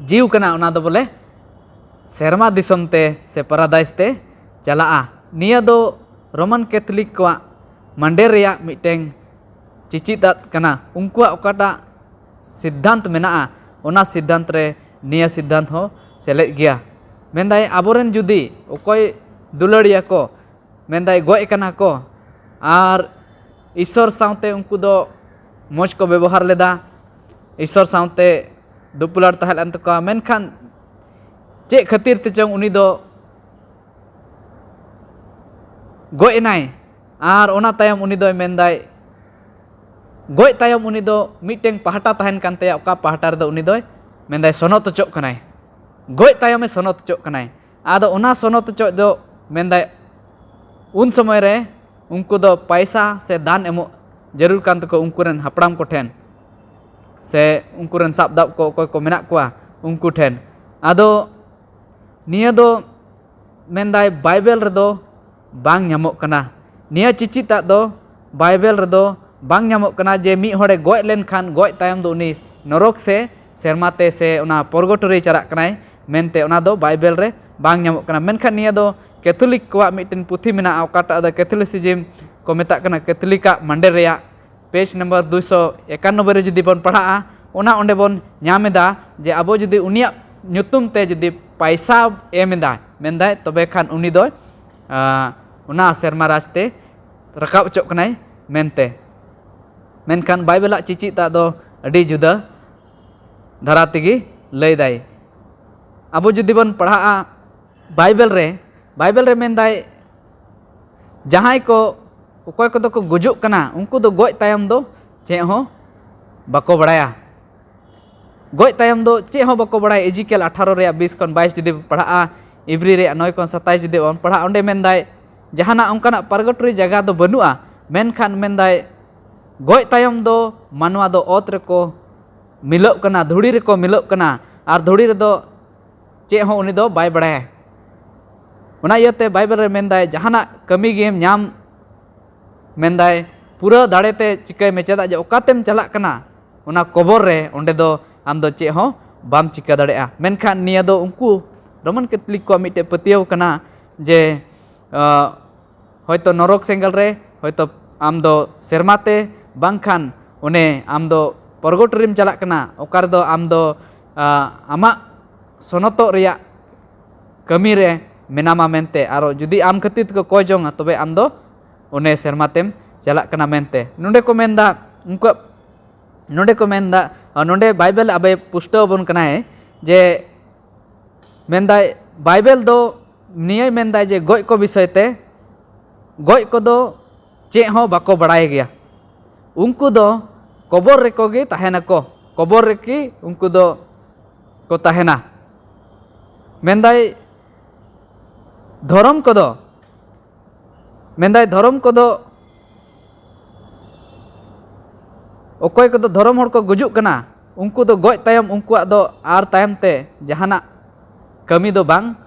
ᱡᱤᱣᱤ ᱠᱟᱱᱟ, ᱚᱱᱟ ᱫᱚ ᱵᱚᱞᱮ ᱥᱮᱨᱢᱟ ᱫᱤᱥᱚᱢ ᱛᱮ ᱥᱮ ᱯᱟᱨᱟᱫᱟᱭᱤᱥ ᱛᱮ ᱪᱟᱞᱟᱜᱼᱟ᱾ ᱱᱤᱭᱟᱹ ᱫᱚ ᱨᱳᱢᱟᱱ ᱠᱮᱛᱷᱚᱞᱤᱠ ᱠᱚᱣᱟᱜ ᱢᱟᱱᱰᱮᱨ ᱨᱮᱭᱟᱜ ᱢᱤᱫᱴᱮᱱ ᱪᱤᱪᱤᱫᱟᱜ ᱠᱟᱱᱟ᱾ ᱩᱱᱠᱩᱣᱟᱜ ᱚᱠᱟᱴᱟᱜ ᱥᱤᱫᱽᱫᱷᱟᱱᱛ ᱢᱮᱱᱟᱜᱼᱟ, ᱚᱱᱟ ᱥᱤᱫᱽᱫᱷᱟᱱᱛ ᱨᱮ ᱱᱤᱭᱟᱹ ᱥᱤᱫᱽᱫᱷᱟᱱᱛ ᱦᱚᱸ ᱥᱮᱞᱮᱫ ᱜᱮᱭᱟ᱾ ᱢᱮᱱᱫᱟᱭ, ᱟᱵᱚᱨᱮᱱ ᱡᱩᱫᱤ ᱚᱠᱚᱭ ᱫᱩᱞᱟᱹᱲᱤᱭᱟ ᱠᱚ, ᱢᱮᱱᱫᱟᱭ, ᱜᱚᱡ ᱠᱟᱱᱟ ᱠᱚ, ᱟᱨ ᱤᱥᱥᱚᱨ ᱥᱟᱶᱛᱮ ᱩᱱᱠᱩ ᱫᱚ ᱢᱚᱡᱽ ᱠᱚ ᱵᱮᱵᱚᱦᱟᱨ ᱞᱮᱫᱟ, ᱤᱥᱥᱚᱨ ᱥᱟᱶᱛᱮ ᱫᱩᱯᱩᱞᱟᱹᱲ ᱛᱟᱦᱮᱸ ᱞᱮᱱ ᱛᱟᱠᱚᱣᱟ, ᱢᱮᱱᱠᱷᱟᱱ ᱪᱮᱫ ᱠᱷᱟᱹᱛᱤᱨ ᱛᱮᱪᱚᱝ ᱩᱱᱤ ᱫᱚ ᱜᱚᱡ ᱮᱱᱟᱭ᱾ ᱟᱨ ᱚᱱᱟ ᱛᱟᱭᱚᱢ ᱩᱱᱤ ᱫᱚᱭ ᱢᱮᱱᱫᱟᱭ, ᱜᱚᱡ ᱛᱟᱭᱚᱢ ᱩᱱᱤ ᱫᱚ ᱢᱤᱫᱴᱮᱱ ᱯᱟᱦᱴᱟ ᱛᱟᱦᱮᱱ ᱠᱟᱱ ᱛᱟᱭᱟ, ᱚᱠᱟ ᱯᱟᱦᱴᱟ ᱨᱮᱫᱚ ᱩᱱᱤ ᱫᱚᱭ ᱢᱮᱱᱫᱟᱭ ᱥᱚᱱᱚᱛ ᱚᱪᱚᱜ ᱠᱟᱱᱟᱭ, ᱜᱚᱡ ᱛᱟᱭᱚᱢᱮ ᱥᱚᱱᱚᱛ ᱚᱪᱚᱜ ᱠᱟᱱᱟᱭ᱾ ᱟᱫᱚ ᱚᱱᱟ ᱥᱚᱱᱚᱛ ᱚᱪᱚᱜ ᱫᱚ ᱢᱮᱱᱫᱟᱭ ᱩᱱ ᱥᱚᱢᱚᱭ ᱨᱮ ᱩᱱᱠᱩ ᱫᱚ ᱯᱟᱭᱥᱟ ᱥᱮ ᱫᱟᱱ ᱮᱢᱚᱜ ᱡᱟᱹᱨᱩᱲ ᱠᱟᱱ ᱛᱟᱠᱚ ᱩᱱᱠᱩ ᱨᱮᱱ ᱦᱟᱯᱲᱟᱢ ᱠᱚᱴᱷᱮᱱ, ᱥᱮ ᱩᱱᱠᱩ ᱨᱮᱱ ᱥᱟᱵ ᱫᱟᱵ ᱠᱚ ᱚᱠᱚᱭ ᱠᱚ ᱢᱮᱱᱟᱜ ᱠᱚᱣᱟ ᱩᱱᱠᱩ ᱴᱷᱮᱱ᱾ ᱟᱫᱚ ᱱᱤᱭᱟᱹ ᱫᱚ ᱢᱮᱱᱫᱟᱭ ᱵᱟᱭᱵᱮᱞ ᱨᱮᱫᱚ ᱵᱟᱝ ᱧᱟᱢᱚᱜ ᱠᱟᱱᱟ᱾ ᱱᱤᱭᱟᱹ ᱪᱤᱪᱤᱫᱟᱜ ᱫᱚ ᱵᱟᱭᱵᱮᱞ ᱨᱮᱫᱚ ᱵᱟᱝ ᱧᱟᱢᱚᱜ ᱠᱟᱱᱟ ᱡᱮ ᱢᱤᱫ ᱦᱚᱲᱮ ᱜᱚᱡ ᱞᱮᱱᱠᱷᱟᱱ ᱜᱚᱡ ᱛᱟᱭᱚᱢ ᱫᱚ ᱩᱱᱤ ᱱᱚᱨᱚᱠ ᱥᱮ ᱥᱮᱨᱢᱟ ᱛᱮ ᱥᱮ ᱚᱱᱟ ᱯᱚᱨᱜᱚᱴᱚᱨᱤ ᱪᱟᱞᱟᱜ ᱠᱟᱱᱟᱭ ᱢᱮᱱᱛᱮ, ᱚᱱᱟ ᱫᱚ ᱵᱟᱭᱵᱮᱞ ᱨᱮ ᱵᱟᱝ ᱧᱟᱢᱚᱜ ᱠᱟᱱᱟ᱾ ᱢᱮᱱᱠᱷᱟᱱ ᱱᱤᱭᱟᱹ ᱫᱚ ᱠᱮᱛᱷᱚᱞᱤᱠ ᱠᱚᱣᱟᱜ ᱢᱤᱫᱴᱮᱱ ᱯᱩᱛᱷᱤ ᱢᱮᱱᱟᱜᱼᱟ, ᱚᱠᱟᱴᱟᱜ ᱫᱚ ᱠᱮᱛᱷᱚᱞᱤᱥᱤᱡᱤᱢ ᱠᱚ ᱢᱮᱛᱟᱜ ᱠᱟᱱᱟ, ᱠᱮᱛᱷᱚᱞᱤᱠᱟᱜ ᱢᱟᱱᱰᱮᱨ ᱨᱮᱭᱟᱜ ᱯᱮᱡᱽ ᱱᱟᱢᱵᱟᱨ ᱫᱩᱭᱥᱚ ᱮᱠᱟᱱᱱᱚᱵᱵᱳᱭ ᱨᱮ ᱡᱩᱫᱤ ᱵᱚᱱ ᱯᱟᱲᱦᱟᱜᱼᱟ, ᱚᱱᱟ ᱚᱸᱰᱮ ᱵᱚᱱ ᱧᱟᱢ ᱮᱫᱟ ᱡᱮ ᱟᱵᱚ ᱡᱩᱫᱤ ᱩᱱᱤᱭᱟᱜ ᱧᱩᱛᱩᱢ ᱛᱮ ᱡᱩᱫᱤ ᱯᱟᱭᱥᱟ ᱮᱢ ᱮᱫᱟ, ᱢᱮᱱᱫᱟᱭ, ᱛᱚᱵᱮ ᱠᱷᱟᱱ ᱩᱱᱤ ᱫᱚ, ᱟᱸ, ᱚᱱᱟ ᱥᱮᱨᱢᱟ ᱨᱟᱡᱽ ᱛᱮ ᱨᱟᱠᱟᱵ ᱦᱚᱪᱚᱜ ᱠᱟᱱᱟᱭ ᱢᱮᱱᱛᱮ᱾ ᱢᱮᱱᱠᱷᱟᱱ ᱵᱟᱭᱵᱮᱞᱟᱜ ᱪᱤᱪᱤᱫᱟᱜ ᱫᱚ ᱟᱹᱰᱤ ᱡᱩᱫᱟᱹ ᱫᱷᱟᱨᱟ ᱛᱮᱜᱮ ᱞᱟᱹᱭᱫᱟᱭ᱾ ᱟᱵᱚ ᱡᱩᱫᱤ ᱵᱚᱱ ᱯᱟᱲᱦᱟᱜᱼᱟ ᱵᱟᱭᱵᱮᱞ ᱨᱮ, ᱵᱟᱭᱵᱮᱞ ᱨᱮ ᱢᱮᱱᱫᱟᱭ, ᱡᱟᱦᱟᱸᱭ ᱠᱚ, ᱚᱠᱚᱭ ᱠᱚᱫᱚ ᱠᱚ ᱜᱩᱡᱩᱜ ᱠᱟᱱᱟ, ᱩᱱᱠᱩ ᱫᱚ ᱜᱚᱡ ᱛᱟᱭᱚᱢ ᱫᱚ ᱪᱮᱫ ᱦᱚᱸ ᱵᱟᱠᱚ ᱵᱟᱲᱟᱭᱟ᱾ ᱜᱚᱡ ᱛᱟᱭᱚᱢ ᱫᱚ ᱪᱮᱫ ᱦᱚᱸ ᱵᱟᱠᱚ ᱵᱟᱲᱟᱭᱟ᱾ ᱤᱡᱤᱠᱮᱞ ᱟᱴᱷᱟᱨᱚ ᱨᱮᱭᱟᱜ ᱵᱤᱥ ᱠᱷᱚᱱ ᱵᱟᱭᱤᱥ ᱡᱩᱫᱤ ᱵᱚᱱ ᱯᱟᱲᱦᱟᱜᱼᱟ, ᱤᱵᱨᱤ ᱨᱮᱭᱟᱜ ᱱᱚᱭ ᱠᱷᱚᱱ ᱥᱟᱛᱟᱭᱤᱥ ᱡᱩᱫᱤ ᱵᱚᱱ ᱯᱟᱲᱦᱟᱜᱼᱟ, ᱚᱸᱰᱮ ᱢᱮᱱᱫᱟᱭ, ᱡᱟᱦᱟᱱᱟᱜ ᱚᱱᱠᱟᱱᱟᱜ ᱯᱟᱨᱜᱟᱴᱳᱨᱤ ᱡᱟᱭᱜᱟ ᱫᱚ ᱵᱟᱹᱱᱩᱜᱼᱟ, ᱢᱮᱱᱠᱷᱟᱱ ᱢᱮᱱᱫᱟᱭ, ᱜᱚᱡ ᱛᱟᱭᱚᱢ ᱫᱚ ᱢᱟᱱᱣᱟ ᱫᱚ ᱚᱛ ᱨᱮᱠᱚ ᱢᱤᱞᱟᱹᱜ ᱠᱟᱱᱟ, ᱫᱷᱩᱲᱤ ᱨᱮᱠᱚ ᱢᱤᱞᱟᱹᱜ ᱠᱟᱱᱟ, ᱟᱨ ᱫᱷᱩᱲᱤ ᱨᱮᱫᱚ ᱪᱮᱫ ᱦᱚᱸ ᱩᱱᱤ ᱫᱚ ᱵᱟᱭ ᱵᱟᱲᱟᱭᱟ᱾ ᱚᱱᱟ ᱤᱭᱟᱹᱛᱮ ᱵᱟᱭᱵᱮᱞ ᱨᱮ ᱢᱮᱱᱫᱟᱭ, ᱡᱟᱦᱟᱱᱟᱜ ᱠᱟᱹᱢᱤ ᱜᱮᱢ ᱧᱟᱢ, ᱢᱮᱱᱫᱟᱭ, ᱯᱩᱨᱟᱹ ᱫᱟᱲᱮᱛᱮ ᱪᱤᱠᱟᱹᱭ ᱢᱮ, ᱪᱮᱫᱟᱜ ᱡᱮ ᱚᱠᱟᱛᱮᱢ ᱪᱟᱞᱟᱜ ᱠᱟᱱᱟ, ᱚᱱᱟ ᱠᱚᱵᱚᱨ ᱨᱮ, ᱚᱸᱰᱮ ᱫᱚ ᱟᱢ ᱫᱚ ᱪᱮᱫ ᱦᱚᱸ ᱵᱟᱢ ᱪᱤᱠᱟᱹ ᱫᱟᱲᱮᱭᱟᱜᱼᱟ᱾ ᱢᱮᱱᱠᱷᱟᱱ ᱱᱤᱭᱟᱹ ᱫᱚ ᱩᱱᱠᱩ ᱨᱳᱢᱟᱱ ᱠᱮᱛᱷᱚᱞᱤᱠ ᱠᱚᱣᱟᱜ ᱢᱤᱫᱴᱮᱡ ᱯᱟᱹᱛᱭᱟᱹᱣ ᱠᱟᱱᱟ ᱡᱮ, ᱟᱸ, ᱦᱚᱭᱛᱚ ᱱᱚᱨᱚᱠ ᱥᱮᱸᱜᱮᱞ ᱨᱮ, ᱦᱚᱭᱛᱚ ᱟᱢ ᱫᱚ ᱥᱮᱨᱢᱟ ᱛᱮ, ᱵᱟᱝᱠᱷᱟᱱ ᱚᱱᱮ ᱟᱢ ᱫᱚ ᱯᱚᱨᱜᱚᱴ ᱨᱮᱢ ᱪᱟᱞᱟᱜ ᱠᱟᱱᱟ, ᱚᱠᱟ ᱨᱮᱫᱚ ᱟᱢ ᱫᱚ, ᱟᱸ, ᱟᱢᱟᱜ ᱥᱚᱱᱚᱛᱚᱜ ᱨᱮᱭᱟᱜ ᱠᱟᱹᱢᱤ ᱨᱮ ᱢᱮᱱᱟᱢᱟ ᱢᱮᱱᱛᱮ, ᱟᱨ ᱡᱩᱫᱤ ᱟᱢ ᱠᱷᱟᱹᱛᱤᱨ ᱛᱮᱠᱚ ᱠᱚᱭ ᱡᱚᱝᱟ, ᱛᱚᱵᱮ ᱟᱢ ᱫᱚ ᱚᱱᱮ ᱥᱮᱨᱢᱟ ᱛᱮᱢ ᱪᱟᱞᱟᱜ ᱠᱟᱱᱟ ᱢᱮᱱᱛᱮ᱾ ᱱᱚᱰᱮ ᱠᱚ ᱢᱮᱱᱫᱟ, ᱩᱱᱠᱩᱣᱟᱜ, ᱱᱚᱰᱮ ᱠᱚ ᱢᱮᱱᱫᱟ, ᱱᱚᱰᱮ ᱵᱟᱭᱵᱮᱞ ᱟᱵᱮ ᱯᱩᱥᱴᱟᱹᱣ ᱟᱵᱚᱱ ᱠᱟᱱᱟᱭ ᱡᱮ, ᱢᱮᱱᱫᱟᱭ, ᱵᱟᱭᱵᱮᱞ ᱫᱚ ᱱᱤᱭᱟᱹᱭ ᱢᱮᱱᱫᱟᱭ ᱡᱮ ᱜᱚᱡ ᱠᱚ ᱵᱤᱥᱚᱭ ᱛᱮ, ᱜᱚᱡ ᱠᱚᱫᱚ ᱪᱮᱫ ᱦᱚᱸ ᱵᱟᱠᱚ ᱵᱟᱲᱟᱭ ᱜᱮᱭᱟ᱾ ᱩᱱᱠᱩ ᱫᱚ ᱠᱚᱵᱚᱨ ᱨᱮᱠᱚ ᱜᱮ ᱛᱟᱦᱮᱱᱟᱠᱚ, ᱠᱚᱵᱚᱨ ᱨᱮᱠᱤ ᱩᱱᱠᱩ ᱫᱚ ᱠᱚ ᱛᱟᱦᱮᱱᱟ᱾ ᱢᱮᱱᱫᱟᱭ, ᱫᱷᱚᱨᱚᱢ ᱠᱚᱫᱚ, ᱢᱮᱱᱫᱟᱭ, ᱫᱷᱚᱨᱚᱢ ᱠᱚᱫᱚ, ᱚᱠᱚᱭ ᱠᱚᱫᱚ ᱫᱷᱚᱨᱚᱢ ᱦᱚᱲ ᱠᱚ ᱜᱩᱡᱩᱜ ᱠᱟᱱᱟ, ᱩᱱᱠᱩ ᱫᱚ ᱜᱚᱡ ᱛᱟᱭᱚᱢ ᱩᱱᱠᱩᱣᱟᱜ ᱫᱚ ᱟᱨ ᱛᱟᱭᱚᱢ ᱛᱮ ᱡᱟᱦᱟᱱᱟᱜ ᱠᱟᱹᱢᱤ ᱫᱚ ᱵᱟᱝ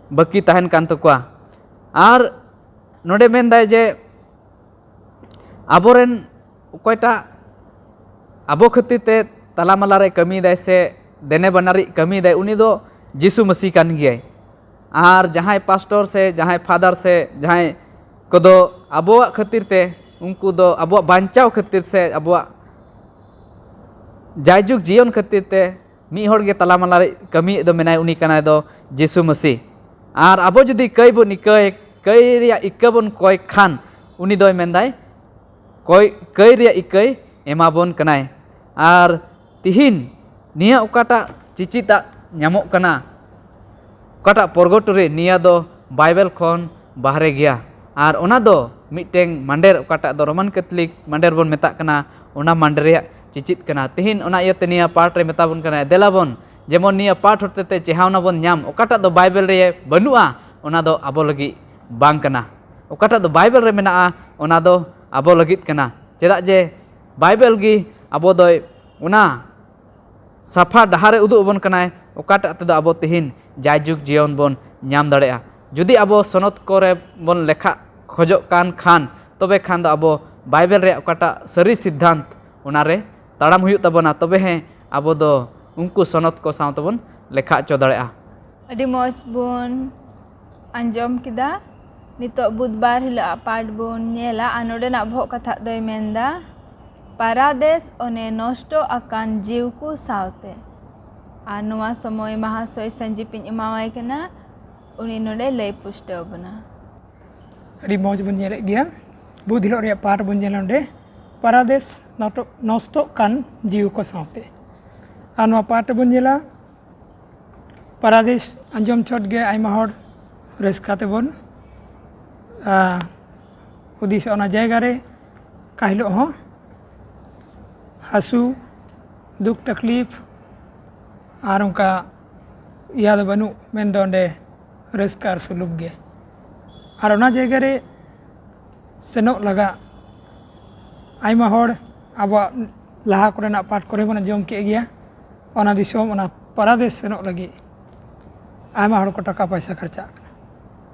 ᱵᱟᱹᱠᱤ ᱛᱟᱦᱮᱱ ᱠᱟᱱ ᱛᱟᱠᱚᱣᱟ᱾ ᱟᱨ ᱱᱚᱰᱮ ᱢᱮᱱᱫᱟᱭ ᱡᱮ ᱟᱵᱚᱨᱮᱱ ᱚᱠᱚᱭᱴᱟᱜ ᱟᱵᱚ ᱠᱷᱟᱹᱛᱤᱨ ᱛᱮ ᱛᱟᱞᱟᱢᱟᱞᱟ ᱨᱮ ᱠᱟᱹᱢᱤᱭᱮᱫᱟᱭ ᱥᱮ ᱫᱮᱱᱮ ᱵᱟᱱᱟᱨᱤᱡ ᱠᱟᱹᱢᱤᱭᱮᱫᱟᱭ, ᱩᱱᱤ ᱫᱚ ᱡᱤᱥᱩ ᱢᱟᱹᱥᱤ ᱠᱟᱱ ᱜᱮᱭᱟᱭ᱾ ᱟᱨ ᱡᱟᱦᱟᱸᱭ ᱯᱟᱥᱴᱚᱨ ᱥᱮ ᱡᱟᱦᱟᱸᱭ ᱯᱷᱟᱫᱟᱨ ᱥᱮ ᱡᱟᱦᱟᱸᱭ ᱠᱚᱫᱚ ᱟᱵᱚᱣᱟᱜ ᱠᱷᱟᱹᱛᱤᱨ ᱛᱮ, ᱩᱱᱠᱩ ᱫᱚ ᱟᱵᱚᱣᱟᱜ ᱵᱟᱧᱪᱟᱣ ᱠᱷᱟᱹᱛᱤᱨ ᱥᱮ ᱟᱵᱚᱣᱟᱜ ᱡᱟᱭᱡᱩᱜᱽ ᱡᱤᱭᱚᱱ ᱠᱷᱟᱹᱛᱤᱨ ᱛᱮ ᱢᱤᱫ ᱦᱚᱲ ᱜᱮ ᱛᱟᱞᱟᱢᱟᱞᱟ ᱨᱮ ᱠᱟᱹᱢᱤᱭᱮᱫ ᱫᱚ ᱢᱮᱱᱟᱭ, ᱩᱱᱤ ᱠᱟᱱᱟᱭ ᱫᱚ ᱡᱤᱥᱩ ᱢᱟᱹᱥᱤ᱾ ᱟᱨ ᱟᱵᱚ ᱡᱩᱫᱤ ᱠᱟᱹᱭ ᱵᱚᱱ ᱤᱠᱟᱹᱭ, ᱠᱟᱹᱭ ᱨᱮᱭᱟᱜ ᱤᱠᱟᱹ ᱵᱚᱱ ᱠᱚᱭ ᱠᱷᱟᱱ, ᱩᱱᱤ ᱫᱚᱭ ᱢᱮᱱᱫᱟᱭ, ᱠᱚᱭ, ᱠᱟᱹᱭ ᱨᱮᱭᱟᱜ ᱤᱠᱟᱹᱭ ᱮᱢᱟᱵᱚᱱ ᱠᱟᱱᱟᱭ᱾ ᱟᱨ ᱛᱤᱦᱤᱧ ᱱᱤᱭᱟᱹ ᱚᱠᱟᱴᱟᱜ ᱪᱤᱪᱤᱛᱟᱜ ᱧᱟᱢᱚᱜ ᱠᱟᱱᱟ, ᱚᱠᱟᱴᱟᱜ ᱯᱚᱨᱜᱚᱴᱚᱨᱤ, ᱱᱤᱭᱟᱹ ᱫᱚ ᱵᱟᱭᱵᱮᱞ ᱠᱷᱚᱱ ᱵᱟᱦᱨᱮ ᱜᱮᱭᱟ᱾ ᱟᱨ ᱚᱱᱟ ᱫᱚ ᱢᱤᱫᱴᱮᱱ ᱢᱟᱸᱰᱮᱨ, ᱚᱠᱟᱴᱟᱜ ᱫᱚ ᱨᱳᱢᱟᱱ ᱠᱮᱛᱷᱚᱞᱤᱠ ᱢᱟᱸᱰᱮᱨ ᱵᱚᱱ ᱢᱮᱛᱟᱜ ᱠᱟᱱᱟ, ᱚᱱᱟ ᱢᱟᱸᱰᱮᱨ ᱨᱮᱭᱟᱜ ᱪᱤᱪᱤᱫ ᱠᱟᱱᱟ᱾ ᱛᱤᱦᱤᱧ ᱚᱱᱟ ᱤᱭᱟᱹᱛᱮ ᱱᱤᱭᱟᱹ ᱯᱟᱴ ᱨᱮ ᱢᱮᱛᱟ ᱵᱚᱱ ᱠᱟᱱᱟᱭ, ᱫᱮᱞᱟ ᱵᱚᱱ ᱡᱮᱢᱚᱱ ᱱᱤᱭᱟᱹ ᱯᱟᱴ ᱦᱚᱛᱮᱛᱮ ᱪᱮᱦᱟᱣᱱᱟ ᱵᱚᱱ ᱧᱟᱢ, ᱚᱠᱟᱴᱟᱜ ᱫᱚ ᱵᱟᱭᱵᱮᱞ ᱨᱮ ᱵᱟᱹᱱᱩᱜᱼᱟ, ᱚᱱᱟ ᱫᱚ ᱟᱵᱚ ᱞᱟᱹᱜᱤᱫ ᱵᱟᱝ ᱠᱟᱱᱟ᱾ ᱚᱠᱟᱴᱟᱜ ᱫᱚ ᱵᱟᱭᱵᱮᱞ ᱨᱮ ᱢᱮᱱᱟᱜᱼᱟ, ᱚᱱᱟ ᱫᱚ ᱟᱵᱚ ᱞᱟᱹᱜᱤᱫ ᱠᱟᱱᱟ᱾ ᱪᱮᱫᱟᱜ ᱡᱮ ᱵᱟᱭᱵᱮᱞ ᱜᱮ ᱟᱵᱚ ᱫᱚᱭ ᱚᱱᱟ ᱥᱟᱯᱷᱟ ᱰᱟᱦᱟᱨ ᱮ ᱩᱫᱩᱜ ᱟᱵᱚᱱ ᱠᱟᱱᱟᱭ, ᱚᱠᱟᱴᱟᱜ ᱛᱮᱫᱚ ᱟᱵᱚ ᱛᱮᱦᱮᱧ ᱡᱟᱭᱡᱩᱜᱽ ᱡᱤᱭᱚᱱ ᱵᱚᱱ ᱧᱟᱢ ᱫᱟᱲᱮᱭᱟᱜᱼᱟ᱾ ᱡᱩᱫᱤ ᱟᱵᱚ ᱥᱚᱱᱚᱛ ᱠᱚᱨᱮ ᱵᱚᱱ ᱞᱮᱠᱷᱟᱜ ᱠᱷᱚᱡᱚᱜ ᱠᱟᱱ ᱠᱷᱟᱱ, ᱛᱚᱵᱮ ᱠᱷᱟᱱ ᱫᱚ ᱟᱵᱚ ᱵᱟᱭᱵᱮᱞ ᱨᱮᱭᱟᱜ ᱚᱠᱟᱴᱟᱜ ᱥᱟᱹᱨᱤ ᱥᱤᱫᱽᱫᱷᱟᱱᱛ, ᱚᱱᱟᱨᱮ ᱛᱟᱲᱟᱢ ᱦᱩᱭᱩᱜ ᱛᱟᱵᱚᱱᱟ, ᱛᱚᱵᱮ ᱦᱮᱸ ᱟᱵᱚ ᱫᱚ ᱩᱱᱠᱩ ᱥᱚᱱᱚᱛ ᱠᱚ ᱥᱟᱶ ᱛᱮᱵᱚᱱ ᱞᱮᱠᱷᱟ ᱦᱚᱪᱚ ᱫᱟᱲᱮᱭᱟᱜᱼᱟ᱾ ᱟᱹᱰᱤ ᱢᱚᱡᱽ ᱵᱚᱱ ᱟᱸᱡᱚᱢ ᱠᱮᱫᱟ᱾ ᱱᱤᱛᱚᱜ ᱵᱩᱫᱷᱵᱟᱨ ᱦᱤᱞᱳᱜ ᱟᱜ ᱯᱟᱴ ᱵᱚᱱ ᱧᱮᱞᱟ ᱟᱨ ᱱᱚᱰᱮᱱᱟᱜ ᱵᱚᱦᱚᱜ ᱠᱟᱛᱷᱟ ᱫᱚᱭ ᱢᱮᱱᱫᱟ, ᱯᱟᱨᱟᱫᱮᱥ ᱚᱱᱮ ᱱᱚᱥᱴᱚ ᱟᱠᱟᱱ ᱡᱤᱣᱤ ᱠᱚ ᱥᱟᱶᱛᱮ᱾ ᱟᱨ ᱱᱚᱣᱟ ᱥᱚᱢᱚᱭ ᱢᱟᱦᱟᱥᱚᱭ ᱥᱟᱹᱧᱡᱤᱯᱤᱧ ᱮᱢᱟᱣᱟᱭ ᱠᱟᱱᱟ, ᱩᱱᱤ ᱱᱚᱰᱮ ᱞᱟᱹᱭ ᱯᱩᱥᱴᱟᱹᱣ ᱵᱚᱱᱟ᱾ ᱟᱹᱰᱤ ᱢᱚᱡᱽ ᱵᱚᱱ ᱧᱮᱞᱮᱫ ᱜᱮᱭᱟ᱾ ᱵᱩᱫᱷ ᱦᱤᱞᱳᱜ ᱨᱮᱭᱟᱜ ᱯᱟᱴ ᱵᱚᱱ ᱧᱮᱞᱟ ᱱᱚᱰᱮ, ᱯᱟᱨᱟᱫᱮᱥ ᱱᱚᱴᱚ- ᱱᱚᱥᱴᱚᱜ ᱠᱟᱱ ᱡᱤᱣᱤ ᱠᱚ ᱥᱟᱶᱛᱮ᱾ ᱟᱨ ᱱᱚᱣᱟ ᱯᱟᱴ ᱨᱮᱵᱚᱱ ᱧᱮᱞᱟ, ᱯᱟᱨᱟᱫᱮᱥ ᱟᱸᱡᱚᱢ ᱪᱷᱚᱴ ᱜᱮ ᱟᱭᱢᱟ ᱦᱚᱲ ᱨᱟᱹᱥᱠᱟᱹ ᱛᱮᱵᱚᱱ ᱟ, ᱦᱩᱫᱤᱥᱚᱜᱼᱟ᱾ ᱚᱱᱟ ᱡᱟᱭᱜᱟ ᱨᱮ ᱚᱠᱟ ᱦᱤᱞᱳᱜ ᱦᱚᱸ ᱦᱟᱹᱥᱩ, ᱫᱩᱠ ᱛᱟᱠᱞᱤᱯ ᱟᱨ ᱚᱱᱠᱟ ᱤᱭᱟᱹ ᱫᱚ ᱵᱟᱹᱱᱩᱜ, ᱢᱮᱱᱫᱚ ᱚᱸᱰᱮ ᱨᱟᱹᱥᱠᱟᱹ ᱟᱨ ᱥᱩᱞᱩᱠ ᱜᱮ᱾ ᱟᱨ ᱚᱱᱟ ᱡᱟᱭᱜᱟ ᱨᱮ ᱥᱮᱱᱚᱜ ᱞᱟᱜᱟᱜ ᱟᱭᱢᱟ ᱦᱚᱲ ᱟᱵᱚᱣᱟᱜ ᱞᱟᱦᱟ ᱠᱚᱨᱮᱱᱟᱜ ᱯᱟᱴ ᱠᱚᱨᱮ ᱵᱚᱱ ᱟᱸᱡᱚᱢ ᱠᱮᱫ ᱜᱮᱭᱟ᱾ ᱚᱱᱟ ᱫᱤᱥᱚᱢ, ᱚᱱᱟ ᱯᱟᱨᱟᱫᱮᱥ ᱥᱮᱱᱚᱜ ᱞᱟᱹᱜᱤᱫ ᱟᱭᱢᱟ ᱦᱚᱲ ᱠᱚ ᱴᱟᱠᱟ ᱯᱚᱭᱥᱟ ᱠᱷᱚᱨᱪᱟᱜ ᱠᱟᱱᱟ,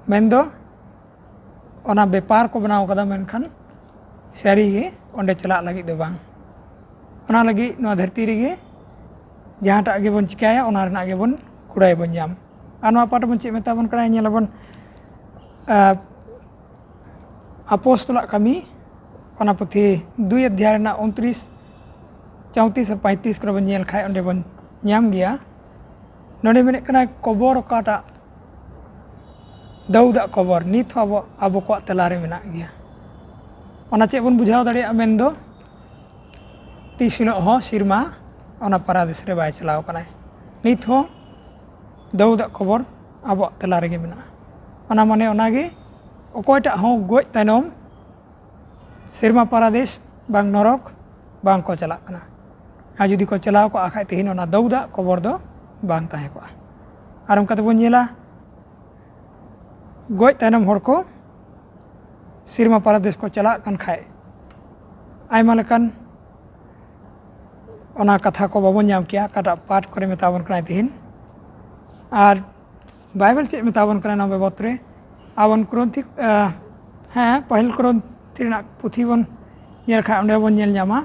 ᱢᱮᱱᱫᱚ ᱚᱱᱟ ᱵᱮᱯᱟᱨ ᱠᱚ ᱵᱮᱱᱟᱣ ᱠᱟᱫᱟ, ᱢᱮᱱᱠᱷᱟᱱ ᱥᱟᱹᱨᱤ ᱜᱮ ᱚᱸᱰᱮ ᱪᱟᱞᱟᱜ ᱞᱟᱹᱜᱤᱫ ᱫᱚ ᱵᱟᱝ᱾ ᱚᱱᱟ ᱞᱟᱹᱜᱤᱫ ᱱᱚᱣᱟ ᱫᱷᱟᱹᱨᱛᱤ ᱨᱮᱜᱮ ᱡᱟᱦᱟᱸᱴᱟᱜ ᱜᱮᱵᱚᱱ ᱪᱤᱠᱟᱹᱭᱟ, ᱚᱱᱟ ᱨᱮᱱᱟᱜ ᱜᱮᱵᱚᱱ ᱠᱩᱲᱟᱹᱭ ᱵᱚᱱ ᱧᱟᱢ᱾ ᱟᱨ ᱱᱚᱣᱟ ᱯᱟᱴ ᱵᱚᱱ ᱪᱮᱫ ᱢᱮᱛᱟ ᱵᱚᱱ ᱠᱟᱱᱟ, ᱧᱮᱞ ᱟᱵᱚᱱ, ᱟᱯᱚᱥᱛᱚᱞᱟᱜ ᱠᱟᱹᱢᱤ, ᱚᱱᱟ ᱯᱩᱛᱷᱤ ᱫᱩᱭ ᱚᱫᱷᱭᱟᱭ ᱨᱮᱱᱟᱜ ᱩᱱᱛᱨᱤᱥ, ᱪᱚᱣᱛᱨᱤᱥ ᱟᱨ ᱯᱚᱸᱭᱛᱨᱤᱥ ᱠᱚᱨᱮ ᱵᱚᱱ ᱧᱮᱞ ᱠᱷᱟᱡ, ᱚᱸᱰᱮ ᱵᱚᱱ ᱧᱟᱢ ᱜᱮᱭᱟ᱾ ᱱᱚᱰᱮ ᱢᱮᱱᱮᱫ ᱠᱟᱱᱟ, ᱠᱚᱵᱚᱨ ᱚᱠᱟᱴᱟᱜ ᱫᱟᱹᱣᱫᱟᱜ ᱠᱚᱵᱚᱨ ᱱᱤᱛ ᱦᱚᱸ ᱟᱵᱚ, ᱟᱵᱚ ᱠᱚᱣᱟᱜ ᱛᱟᱞᱟᱨᱮ ᱢᱮᱱᱟᱜ ᱜᱮᱭᱟ᱾ ᱚᱱᱟ ᱪᱮᱫ ᱵᱚᱱ ᱵᱩᱡᱷᱟᱹᱣ ᱫᱟᱲᱮᱭᱟᱜᱼᱟ? ᱢᱮᱱᱫᱚ ᱛᱤᱥ ᱦᱤᱞᱳᱜ ᱦᱚᱸ ᱥᱮᱨᱢᱟ ᱚᱱᱟ ᱯᱟᱨᱟᱫᱮᱥ ᱨᱮ ᱵᱟᱭ ᱪᱟᱞᱟᱣ ᱠᱟᱱᱟᱭ᱾ ᱱᱤᱛ ᱦᱚᱸ ᱫᱟᱹᱣᱫᱟᱜ ᱠᱚᱵᱚᱨ ᱟᱵᱚᱣᱟᱜ ᱛᱟᱞᱟ ᱨᱮᱜᱮ ᱢᱮᱱᱟᱜᱼᱟ᱾ ᱚᱱᱟ ᱢᱟᱱᱮ ᱚᱱᱟᱜᱮ, ᱚᱠᱚᱭᱴᱟᱜ ᱦᱚᱸ ᱜᱚᱡ ᱛᱟᱭᱱᱚᱢ ᱥᱮᱨᱢᱟ ᱯᱟᱨᱟᱫᱮᱥ ᱵᱟᱝ ᱱᱚᱨᱚᱠ ᱵᱟᱝ ᱠᱚ ᱪᱟᱞᱟᱜ ᱠᱟᱱᱟ᱾ ᱟᱨ ᱡᱩᱫᱤ ᱠᱚ ᱪᱟᱞᱟᱣ ᱠᱚᱜᱼᱟ ᱠᱷᱟᱡ, ᱛᱮᱦᱮᱧ ᱚᱱᱟ ᱫᱟᱹᱣᱫᱟᱜ ᱠᱚᱵᱚᱨ ᱫᱚ ᱵᱟᱝ ᱛᱟᱦᱮᱸ ᱠᱚᱜᱼᱟ᱾ ᱟᱨ ᱚᱱᱠᱟ ᱛᱮᱵᱚᱱ ᱧᱮᱞᱟ, ᱜᱚᱡ ᱛᱟᱭᱱᱚᱢ ᱦᱚᱲ ᱠᱚ ᱥᱮᱨᱢᱟ ᱯᱟᱨᱟᱫᱮᱥ ᱠᱚ ᱪᱟᱞᱟᱜ ᱠᱟᱱ ᱠᱷᱟᱡ, ᱟᱭᱢᱟ ᱞᱮᱠᱟᱱ ᱚᱱᱟ ᱠᱟᱛᱷᱟ ᱠᱚ ᱵᱟᱵᱚᱱ ᱧᱟᱢ ᱠᱮᱭᱟ, ᱚᱠᱟᱴᱟᱜ ᱯᱟᱴ ᱠᱚᱨᱮ ᱢᱮᱛᱟ ᱵᱚᱱ ᱠᱟᱱᱟᱭ ᱛᱮᱦᱮᱧ᱾ ᱟᱨ ᱵᱟᱭᱵᱮᱞ ᱪᱮᱫ ᱢᱮᱛᱟ ᱵᱚᱱ ᱠᱟᱱᱟ ᱱᱚᱣᱟ ᱵᱟᱵᱚᱛ ᱨᱮ? ᱟᱵᱚᱱ ᱠᱨᱚᱱᱛᱷᱤ, ᱟᱸ, ᱦᱮᱸ, ᱯᱟᱹᱦᱤᱞ ᱠᱨᱚᱱᱛᱷᱤ ᱨᱮᱱᱟᱜ ᱯᱩᱛᱷᱤ ᱵᱚᱱ ᱧᱮᱞ ᱠᱷᱟᱡ, ᱚᱸᱰᱮ ᱵᱚᱱ ᱧᱮᱞ ᱧᱟᱢᱟ,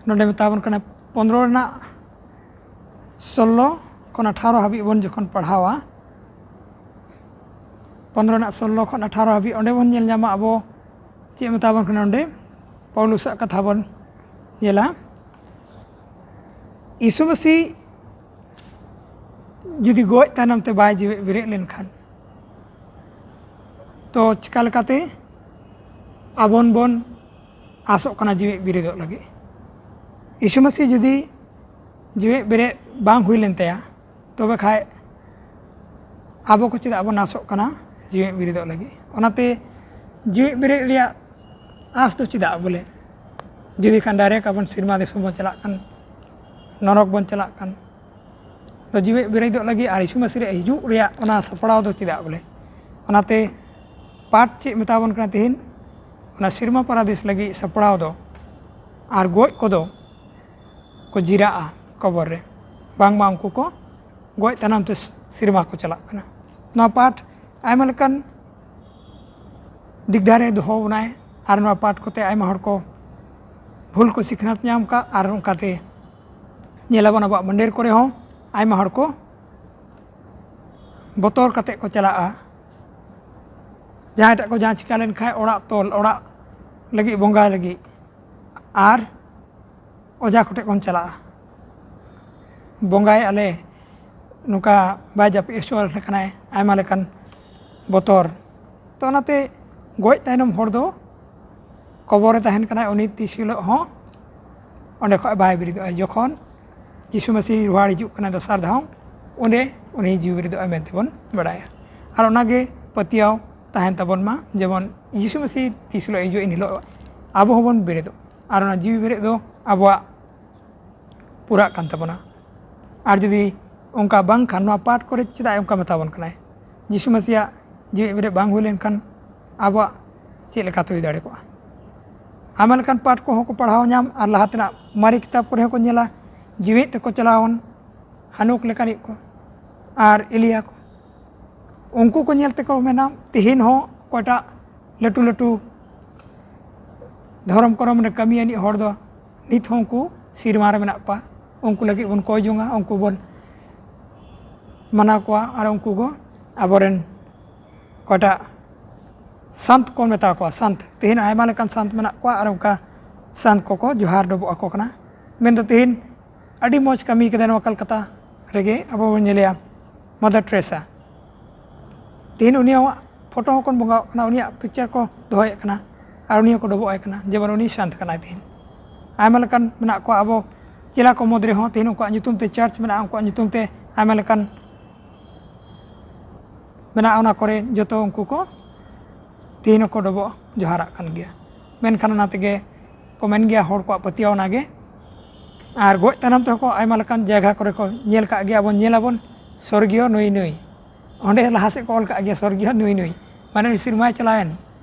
ᱱᱚᱰᱮ ᱢᱮᱛᱟ ᱵᱚᱱ ᱠᱟᱱᱟ ᱯᱚᱱᱨᱚ ᱨᱮᱱᱟᱜ ᱥᱳᱞᱞᱳ ᱠᱷᱚᱱ ᱟᱴᱷᱟᱨᱚ ᱦᱟᱹᱵᱤᱡ ᱵᱚᱱ ᱡᱚᱠᱷᱚᱱ ᱯᱟᱲᱦᱟᱣᱟ, ᱯᱚᱱᱨᱚ ᱨᱮᱱᱟᱜ ᱥᱳᱞᱞᱳ ᱠᱷᱚᱱ ᱟᱴᱷᱟᱨᱚ ᱦᱟᱹᱵᱤᱡ, ᱚᱸᱰᱮ ᱵᱚᱱ ᱧᱮᱞ ᱧᱟᱢᱟ ᱟᱵᱚ ᱪᱮᱫ ᱢᱮᱛᱟ ᱵᱚᱱ ᱠᱟᱱᱟ᱾ ᱚᱸᱰᱮ ᱯᱟᱣᱞᱩᱥᱟᱜ ᱠᱟᱛᱷᱟ ᱵᱚᱱ ᱧᱮᱞᱟ, ᱭᱤᱥᱩ ᱢᱟᱹᱥᱤ ᱡᱩᱫᱤ ᱜᱚᱡ ᱛᱟᱭᱱᱚᱢ ᱛᱮ ᱵᱟᱭ ᱡᱤᱣᱮᱫ ᱵᱮᱨᱮᱫ ᱞᱮᱱᱠᱷᱟᱱ, ᱛᱚ ᱪᱤᱠᱟ ᱞᱮᱠᱟᱛᱮ ᱟᱵᱚᱱ ᱵᱚᱱ ᱟᱥᱚᱜ ᱠᱟᱱᱟ ᱡᱤᱣᱮᱫ ᱵᱮᱨᱮᱫᱚᱜ ᱞᱟᱹᱜᱤᱫ? ᱭᱤᱥᱩ ᱢᱟᱹᱥᱤ ᱡᱩᱫᱤ ᱡᱤᱣᱮᱫ ᱵᱮᱨᱮᱫ ᱵᱟᱝ ᱦᱩᱭ ᱞᱮᱱ ᱛᱟᱭᱟ, ᱛᱚᱵᱮ ᱠᱷᱟᱡ ᱟᱵᱚ ᱠᱚ ᱪᱮᱫᱟᱜ ᱵᱚᱱ ᱟᱥᱚᱜ ᱠᱟᱱᱟ ᱡᱤᱣᱮᱫ ᱵᱮᱨᱮᱫᱚᱜ ᱞᱟᱹᱜᱤᱫ? ᱚᱱᱟᱛᱮ ᱡᱤᱣᱮᱫ ᱵᱮᱨᱮᱫ ᱨᱮᱭᱟᱜ ᱟᱸᱥ ᱫᱚ ᱪᱮᱫᱟᱜ ᱵᱚᱞᱮ? ᱡᱩᱫᱤ ᱠᱷᱟᱱ direct ᱟᱵᱚᱱ ᱥᱮᱨᱢᱟ ᱫᱤᱥᱚᱢ ᱵᱚᱱ ᱪᱟᱞᱟᱜ ᱠᱟᱱ, ᱱᱚᱨᱚᱠ ᱵᱚᱱ ᱪᱟᱞᱟᱜ ᱠᱟᱱ, ᱫᱚ ᱡᱤᱣᱮᱫ ᱵᱮᱨᱮᱫᱚᱜ ᱞᱟᱹᱜᱤᱫ ᱟᱨ ᱭᱤᱥᱩ ᱢᱟᱹᱥᱤ ᱨᱮᱭᱟᱜ ᱦᱤᱡᱩᱜ ᱨᱮᱭᱟᱜ ᱚᱱᱟ ᱥᱟᱯᱲᱟᱣ ᱫᱚ ᱪᱮᱫᱟᱜ ᱵᱚᱞᱮ? ᱚᱱᱟᱛᱮ ᱯᱟᱴ ᱪᱮᱫ ᱢᱮᱛᱟ ᱵᱚᱱ ᱠᱟᱱᱟ ᱛᱮᱦᱮᱧ? ᱚᱱᱟ ᱥᱮᱨᱢᱟ ᱯᱟᱨᱟᱫᱤᱥ ᱞᱟᱹᱜᱤᱫ ᱥᱟᱯᱲᱟᱣ ᱫᱚ ᱟᱨ ᱜᱚᱡ ᱠᱚᱫᱚ ᱠᱚ ᱡᱤᱨᱟᱜᱼᱟ ᱠᱚᱵᱚᱨ ᱨᱮ, ᱵᱟᱝᱢᱟ ᱩᱱᱠᱩ ᱠᱚ ᱜᱚᱡ ᱛᱟᱭᱱᱚᱢ ᱛᱮ ᱥᱮᱨᱢᱟ ᱠᱚ ᱪᱟᱞᱟᱜ ᱠᱟᱱᱟ᱾ ᱱᱚᱣᱟ ᱯᱟᱴ ᱟᱭᱢᱟ ᱞᱮᱠᱟᱱ ᱫᱤᱜᱽᱫᱷᱟᱨᱮ ᱫᱚᱦᱚ ᱵᱚᱱᱟᱭ, ᱟᱨ ᱱᱚᱣᱟ ᱯᱟᱴ ᱠᱚᱛᱮ ᱟᱭᱢᱟ ᱦᱚᱲ ᱠᱚ ᱵᱷᱩᱞ ᱠᱚ ᱥᱤᱠᱷᱱᱟᱹᱛ ᱧᱟᱢ ᱠᱟᱜ, ᱟᱨ ᱚᱱᱠᱟᱛᱮ ᱧᱮᱞᱟᱵᱚᱱ ᱟᱵᱚᱣᱟᱜ ᱢᱟᱹᱱᱰᱤᱨ ᱠᱚᱨᱮ ᱦᱚᱸ ᱟᱭᱢᱟ ᱦᱚᱲ ᱠᱚ ᱵᱚᱛᱚᱨ ᱠᱟᱛᱮ ᱠᱚ ᱪᱟᱞᱟᱜᱼᱟ᱾ ᱡᱟᱦᱟᱸᱭ ᱴᱟᱜ ᱠᱚ ᱡᱟᱦᱟᱸ ᱪᱤᱠᱟ ᱞᱮᱱᱠᱷᱟᱱ ᱚᱲᱟᱜ ᱛᱚᱞ, ᱚᱲᱟᱜ ᱞᱟᱹᱜᱤᱫ, ᱵᱚᱸᱜᱟᱭ ᱞᱟᱹᱜᱤᱫ, ᱟᱨ ᱚᱡᱷᱟ ᱠᱚᱴᱷᱮᱡ ᱵᱚᱱ ᱪᱟᱞᱟᱜᱼᱟ, ᱵᱚᱸᱜᱟᱭᱮᱫᱼᱟ ᱞᱮ, ᱱᱚᱝᱠᱟ ᱵᱟᱭ ᱡᱟᱹᱯᱤᱫ ᱦᱚᱪᱚ ᱟᱞᱮ ᱠᱟᱱᱟᱭ, ᱟᱭᱢᱟ ᱞᱮᱠᱟᱱ ᱵᱚᱛᱚᱨ᱾ ᱛᱚ ᱚᱱᱟᱛᱮ ᱜᱚᱡ ᱛᱟᱭᱱᱚᱢ ᱦᱚᱲ ᱫᱚ ᱠᱚᱵᱚᱨ ᱨᱮ ᱛᱟᱦᱮᱱ ᱠᱟᱱᱟᱭ, ᱩᱱᱤ ᱛᱤᱥ ᱦᱤᱞᱳᱜ ᱦᱚᱸ ᱚᱸᱰᱮ ᱠᱷᱚᱡ ᱵᱟᱭ ᱵᱮᱨᱮᱫᱚᱜᱼᱟ᱾ ᱡᱚᱠᱷᱚᱱ ᱡᱤᱥᱩ ᱢᱟᱹᱥᱤ ᱨᱩᱣᱟᱹᱲ ᱦᱤᱡᱩᱜ ᱠᱟᱱᱟᱭ ᱫᱚᱥᱟᱨ ᱫᱷᱟᱣ, ᱚᱸᱰᱮ ᱩᱱᱤ ᱡᱤᱣᱤ ᱵᱮᱨᱮᱫᱚᱜᱼᱟ ᱢᱮᱱᱛᱮ ᱵᱚᱱ ᱵᱟᱲᱟᱭᱟ᱾ ᱟᱨ ᱚᱱᱟᱜᱮ ᱯᱟᱹᱛᱭᱟᱹᱣ ᱛᱟᱦᱮᱱ ᱛᱟᱵᱚᱱ ᱢᱟ, ᱡᱮᱢᱚᱱ ᱡᱤᱥᱩ ᱢᱟᱹᱥᱤᱦ ᱛᱤᱥ ᱦᱤᱞᱳᱜ ᱦᱤᱡᱩᱜᱼᱟ, ᱮᱱ ᱦᱤᱞᱳᱜ ᱟᱵᱚ ᱦᱚᱸᱵᱚᱱ ᱵᱮᱨᱮᱫᱚᱜ᱾ ᱟᱨ ᱚᱱᱟ ᱡᱤᱣᱤ ᱵᱮᱨᱮᱫ ᱫᱚ ᱟᱵᱚᱣᱟᱜ ᱯᱩᱨᱟᱜ ᱠᱟᱱ ᱛᱟᱵᱚᱱᱟ᱾ ᱟᱨ ᱡᱩᱫᱤ ᱚᱱᱠᱟ ᱵᱟᱝ ᱠᱷᱟᱱ, ᱱᱚᱣᱟ ᱯᱟᱴ ᱠᱚᱨᱮ ᱪᱮᱫᱟᱜ ᱚᱱᱠᱟ ᱢᱮᱛᱟ ᱵᱚᱱ ᱠᱟᱱᱟᱭ? ᱡᱤᱥᱩ ᱢᱟᱹᱥᱤᱦᱟᱜ ᱡᱤᱣᱤ ᱵᱮᱨᱮᱫ ᱵᱟᱝ ᱦᱩᱭ ᱞᱮᱱᱠᱷᱟᱱ ᱟᱵᱚᱣᱟᱜ ᱪᱮᱫ ᱞᱮᱠᱟᱛᱮ ᱦᱩᱭ ᱫᱟᱲᱮ ᱠᱚᱜᱼᱟ? ᱟᱭᱢᱟ ᱞᱮᱠᱟᱱ ᱯᱟᱴ ᱠᱚᱦᱚᱸ ᱠᱚ ᱯᱟᱲᱦᱟᱣ ᱧᱟᱢ ᱟᱨ ᱞᱟᱦᱟ ᱛᱮᱱᱟᱜ ᱢᱟᱨᱮ ᱠᱤᱛᱟᱹᱵ ᱠᱚᱨᱮ ᱦᱚᱸᱠᱚ ᱧᱮᱞᱟ, ᱡᱤᱣᱮᱫ ᱛᱮᱠᱚ ᱪᱟᱞᱟᱣᱮᱱ ᱦᱟᱱᱩᱠ ᱞᱮᱠᱟᱱᱤᱡ ᱠᱚ ᱟᱨ ᱮᱞᱤᱭᱟ ᱠᱚ᱾ ᱩᱱᱠᱩ ᱠᱚ ᱧᱮᱞ ᱛᱮᱠᱚ ᱢᱮᱱᱟ, ᱛᱮᱦᱮᱧ ᱦᱚᱸ ᱚᱠᱚᱭᱴᱟᱜ ᱞᱟᱹᱴᱩ ᱞᱟᱹᱴᱩ ᱫᱷᱚᱨᱚᱢ ᱠᱚᱨᱚᱢ ᱨᱮ ᱠᱟᱹᱢᱤ ᱟᱹᱱᱤᱡ ᱦᱚᱲ ᱫᱚ ᱱᱤᱛ ᱦᱚᱸ ᱩᱱᱠᱩ ᱥᱤᱨᱢᱟ ᱨᱮ ᱢᱮᱱᱟᱜ ᱠᱚᱣᱟ᱾ ᱩᱱᱠᱩ ᱞᱟᱹᱜᱤᱫ ᱵᱚᱱ ᱠᱚᱭ ᱡᱚᱝᱟ, ᱩᱱᱠᱩ ᱵᱚᱱ ᱢᱟᱱᱟᱣ ᱠᱚᱣᱟ ᱟᱨ ᱩᱱᱠᱩ ᱠᱚ ᱟᱵᱚᱨᱮᱱ ᱚᱠᱟᱴᱟᱜ ᱥᱟᱱᱛ ᱠᱚ ᱢᱮᱛᱟ ᱠᱚᱣᱟ, ᱥᱟᱱᱛ᱾ ᱛᱮᱦᱮᱧ ᱟᱭᱢᱟ ᱞᱮᱠᱟᱱ ᱥᱟᱱᱛ ᱢᱮᱱᱟᱜ ᱠᱚᱣᱟ ᱟᱨ ᱚᱱᱠᱟ ᱥᱟᱱᱛ ᱠᱚᱠᱚ ᱡᱚᱦᱟᱨ ᱰᱚᱵᱚᱜ ᱟᱠᱚ ᱠᱟᱱᱟ᱾ ᱢᱮᱱᱫᱚ ᱛᱮᱦᱮᱧ ᱟᱹᱰᱤ ᱢᱚᱡᱽ ᱠᱟᱹᱢᱤ ᱠᱟᱫᱟᱭ ᱱᱚᱣᱟ ᱠᱟᱞᱠᱟᱛᱟ ᱨᱮᱜᱮ, ᱟᱵᱚ ᱵᱚᱱ ᱧᱮᱞᱮᱭᱟ ᱢᱟᱫᱟᱨ ᱴᱮᱨᱮᱥᱟ᱾ ᱛᱮᱦᱮᱧ ᱩᱱᱤᱭᱟᱜ ᱯᱷᱳᱴᱳ ᱦᱚᱸᱠᱚ ᱵᱚᱸᱜᱟᱣᱟᱜ ᱠᱟᱱᱟ, ᱩᱱᱤᱭᱟᱜ ᱯᱤᱠᱪᱟᱨ ᱠᱚ ᱫᱚᱦᱚᱭᱮᱫ ᱠᱟᱱᱟ ᱟᱨ ᱩᱱᱤ ᱦᱚᱸᱠᱚ ᱰᱚᱵᱚᱜ ᱟᱭ ᱠᱟᱱᱟ, ᱡᱮᱢᱚᱱ ᱩᱱᱤ ᱥᱟᱱᱛ ᱠᱟᱱᱟᱭ᱾ ᱛᱮᱦᱮᱧ ᱟᱭᱢᱟ ᱞᱮᱠᱟᱱ ᱢᱮᱱᱟᱜ ᱠᱚᱣᱟ ᱟᱵᱚ ᱪᱮᱞᱟ ᱠᱚ ᱢᱩᱫᱽ ᱨᱮᱦᱚᱸ᱾ ᱛᱮᱦᱮᱧ ᱩᱱᱠᱩᱣᱟᱜ ᱧᱩᱛᱩᱢ ᱛᱮ ᱪᱟᱨᱪ ᱢᱮᱱᱟᱜᱼᱟ, ᱩᱱᱠᱩᱣᱟᱜ ᱧᱩᱛᱩᱢ ᱛᱮ ᱟᱭᱢᱟ ᱞᱮᱠᱟᱱ ᱢᱮᱱᱟᱜᱼᱟ, ᱚᱱᱟ ᱠᱚᱨᱮ ᱡᱚᱛᱚ ᱩᱱᱠᱩ ᱠᱚ ᱛᱮᱦᱮᱧ ᱦᱚᱸᱠᱚ ᱰᱚᱵᱚᱜ ᱡᱚᱦᱟᱨᱟᱜ ᱠᱟᱱ ᱜᱮᱭᱟ᱾ ᱢᱮᱱᱠᱷᱟᱱ ᱚᱱᱟ ᱛᱮᱜᱮ ᱠᱚ ᱢᱮᱱ ᱜᱮᱭᱟ, ᱦᱚᱲ ᱠᱚᱣᱟᱜ ᱯᱟᱹᱛᱭᱟᱹᱣ ᱚᱱᱟᱜᱮ᱾ ᱟᱨ ᱜᱚᱡ ᱛᱟᱭᱱᱚᱢ ᱛᱮᱦᱚᱸ ᱠᱚ ᱟᱭᱢᱟ ᱞᱮᱠᱟᱱ ᱡᱟᱭᱜᱟ ᱠᱚᱨᱮ ᱠᱚ ᱧᱮᱞ ᱠᱟᱜ ᱜᱮᱭᱟ, ᱟᱵᱚ ᱧᱮᱞ ᱟᱵᱚᱱ ᱥᱚᱨᱜᱤᱭᱚ ᱱᱩᱭ ᱱᱩᱭ, ᱚᱸᱰᱮ ᱞᱟᱦᱟ ᱥᱮᱫ ᱠᱚ ᱚᱞ ᱠᱟᱜ ᱜᱮᱭᱟ ᱥᱚᱨᱜᱤᱭᱚ ᱱᱩᱭ ᱱᱩᱭ, ᱢᱟᱱᱮ ᱩᱱᱤ ᱥᱮᱨᱢᱟᱭ ᱪᱟᱞᱟᱣᱮᱱ,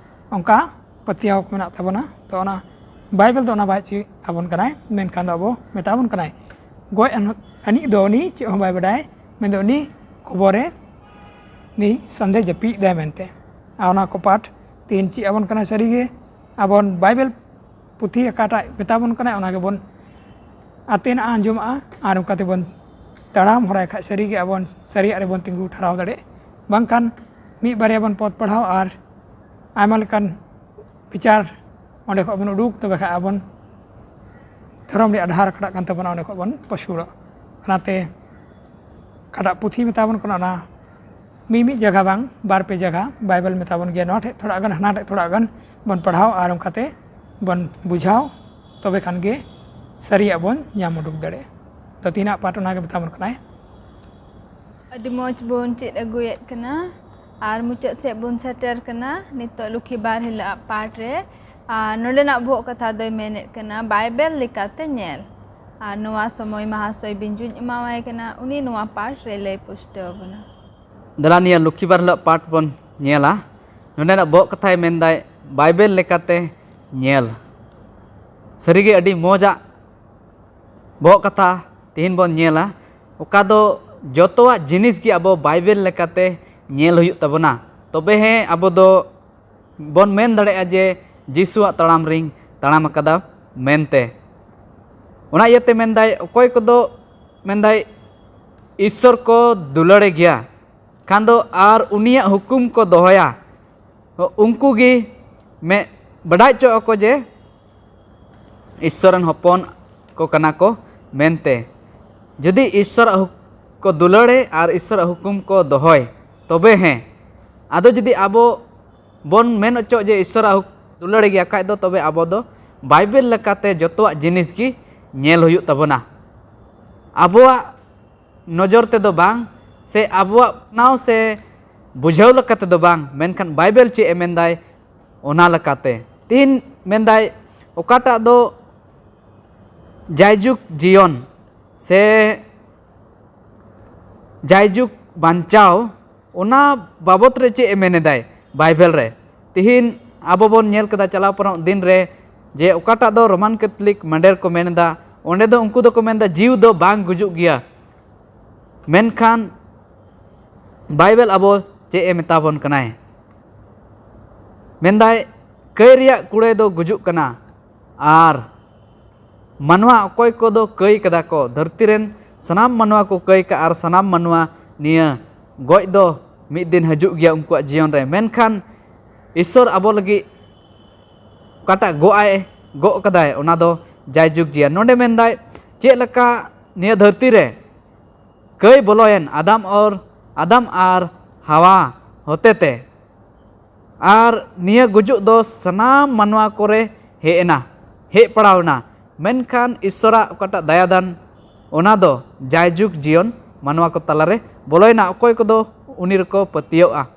ᱚᱱᱠᱟ ᱯᱟᱹᱛᱭᱟᱹᱣ ᱠᱚ ᱢᱮᱱᱟᱜ ᱛᱟᱵᱚᱱᱟ᱾ ᱛᱚ ᱚᱱᱟ ᱵᱟᱭᱵᱮᱞ ᱫᱚ ᱚᱱᱟ ᱵᱟᱭ ᱪᱮᱫ ᱟᱵᱚᱱ ᱠᱟᱱᱟᱭ, ᱢᱮᱱᱠᱷᱟᱱ ᱫᱚ ᱟᱵᱚ ᱢᱮᱛᱟ ᱵᱚᱱ ᱠᱟᱱᱟᱭ, ᱜᱚᱡ ᱟᱱ-, ᱟᱹᱱᱤᱡ ᱫᱚ ᱩᱱᱤ ᱪᱮᱫ ᱦᱚᱸ ᱵᱟᱭ ᱵᱟᱰᱟᱭ, ᱢᱮᱱᱫᱚ ᱩᱱᱤ ᱠᱚᱵᱚᱨ ᱨᱮ ᱩᱱᱤ ᱥᱟᱱᱫᱮ ᱡᱟᱹᱯᱤᱫ ᱫᱟᱭ ᱢᱮᱱᱛᱮ᱾ ᱟᱨ ᱚᱱᱟ ᱠᱚ ᱯᱟᱴ ᱛᱮᱦᱮᱧ ᱪᱮᱫ ᱟᱵᱚᱱ ᱠᱟᱱᱟᱭ ᱥᱟᱹᱨᱤᱜᱮ, ᱟᱵᱚᱱ ᱵᱟᱭᱵᱮᱞ ᱯᱩᱛᱷᱤ ᱚᱠᱟᱴᱟᱜ ᱢᱮᱛᱟ ᱵᱚᱱ ᱠᱟᱱᱟᱭ, ᱚᱱᱟ ᱜᱮᱵᱚᱱ ᱟᱛᱮᱱᱟᱜᱼᱟ, ᱟᱸᱡᱚᱢᱟᱜᱼᱟ, ᱟᱨ ᱚᱱᱠᱟ ᱛᱮᱵᱚᱱ ᱛᱟᱲᱟᱢ ᱦᱚᱨᱟᱭ ᱠᱷᱟᱡ ᱥᱟᱹᱨᱤᱜᱮ ᱟᱵᱚᱱ ᱥᱟᱹᱨᱤᱭᱟᱜ ᱨᱮᱵᱚᱱ ᱛᱤᱸᱜᱩ ᱴᱷᱟᱲᱟᱣ ᱫᱟᱲᱮᱭᱟᱜᱼᱟ᱾ ᱵᱟᱝᱠᱷᱟᱱ ᱢᱤᱫ ᱵᱟᱨᱭᱟ ᱵᱚᱱ ᱯᱚᱫ ᱯᱟᱲᱦᱟᱣ ᱟᱨ ᱟᱭᱢᱟ ᱞᱮᱠᱟᱱ ᱵᱤᱪᱟᱨ ᱚᱸᱰᱮ ᱠᱷᱚᱱ ᱵᱚᱱ ᱩᱰᱩᱠ, ᱛᱚᱵᱮ ᱠᱷᱟᱡ ᱟᱵᱚᱱ ᱫᱷᱚᱨᱚᱢ ᱨᱮᱭᱟᱜ ᱰᱟᱦᱟᱨ ᱠᱷᱟᱰᱟᱜ ᱠᱟᱱ ᱛᱟᱵᱚᱱᱟ, ᱚᱸᱰᱮ ᱠᱷᱚᱱ ᱵᱚᱱ ᱯᱟᱹᱥᱩᱲᱚᱜ᱾ ᱚᱱᱟᱛᱮ ᱚᱠᱟᱴᱟᱜ ᱯᱩᱛᱷᱤ ᱢᱮᱛᱟ ᱵᱚᱱ ᱠᱟᱱᱟ, ᱚᱱᱟ ᱢᱤᱢᱤᱫ ᱡᱟᱭᱜᱟ ᱵᱟᱝ, ᱵᱟᱨ ᱯᱮ ᱡᱟᱭᱜᱟ ᱵᱟᱭᱵᱮᱞ ᱢᱮᱛᱟ ᱵᱚᱱ ᱜᱮᱭᱟ, ᱱᱚᱣᱟ ᱴᱷᱮᱡ ᱛᱷᱚᱲᱟ ᱜᱟᱱ, ᱦᱟᱱᱟ ᱴᱷᱮᱡ ᱛᱷᱚᱲᱟ ᱜᱟᱱ ᱵᱚᱱ ᱯᱟᱲᱦᱟᱣ ᱟᱨ ᱚᱱᱠᱟᱛᱮ ᱵᱚᱱ ᱵᱩᱡᱷᱟᱣ, ᱛᱚᱵᱮ ᱠᱷᱟᱱ ᱜᱮ ᱥᱟᱹᱨᱤᱭᱟᱜ ᱵᱚᱱ ᱧᱟᱢ ᱩᱰᱩᱠ ᱫᱟᱲᱮᱭᱟᱜᱼᱟ᱾ ᱛᱚ ᱛᱮᱦᱮᱧᱟᱜ ᱯᱟᱴ ᱚᱱᱟ ᱜᱮ ᱢᱮᱛᱟ ᱵᱚᱱ ᱠᱟᱱᱟᱭ᱾ ᱟᱹᱰᱤ ᱢᱚᱡᱽ ᱵᱚᱱ ᱪᱮᱫ ᱟᱹᱜᱩᱭᱮᱫ ᱠᱟᱱᱟ ᱟᱨ ᱢᱩᱪᱟᱹᱫ ᱥᱮᱫ ᱵᱚᱱ ᱥᱮᱴᱮᱨ ᱠᱟᱱᱟ ᱱᱤᱛᱚᱜ ᱞᱩᱠᱷᱤ ᱵᱟᱨ ᱦᱤᱞᱳᱜ ᱟᱜ ᱯᱟᱴ ᱨᱮ᱾ ᱟᱨ ᱱᱚᱰᱮᱱᱟᱜ ᱵᱚᱦᱚᱜ ᱠᱟᱛᱷᱟ ᱫᱚᱭ ᱢᱮᱱᱮᱫ ᱠᱟᱱᱟ ᱵᱟᱭᱵᱮᱞ ᱞᱮᱠᱟᱛᱮ ᱧᱮᱞ᱾ ᱟᱨ ᱱᱚᱣᱟ ᱥᱚᱢᱚᱭ ᱢᱟᱦᱟᱥᱚᱭ ᱵᱤᱧᱡᱩᱧ ᱮᱢᱟᱣᱟᱭ ᱠᱟᱱᱟ, ᱩᱱᱤ ᱱᱚᱣᱟ ᱯᱟᱴ ᱨᱮ ᱞᱟᱹᱭ ᱯᱩᱥᱴᱟᱹᱣ ᱟᱵᱚᱱᱟ᱾ ᱫᱮᱞᱟ ᱱᱤᱭᱟᱹ ᱞᱩᱠᱷᱤ ᱵᱟᱨ ᱦᱤᱞᱳᱜ ᱯᱟᱴ ᱵᱚᱱ ᱧᱮᱞᱟ᱾ ᱱᱚᱰᱮᱱᱟᱜ ᱵᱚᱦᱚᱜ ᱠᱟᱛᱷᱟᱭ ᱢᱮᱱᱫᱟᱭ ᱵᱟᱭᱵᱮᱞ ᱞᱮᱠᱟᱛᱮ ᱧᱮᱞ᱾ ᱥᱟᱹᱨᱤᱜᱮ ᱟᱹᱰᱤ ᱢᱚᱡᱟᱜ ᱵᱚᱦᱚᱜ ᱠᱟᱛᱷᱟ ᱛᱮᱦᱮᱧ ᱵᱚᱱ ᱧᱮᱞᱟ, ᱚᱠᱟ ᱫᱚ ᱡᱚᱛᱚᱣᱟᱜ ᱡᱤᱱᱤᱥ ᱜᱮ ᱟᱵᱚ ᱵᱟᱭᱵᱮᱞ ᱞᱮᱠᱟᱛᱮ ᱧᱮᱞ ᱦᱩᱭᱩᱜ ᱛᱟᱵᱚᱱᱟ, ᱛᱚᱵᱮ ᱦᱮᱸ ᱟᱵᱚ ᱫᱚ ᱵᱚᱱ ᱢᱮᱱ ᱫᱟᱲᱮᱭᱟᱜᱼᱟ ᱡᱮ ᱡᱤᱥᱩᱣᱟᱜ ᱛᱟᱲᱟᱢ ᱨᱤᱧ ᱛᱟᱲᱟᱢ ᱟᱠᱟᱫᱟ ᱢᱮᱱᱛᱮ᱾ ᱚᱱᱟ ᱤᱭᱟᱹᱛᱮ ᱢᱮᱱᱫᱟᱭ, ᱚᱠᱚᱭ ᱠᱚᱫᱚ ᱢᱮᱱᱫᱟᱭ ᱤᱥᱥᱚᱨ ᱠᱚ ᱫᱩᱞᱟᱹᱲᱮ ᱜᱮᱭᱟ ᱠᱷᱟᱱ ᱫᱚ ᱟᱨ ᱩᱱᱤᱭᱟᱜ ᱦᱩᱠᱩᱢ ᱠᱚ ᱫᱚᱦᱚᱭᱟ, ᱩᱱᱠᱩ ᱜᱮ ᱢᱮ ᱵᱟᱰᱟᱭ ᱦᱚᱪᱚ ᱟᱠᱚ ᱡᱮ ᱤᱥᱥᱚᱨ ᱨᱮᱱ ᱦᱚᱯᱚᱱ ᱠᱚ ᱠᱟᱱᱟ ᱠᱚ ᱢᱮᱱᱛᱮ᱾ ᱡᱩᱫᱤ ᱤᱥᱥᱚᱨᱟᱜ ᱦᱩᱠ- ᱠᱚ ᱫᱩᱞᱟᱹᱲᱮ ᱟᱨ ᱤᱥᱥᱚᱨᱟᱜ ᱦᱩᱠᱩᱢ ᱠᱚ ᱫᱚᱦᱚᱭ, ᱛᱚᱵᱮ ᱦᱮᱸ᱾ ᱟᱫᱚ ᱡᱩᱫᱤ ᱟᱵᱚ ᱵᱚᱱ ᱢᱮᱱ ᱦᱚᱪᱚ ᱡᱮ ᱤᱥᱥᱚᱨᱟᱜ ᱦᱩᱠ- ᱫᱩᱞᱟᱹᱲᱮ ᱜᱮᱭᱟ ᱠᱷᱟᱡ ᱫᱚ, ᱛᱚᱵᱮ ᱟᱵᱚ ᱫᱚ ᱵᱟᱭᱵᱮᱞ ᱞᱮᱠᱟᱛᱮ ᱡᱚᱛᱚᱣᱟᱜ ᱡᱤᱱᱤᱥ ᱜᱮ ᱧᱮᱞ ᱦᱩᱭᱩᱜ ᱛᱟᱵᱚᱱᱟ᱾ ᱟᱵᱚᱣᱟᱜ ᱱᱚᱡᱚᱨ ᱛᱮᱫᱚ ᱵᱟᱝ, ᱥᱮ ᱟᱵᱚᱣᱟᱜ ᱯᱟᱥᱱᱟᱣ ᱥᱮ ᱵᱩᱡᱷᱟᱹᱣ ᱞᱮᱠᱟ ᱛᱮᱫᱚ ᱵᱟᱝ, ᱢᱮᱱᱠᱷᱟᱱ ᱵᱟᱭᱵᱮᱞ ᱪᱮᱫ ᱮ ᱢᱮᱱᱫᱟᱭ ᱚᱱᱟ ᱞᱮᱠᱟᱛᱮ᱾ ᱛᱤᱦᱤᱧ ᱢᱮᱱᱫᱟᱭ ᱚᱠᱟᱴᱟᱜ ᱫᱚ ᱡᱟᱭᱡᱩᱜᱽ ᱡᱤᱭᱚᱱ ᱥᱮ ᱡᱟᱭᱡᱩᱜᱽ ᱵᱟᱧᱪᱟᱣ, ᱚᱱᱟ ᱵᱟᱵᱚᱛ ᱨᱮ ᱪᱮᱫ ᱮ ᱢᱮᱱ ᱮᱫᱟᱭ ᱵᱟᱭᱵᱮᱞ ᱨᱮ? ᱛᱤᱦᱤᱧ ᱟᱵᱚ ᱵᱚᱱ ᱧᱮᱞ ᱠᱮᱫᱟ ᱪᱟᱞᱟᱣ ᱯᱟᱨᱚᱢ ᱫᱤᱱ ᱨᱮ ᱡᱮ ᱚᱠᱟᱴᱟᱜ ᱫᱚ ᱨᱳᱢᱟᱱ ᱠᱮᱛᱷᱚᱞᱤᱠ ᱢᱟᱹᱰᱮᱨ ᱠᱚ ᱢᱮᱱ ᱮᱫᱟ, ᱚᱸᱰᱮ ᱫᱚ ᱩᱱᱠᱩ ᱫᱚᱠᱚ ᱢᱮᱱ ᱮᱫᱟ ᱡᱤᱣᱤ ᱫᱚ ᱵᱟᱝ ᱜᱩᱡᱩᱜ ᱜᱮᱭᱟ᱾ ᱢᱮᱱᱠᱷᱟᱱ ᱵᱟᱭᱵᱮᱞ ᱟᱵᱚ ᱪᱮᱫ ᱮ ᱢᱮᱛᱟ ᱵᱚᱱ ᱠᱟᱱᱟᱭ? ᱢᱮᱱᱫᱟᱭ ᱠᱟᱹᱭ ᱨᱮᱭᱟᱜ ᱠᱩᱲᱟᱹᱭ ᱫᱚ ᱜᱩᱡᱩᱜ ᱠᱟᱱᱟ, ᱟᱨ ᱢᱟᱱᱣᱟ ᱚᱠᱚᱭ ᱠᱚᱫᱚ ᱠᱟᱹᱭ ᱠᱟᱫᱟ ᱠᱚ, ᱫᱷᱟᱹᱨᱛᱤ ᱨᱮᱱ ᱥᱟᱱᱟᱢ ᱢᱟᱱᱣᱟ ᱠᱚ ᱠᱟᱹᱭ ᱠᱟᱜᱼᱟ, ᱟᱨ ᱥᱟᱱᱟᱢ ᱢᱟᱱᱣᱟ ᱱᱤᱭᱟᱹ ᱜᱚᱡ ᱫᱚ ᱢᱤᱫ ᱫᱤᱱ ᱦᱤᱡᱩᱜ ᱜᱮᱭᱟ ᱩᱱᱠᱩᱣᱟᱜ ᱡᱤᱭᱚᱱ ᱨᱮ᱾ ᱢᱮᱱᱠᱷᱟᱱ ᱤᱥᱥᱚᱨ ᱟᱵᱚ ᱞᱟᱹᱜᱤᱫ ᱚᱠᱟᱴᱟᱜ ᱜᱚᱜ ᱟᱭ, ᱜᱚᱜ ᱠᱟᱫᱟᱭ, ᱚᱱᱟ ᱫᱚ ᱡᱟᱭᱡᱩᱜᱽ ᱡᱤᱭᱚᱱ᱾ ᱱᱚᱰᱮ ᱢᱮᱱᱫᱟᱭ ᱪᱮᱫ ᱞᱮᱠᱟ ᱱᱤᱭᱟᱹ ᱫᱷᱟᱹᱨᱛᱤ ᱨᱮ ᱠᱟᱹᱭ ᱵᱚᱞᱚᱭᱮᱱ ᱟᱫᱟᱢ ᱟᱨ, ᱟᱫᱟᱢ ᱟᱨ ᱦᱟᱣᱟ ᱦᱚᱛᱮᱛᱮ, ᱟᱨ ᱱᱤᱭᱟᱹ ᱜᱩᱡᱩᱜ ᱫᱚ ᱥᱟᱱᱟᱢ ᱢᱟᱱᱣᱟ ᱠᱚᱨᱮ ᱦᱮᱡ ᱮᱱᱟ, ᱦᱮᱡ ᱯᱟᱲᱟᱣ ᱮᱱᱟ᱾ ᱢᱮᱱᱠᱷᱟᱱ ᱤᱥᱥᱚᱨᱟᱜ ᱚᱠᱟᱴᱟᱜ ᱫᱟᱭᱟᱫᱟᱱ, ᱚᱱᱟ ᱫᱚ ᱡᱟᱭᱡᱩᱜᱽ ᱡᱤᱭᱚᱱ ᱢᱟᱱᱣᱟ ᱠᱚ ᱛᱟᱞᱟᱨᱮ ᱵᱚᱞᱚᱭᱮᱱᱟ, ᱚᱠᱚᱭ ᱠᱚᱫᱚ ᱩᱱᱤ ᱨᱮᱠᱚ ᱯᱟᱹᱛᱭᱟᱹᱣᱼᱟ᱾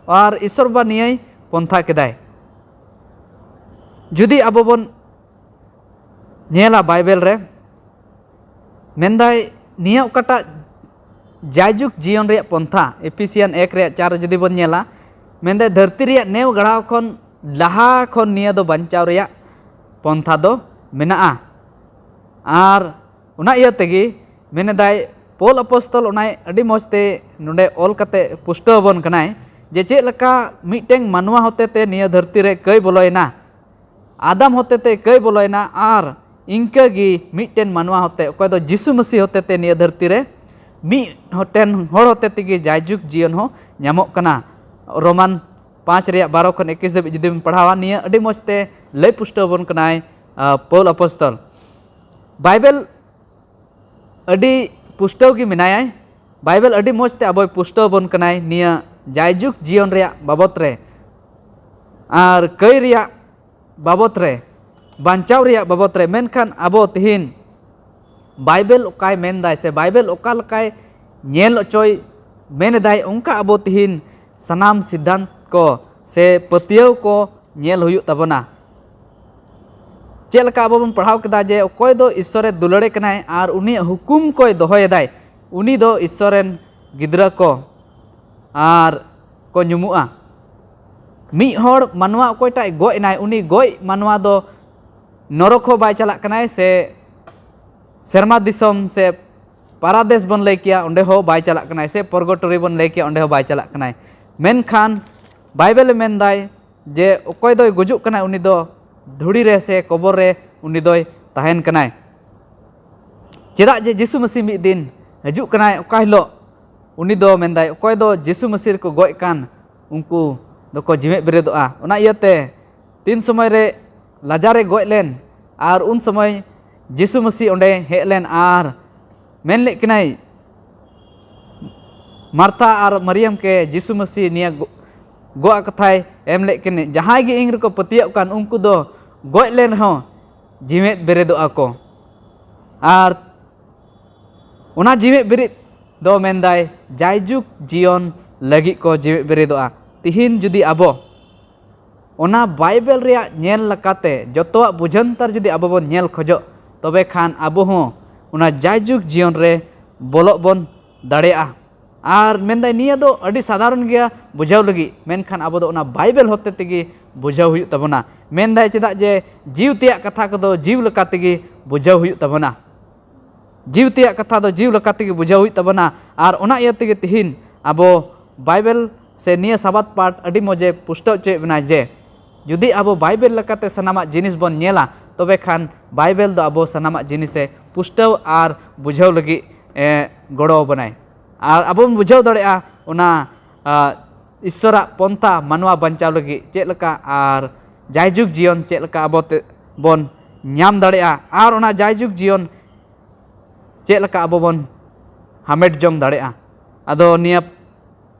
ᱟᱨ ᱤᱥᱚᱨ ᱵᱟ ᱱᱤᱭᱟᱹᱭ ᱯᱚᱱᱛᱷᱟ ᱠᱮᱫᱟᱭ᱾ ᱡᱩᱫᱤ ᱟᱵᱚ ᱵᱚᱱ ᱧᱮᱞᱟ ᱵᱟᱭᱵᱮᱞ ᱨᱮ, ᱢᱮᱱᱫᱟᱭ ᱱᱤᱭᱟᱹ ᱚᱠᱟᱴᱟᱜ ᱡᱟᱭᱡᱩᱜᱽ ᱡᱤᱭᱚᱱ ᱨᱮᱭᱟᱜ ᱯᱚᱱᱛᱷᱟ, ᱮᱯᱷᱤᱥᱤᱭᱟᱱ ᱮᱠ ᱨᱮᱭᱟᱜ ᱪᱟᱨ ᱨᱮ ᱡᱩᱫᱤ ᱵᱚᱱ ᱧᱮᱞᱟ, ᱢᱮᱱᱫᱟᱭ ᱫᱷᱟᱹᱨᱛᱤ ᱨᱮᱭᱟᱜ ᱱᱮᱣ ᱜᱟᱲᱟᱣ ᱠᱷᱚᱱ ᱞᱟᱦᱟ ᱠᱷᱚᱱ ᱱᱤᱭᱟᱹ ᱫᱚ ᱵᱟᱧᱪᱟᱣ ᱨᱮᱭᱟᱜ ᱯᱚᱱᱛᱷᱟ ᱫᱚ ᱢᱮᱱᱟᱜᱼᱟ᱾ ᱟᱨ ᱚᱱᱟ ᱤᱭᱟᱹ ᱛᱮᱜᱮ ᱢᱮᱱᱮᱫᱟᱭ, ᱯᱚᱞ ᱟᱯᱚᱥᱛᱚᱞ ᱚᱱᱟᱭ ᱟᱹᱰᱤ ᱢᱚᱡᱽ ᱛᱮ ᱱᱚᱰᱮ ᱚᱞ ᱠᱟᱛᱮ ᱯᱩᱥᱴᱟᱹᱣ ᱟᱵᱚᱱ ᱠᱟᱱᱟᱭ ᱡᱮ ᱪᱮᱫ ᱞᱮᱠᱟ ᱢᱤᱫᱴᱮᱱ ᱢᱟᱱᱣᱟ ᱦᱚᱛᱮ ᱛᱮ ᱱᱤᱭᱟᱹ ᱫᱷᱟᱹᱨᱛᱤ ᱨᱮ ᱠᱟᱹᱭ ᱵᱚᱞᱚᱭᱮᱱᱟ, ᱟᱫᱟᱢ ᱦᱚᱛᱮ ᱛᱮ ᱠᱟᱹᱭ ᱵᱚᱞᱚᱭᱮᱱᱟ, ᱟᱨ ᱤᱱᱠᱟᱹ ᱜᱮ ᱢᱤᱫᱴᱮᱱ ᱢᱟᱱᱣᱟ ᱦᱚᱛᱮ, ᱚᱠᱚᱭ ᱫᱚ ᱡᱤᱥᱩ ᱢᱟᱹᱥᱤ ᱦᱚᱛᱮ ᱛᱮ ᱱᱤᱭᱟᱹ ᱫᱷᱟᱹᱨᱛᱤ ᱨᱮ ᱢᱤᱫ ᱦᱚᱴᱮᱱ ᱦᱚᱲ ᱦᱚᱛᱮ ᱛᱮᱜᱮ ᱡᱟᱭᱡᱩᱜᱽ ᱡᱤᱭᱚᱱ ᱦᱚᱸ ᱧᱟᱢᱚᱜ ᱠᱟᱱᱟ᱾ ᱨᱳᱢᱟᱱ ᱯᱟᱸᱪ ᱨᱮᱭᱟᱜ ᱵᱟᱨᱚ ᱠᱷᱚᱱ ᱮᱠᱩᱥ ᱫᱷᱟᱹᱵᱤᱡ ᱡᱩᱫᱤ ᱵᱚᱱ ᱯᱟᱲᱦᱟᱣᱟ, ᱱᱤᱭᱟᱹ ᱟᱹᱰᱤ ᱢᱚᱡᱽ ᱛᱮ ᱞᱟᱹᱭ ᱯᱩᱥᱴᱟᱹᱣ ᱟᱵᱚᱱ ᱠᱟᱱᱟᱭ, ᱟ, ᱯᱚᱞ ᱟᱯᱚᱥᱛᱚᱞ᱾ ᱵᱟᱭᱵᱮᱞ ᱟᱹᱰᱤ ᱯᱩᱥᱴᱟᱹᱣ ᱜᱮ ᱢᱮᱱᱟᱭᱟᱭ᱾ ᱵᱟᱭᱵᱮᱞ ᱟᱹᱰᱤ ᱢᱚᱡᱽ ᱛᱮ ᱟᱵᱚᱭ ᱯᱩᱥᱴᱟᱹᱣ ᱟᱵᱚᱱ ᱠᱟᱱᱟᱭ ᱱᱤᱭᱟᱹ ᱡᱟᱭᱡᱩᱜᱽ ᱡᱤᱭᱚᱱ ᱨᱮᱭᱟᱜ ᱵᱟᱵᱚᱛ ᱨᱮ ᱟᱨ ᱠᱟᱹᱭ ᱨᱮᱭᱟᱜ ᱵᱟᱵᱚᱛ ᱨᱮ, ᱵᱟᱧᱪᱟᱣ ᱨᱮᱭᱟᱜ ᱵᱟᱵᱚᱛ ᱨᱮ᱾ ᱢᱮᱱᱠᱷᱟᱱ ᱟᱵᱚ ᱛᱤᱦᱤᱧ ᱵᱟᱭᱵᱮᱞ ᱚᱠᱟᱭ ᱢᱮᱱᱫᱟᱭ ᱥᱮ ᱵᱟᱭᱵᱮᱞ ᱚᱠᱟ ᱞᱮᱠᱟᱭ ᱧᱮᱞ ᱚᱪᱚᱭ ᱢᱮᱱᱮᱫᱟᱭ, ᱚᱱᱠᱟ ᱟᱵᱚ ᱛᱤᱦᱤᱧ ᱥᱟᱱᱟᱢ ᱥᱤᱫᱷᱟᱱᱛ ᱠᱚ ᱥᱮ ᱯᱟᱹᱛᱭᱟᱹᱣ ᱠᱚ ᱧᱮᱞ ᱦᱩᱭᱩᱜ ᱛᱟᱵᱚᱱᱟ᱾ ᱪᱮᱫ ᱞᱮᱠᱟ ᱟᱵᱚ ᱵᱚᱱ ᱯᱟᱲᱦᱟᱣ ᱠᱮᱫᱟ ᱡᱮ ᱚᱠᱚᱭ ᱫᱚ ᱤᱥᱥᱚᱨᱮ ᱫᱩᱞᱟᱹᱲᱮ ᱠᱟᱱᱟᱭ ᱟᱨ ᱩᱱᱤᱭᱟᱜ ᱦᱩᱠᱩᱢ ᱠᱚᱭ ᱫᱚᱦᱚᱭᱮᱫᱟᱭ, ᱩᱱᱤ ᱫᱚ ᱤᱥᱥᱚᱨ ᱨᱮᱱ ᱜᱤᱫᱽᱨᱟᱹ ᱠᱚ ᱟᱨ ᱠᱚ ᱧᱩᱢᱩᱜᱼᱟ᱾ ᱢᱤᱫ ᱦᱚᱲ ᱢᱟᱱᱣᱟ ᱚᱠᱚᱭᱴᱟᱜ ᱜᱚᱡ ᱮᱱᱟᱭ, ᱩᱱᱤ ᱜᱚᱡ ᱢᱟᱱᱣᱟ ᱫᱚ ᱱᱚᱨᱚᱠ ᱦᱚᱸ ᱵᱟᱭ ᱪᱟᱞᱟᱜ ᱠᱟᱱᱟᱭ, ᱥᱮ ᱥᱮᱨᱢᱟ ᱫᱤᱥᱚᱢ ᱥᱮ ᱯᱟᱨᱟᱫᱮᱥ ᱵᱚᱱ ᱞᱟᱹᱭ ᱠᱮᱭᱟ, ᱚᱸᱰᱮ ᱦᱚᱸ ᱵᱟᱭ ᱪᱟᱞᱟᱜ ᱠᱟᱱᱟᱭ, ᱥᱮ ᱯᱚᱨᱜᱚᱴᱚᱨᱤ ᱵᱚᱱ ᱞᱟᱹᱭ ᱠᱮᱭᱟ, ᱚᱸᱰᱮ ᱦᱚᱸ ᱵᱟᱭ ᱪᱟᱞᱟᱜ ᱠᱟᱱᱟᱭ᱾ ᱢᱮᱱᱠᱷᱟᱱ ᱵᱟᱭᱵᱮᱞᱮ ᱢᱮᱱᱫᱟᱭ ᱡᱮ ᱚᱠᱚᱭ ᱫᱚᱭ ᱜᱩᱡᱩᱜ ᱠᱟᱱᱟᱭ, ᱩᱱᱤ ᱫᱚ ᱫᱷᱩᱲᱤ ᱨᱮ ᱥᱮ ᱠᱚᱵᱚᱨ ᱨᱮ ᱩᱱᱤ ᱫᱚᱭ ᱛᱟᱦᱮᱱ ᱠᱟᱱᱟᱭ᱾ ᱪᱮᱫᱟᱜ ᱡᱮ ᱡᱤᱥᱩ ᱢᱟᱹᱥᱤ ᱢᱤᱫ ᱫᱤᱱ ᱦᱤᱡᱩᱜ ᱠᱟᱱᱟᱭ, ᱚᱠᱟ ᱦᱤᱞᱳᱜ ᱩᱱᱤ ᱫᱚ ᱢᱮᱱᱫᱟᱭ, ᱚᱠᱚᱭ ᱫᱚ ᱡᱤᱥᱩ ᱢᱟᱹᱥᱤ ᱨᱮᱠᱚ ᱜᱚᱡ ᱠᱟᱱ, ᱩᱱᱠᱩ ᱫᱚᱠᱚ ᱡᱤᱣᱮᱫ ᱵᱮᱨᱮᱫᱚᱜᱼᱟ᱾ ᱚᱱᱟ ᱤᱭᱟᱹᱛᱮ ᱛᱤᱱ ᱥᱚᱢᱚᱭ ᱨᱮ ᱞᱟᱡᱟᱨᱮ ᱜᱚᱡ ᱞᱮᱱ, ᱟᱨ ᱩᱱ ᱥᱚᱢᱚᱭ ᱡᱤᱥᱩ ᱢᱟᱹᱥᱤ ᱚᱸᱰᱮ ᱦᱮᱡ ᱞᱮᱱ ᱟᱨ ᱢᱮᱱ ᱞᱮᱫ ᱠᱤᱱᱟᱭ, ᱢᱟᱨᱛᱷᱟ ᱟᱨ ᱢᱟᱨᱤᱭᱟᱢ ᱠᱮ ᱡᱤᱥᱩ ᱢᱟᱹᱥᱤ ᱱᱤᱭᱟᱹ ᱜᱚ-, ᱜᱚᱜ ᱠᱟᱛᱷᱟᱭ ᱮᱢ ᱞᱮᱫ ᱠᱤᱱ, ᱡᱟᱦᱟᱸᱭ ᱜᱮ ᱤᱧ ᱨᱮᱠᱚ ᱯᱟᱹᱛᱭᱟᱹᱜ ᱠᱟᱱ, ᱩᱱᱠᱩ ᱫᱚ ᱜᱚᱡ ᱞᱮᱱ ᱨᱮᱦᱚᱸ ᱡᱤᱣᱮᱫ ᱵᱮᱨᱮᱫᱚᱜᱼᱟ ᱠᱚ᱾ ᱟᱨ ᱚᱱᱟ ᱡᱤᱣᱮᱫ ᱵᱮᱨᱮᱫ ᱫᱚ ᱢᱮᱱᱫᱟᱭ ᱡᱟᱭᱡᱩᱜᱽ ᱡᱤᱭᱚᱱ ᱞᱟᱹᱜᱤᱫ ᱠᱚ ᱡᱤᱣᱮᱫ ᱵᱮᱨᱮᱫᱚᱜᱼᱟ᱾ ᱛᱤᱦᱤᱧ ᱡᱩᱫᱤ ᱟᱵᱚ ᱚᱱᱟ ᱵᱟᱭᱵᱮᱞ ᱨᱮᱭᱟᱜ ᱧᱮᱞ ᱞᱮᱠᱟᱛᱮ ᱡᱚᱛᱚᱣᱟᱜ ᱵᱩᱡᱷᱟᱹᱱᱛᱟᱨ ᱡᱩᱫᱤ ᱟᱵᱚ ᱵᱚᱱ ᱧᱮᱞ ᱠᱷᱚᱡᱚᱜ, ᱛᱚᱵᱮ ᱠᱷᱟᱱ ᱟᱵᱚ ᱦᱚᱸ ᱚᱱᱟ ᱡᱟᱭᱡᱩᱜᱽ ᱡᱤᱭᱚᱱ ᱨᱮ ᱵᱚᱞᱚᱜ ᱵᱚᱱ ᱫᱟᱲᱮᱭᱟᱜᱼᱟ᱾ ᱟᱨ ᱢᱮᱱᱫᱟᱭ ᱱᱤᱭᱟᱹ ᱫᱚ ᱟᱹᱰᱤ ᱥᱟᱫᱷᱟᱨᱚᱱ ᱜᱮᱭᱟ ᱵᱩᱡᱷᱟᱹᱣ ᱞᱟᱹᱜᱤᱫ, ᱢᱮᱱᱠᱷᱟᱱ ᱟᱵᱚ ᱫᱚ ᱚᱱᱟ ᱵᱟᱭᱵᱮᱞ ᱦᱚᱛᱮ ᱛᱮᱜᱮ ᱵᱩᱡᱷᱟᱹᱣ ᱦᱩᱭᱩᱜ ᱛᱟᱵᱚᱱᱟ᱾ ᱢᱮᱱᱫᱟᱭ ᱪᱮᱫᱟᱜ ᱡᱮ ᱡᱤᱣ ᱛᱮᱭᱟᱜ ᱠᱟᱛᱷᱟ ᱠᱚᱫᱚ ᱡᱤᱣ ᱞᱮᱠᱟ ᱛᱮᱜᱮ ᱵᱩᱡᱷᱟᱹᱣ ᱦᱩᱭᱩᱜ ᱛᱟᱵᱚᱱᱟ᱾ ᱡᱤᱣ ᱛᱮᱭᱟᱜ ᱠᱟᱛᱷᱟ ᱫᱚ ᱡᱤᱣ ᱞᱮᱠᱟ ᱛᱮᱜᱮ ᱵᱩᱡᱷᱟᱹᱣ ᱦᱩᱭᱩᱜ ᱛᱟᱵᱚᱱᱟ᱾ ᱟᱨ ᱚᱱᱟ ᱤᱭᱟᱹ ᱛᱮᱜᱮ ᱛᱤᱦᱤᱧ ᱟᱵᱚ ᱵᱟᱭᱵᱮᱞ ᱥᱮ ᱱᱤᱭᱟᱹ ᱥᱟᱵᱟᱛ ᱯᱟᱴ ᱟᱹᱰᱤ ᱢᱚᱡᱮ ᱯᱩᱥᱴᱟᱹᱣ ᱦᱚᱪᱚᱭᱮᱫ ᱵᱚᱱᱟ ᱡᱮ ᱡᱩᱫᱤ ᱟᱵᱚ ᱵᱟᱭᱵᱮᱞ ᱞᱮᱠᱟᱛᱮ ᱥᱟᱱᱟᱢᱟᱜ ᱡᱤᱱᱤᱥ ᱵᱚᱱ ᱧᱮᱞᱟ, ᱛᱚᱵᱮ ᱠᱷᱟᱱ ᱵᱟᱭᱵᱮᱞ ᱫᱚ ᱟᱵᱚ ᱥᱟᱱᱟᱢᱟᱜ ᱡᱤᱱᱤᱥᱮ ᱯᱩᱥᱴᱟᱹᱣ ᱟᱨ ᱵᱩᱡᱷᱟᱹᱣ ᱞᱟᱹᱜᱤᱫ ᱮ ᱜᱚᱲᱚ ᱟᱵᱚᱱᱟᱭ᱾ ᱟᱨ ᱟᱵᱚ ᱵᱚᱱ ᱵᱩᱡᱷᱟᱹᱣ ᱫᱟᱲᱮᱭᱟᱜᱼᱟ ᱚᱱᱟ, ᱟ, ᱤᱥᱥᱚᱨᱟᱜ ᱯᱚᱱᱛᱷᱟ ᱢᱟᱱᱣᱟ ᱵᱟᱧᱪᱟᱣ ᱞᱟᱹᱜᱤᱫ ᱪᱮᱫ ᱞᱮᱠᱟ ᱟᱨ ᱡᱟᱭᱡᱩᱜᱽ ᱡᱤᱭᱚᱱ ᱪᱮᱫ ᱞᱮᱠᱟ ᱟᱵᱚ ᱛᱮ ᱵᱚᱱ ᱧᱟᱢ ᱫᱟᱲᱮᱭᱟᱜᱼᱟ ᱟᱨ ᱚᱱᱟ ᱡᱟᱭᱡᱩᱜᱽ ᱡᱤᱭᱚᱱ ᱪᱮᱫ ᱞᱮᱠᱟ ᱟᱵᱚ ᱵᱚᱱ ᱦᱟᱢᱮᱴ ᱡᱚᱝ ᱫᱟᱲᱮᱭᱟᱜᱼᱟ᱾ ᱟᱫᱚ ᱱᱤᱭᱟᱹ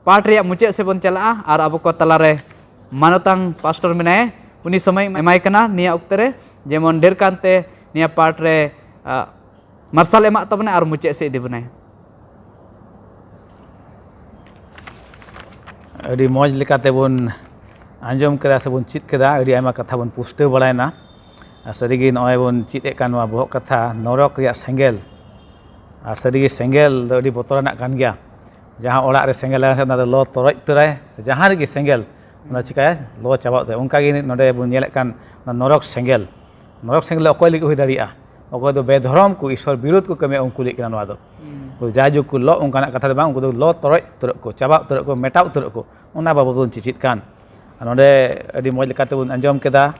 ᱯᱟᱴ ᱨᱮᱭᱟᱜ ᱢᱩᱪᱟᱹᱫ ᱥᱮᱫ ᱵᱚᱱ ᱪᱟᱞᱟᱜᱼᱟ ᱟᱨ ᱟᱵᱚ ᱠᱚ ᱛᱟᱞᱟᱨᱮ ᱢᱟᱱᱚᱛᱟᱝ ᱯᱟᱥᱴᱚᱨ ᱢᱮᱱᱟᱭᱟ, ᱩᱱᱤ ᱥᱚᱢᱚᱭ ᱮᱢᱟᱭ ᱠᱟᱱᱟ ᱱᱤᱭᱟᱹ ᱚᱠᱛᱮ ᱨᱮ, ᱡᱮᱢᱚᱱ ᱰᱷᱮᱨ ᱠᱟᱱᱛᱮ ᱱᱤᱭᱟᱹ ᱯᱟᱴ ᱨᱮ, ᱟ, ᱢᱟᱨᱥᱟᱞ ᱮᱢᱟᱜ ᱛᱟᱵᱚᱱᱟᱭ ᱟᱨ ᱢᱩᱪᱟᱹᱫ ᱥᱮᱫ ᱤᱫᱤ ᱵᱚᱱᱟᱭ᱾ ᱟᱹᱰᱤ ᱢᱚᱡᱽ ᱞᱮᱠᱟᱛᱮ ᱵᱚᱱ ᱟᱸᱡᱚᱢ ᱠᱮᱫᱟ ᱥᱮ ᱵᱚᱱ ᱪᱮᱫ ᱠᱮᱫᱟ, ᱟᱹᱰᱤ ᱟᱭᱢᱟ ᱠᱟᱛᱷᱟ ᱵᱚᱱ ᱯᱩᱥᱴᱟᱹᱣ ᱵᱟᱲᱟᱭᱮᱱᱟ᱾ ᱟᱨ ᱥᱟᱹᱨᱤᱜᱮ ᱱᱚᱜᱼᱚᱭ ᱵᱚᱱ ᱪᱮᱫ ᱮᱫ ᱠᱟᱱ ᱱᱚᱣᱟ ᱵᱚᱦᱚᱜ ᱠᱟᱛᱷᱟ, ᱱᱚᱨᱚᱠ ᱨᱮᱭᱟᱜ ᱥᱮᱸᱜᱮᱞ᱾ ᱟᱨ ᱥᱟᱹᱨᱤᱜᱮ ᱥᱮᱸᱜᱮᱞ ᱫᱚ ᱟᱹᱰᱤ ᱵᱚᱛᱚᱨᱟᱱᱟᱜ ᱠᱟᱱ ᱜᱮᱭᱟ᱾ ᱡᱟᱦᱟᱸ ᱚᱲᱟᱜ ᱨᱮ ᱥᱮᱸᱜᱮᱞ ᱞᱮᱱᱠᱷᱟᱱ ᱚᱱᱟ ᱫᱚ ᱞᱚ ᱛᱚᱨᱚᱡ ᱩᱛᱟᱹᱨᱟᱭ, ᱥᱮ ᱡᱟᱦᱟᱸ ᱨᱮᱜᱮ ᱥᱮᱸᱜᱮᱞ ᱚᱱᱟ ᱪᱤᱠᱟᱭᱟ, ᱞᱚ ᱪᱟᱵᱟ ᱩᱛᱟᱹᱨᱟᱭ᱾ ᱚᱱᱠᱟᱜᱮ ᱱᱚᱰᱮ ᱵᱚᱱ ᱧᱮᱞᱮᱫ ᱠᱟᱱ ᱚᱱᱟ ᱱᱚᱨᱚᱠ ᱥᱮᱸᱜᱮᱞ, ᱱᱚᱨᱚᱠ ᱥᱮᱸᱜᱮᱞ ᱫᱚ ᱚᱠᱚᱭ ᱞᱟᱹᱜᱤᱫ ᱦᱩᱭ ᱫᱟᱲᱮᱭᱟᱜᱼᱟ? ᱚᱠᱚᱭ ᱫᱚ ᱵᱮᱫᱷᱚᱨᱚᱢ ᱠᱚ, ᱤᱥᱚᱨ ᱵᱤᱨᱳᱫᱷ ᱠᱚ ᱠᱟᱹᱢᱤᱭᱟ, ᱩᱱᱠᱩ ᱞᱟᱹᱜᱤᱫ ᱠᱟᱱᱟ ᱱᱚᱣᱟ ᱫᱚ᱾ ᱩᱱᱠᱩ ᱡᱟᱭᱡᱩᱜᱽ ᱠᱚ ᱞᱚᱜ ᱚᱱᱠᱟᱱᱟᱜ ᱠᱟᱛᱷᱟ ᱫᱚ ᱵᱟᱝ, ᱩᱱᱠᱩ ᱫᱚ ᱞᱚ ᱛᱚᱨᱚᱡ ᱩᱛᱟᱹᱨᱚᱜ ᱠᱚ, ᱪᱟᱵᱟ ᱩᱛᱟᱹᱨᱚᱜ ᱠᱚ, ᱢᱮᱴᱟᱣ ᱩᱛᱟᱹᱨᱚᱜ ᱠᱚ, ᱚᱱᱟ ᱵᱟᱵᱚᱫ ᱵᱚᱱ ᱪᱮᱪᱮᱫ ᱠᱟᱱ᱾ ᱟᱨ ᱱᱚᱰᱮ ᱟᱹᱰᱤ ᱢᱚᱡᱽ ᱞᱮᱠᱟᱛᱮ ᱵᱚᱱ ᱟᱸᱡᱚᱢ ᱠᱮᱫᱟ᱾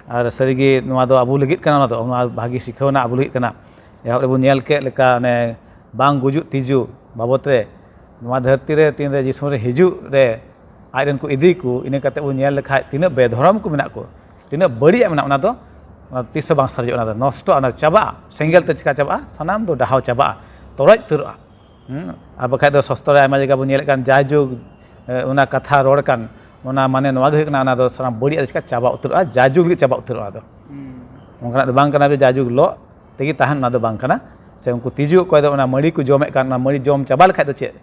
ᱟᱨ ᱥᱟᱹᱨᱤᱜᱮ ᱱᱚᱣᱟ ᱫᱚ ᱟᱵᱚ ᱞᱟᱹᱜᱤᱫ ᱠᱟᱱᱟ, ᱚᱱᱟ ᱫᱚ ᱚᱱᱟ ᱵᱷᱟᱹᱜᱤ ᱥᱤᱠᱷᱟᱹᱣᱱᱟ ᱟᱵᱚ ᱞᱟᱹᱜᱤᱫ ᱠᱟᱱᱟ᱾ ᱮᱦᱚᱵ ᱨᱮᱵᱚᱱ ᱧᱮᱞ ᱠᱮᱫ ᱞᱮᱠᱟ, ᱚᱱᱮ ᱵᱟᱝ ᱜᱩᱡᱩᱜ ᱛᱤᱡᱩ ᱵᱟᱵᱚᱛ ᱨᱮ, ᱱᱚᱣᱟ ᱫᱷᱟᱹᱨᱛᱤ ᱨᱮ ᱛᱤᱱᱨᱮ ᱡᱤᱥᱩ ᱨᱮ ᱦᱤᱡᱩᱜ ᱨᱮ ᱟᱡ ᱨᱮᱱ ᱠᱚ ᱤᱫᱤ ᱠᱚ, ᱤᱱᱟᱹ ᱠᱟᱛᱮ ᱵᱚᱱ ᱧᱮᱞ ᱞᱮᱠᱷᱟᱡ ᱛᱤᱱᱟᱹᱜ ᱵᱮᱫᱷᱚᱨᱚᱢ ᱠᱚ ᱢᱮᱱᱟᱜ ᱠᱚ, ᱛᱤᱱᱟᱹᱜ ᱵᱟᱹᱲᱤᱡ ᱢᱮᱱᱟᱜ, ᱚᱱᱟ ᱫᱚ, ᱚᱱᱟ ᱛᱤᱥ ᱦᱚᱸ ᱵᱟᱝ ᱥᱟᱨᱡᱚᱜᱼᱟ, ᱚᱱᱟ ᱫᱚ ᱱᱚᱥᱴᱚᱜᱼᱟ, ᱚᱱᱟ ᱪᱟᱵᱟᱜᱼᱟ, ᱥᱮᱸᱜᱮᱞ ᱛᱮ ᱪᱤᱠᱟ ᱪᱟᱵᱟᱜᱼᱟ? ᱥᱟᱱᱟᱢ ᱫᱚ ᱰᱟᱦᱟᱣ ᱪᱟᱵᱟᱜᱼᱟ, ᱛᱚᱨᱚᱡ ᱩᱛᱟᱹᱨᱚᱜᱼᱟ᱾ ᱦᱩᱸ? ᱟᱨ ᱵᱟᱠᱷᱟᱡ ᱫᱚ ᱥᱚᱥᱛᱚ ᱨᱮ ᱟᱭᱢᱟ ᱡᱟᱭᱜᱟ ᱵᱚᱱ ᱧᱮᱞᱮᱫ ᱠᱟᱱ, ᱡᱟᱭᱡᱩᱜᱽ, ᱮ, ᱚᱱᱟ ᱠᱟᱛᱷᱟ ᱨᱚᱲ ᱠᱟᱱ, ᱚᱱᱟ ᱢᱟᱱᱮ ᱱᱚᱣᱟ ᱜᱮ ᱦᱩᱭᱩᱜ ᱠᱟᱱᱟ, ᱚᱱᱟ ᱫᱚ ᱥᱟᱱᱟᱢ ᱵᱟᱹᱲᱤᱡ ᱟᱜ ᱫᱚ ᱪᱤᱠᱟ ᱪᱟᱵᱟ ᱩᱛᱟᱹᱨᱚᱜᱼᱟ, ᱡᱟᱭᱡᱩᱜᱽ ᱜᱮ ᱪᱟᱵᱟ ᱩᱛᱟᱹᱨᱚᱜᱼᱟ᱾ ᱟᱫᱚ ᱚᱱᱠᱟᱱᱟᱜ ᱫᱚ ᱵᱟᱝ ᱠᱟᱱᱟ ᱡᱮ ᱡᱟᱭᱡᱩᱜᱽ ᱞᱚᱜ ᱛᱮᱜᱮ ᱛᱟᱦᱮᱱ, ᱚᱱᱟ ᱫᱚ ᱵᱟᱝ ᱠᱟᱱᱟ᱾ ᱥᱮ ᱩᱱᱠᱩ ᱛᱤᱡᱩ ᱚᱠᱚᱭ ᱫᱚ ᱚᱱᱟ ᱢᱟᱹᱲᱤ ᱠᱚ ᱡᱚᱢᱮᱫ ᱠᱟᱱ, ᱚᱱᱟ ᱢᱟᱹᱲᱤ ᱡᱚᱢ ᱪᱟᱵᱟ ᱞᱮᱠᱷᱟᱡ ᱫᱚ ᱪᱮᱫ?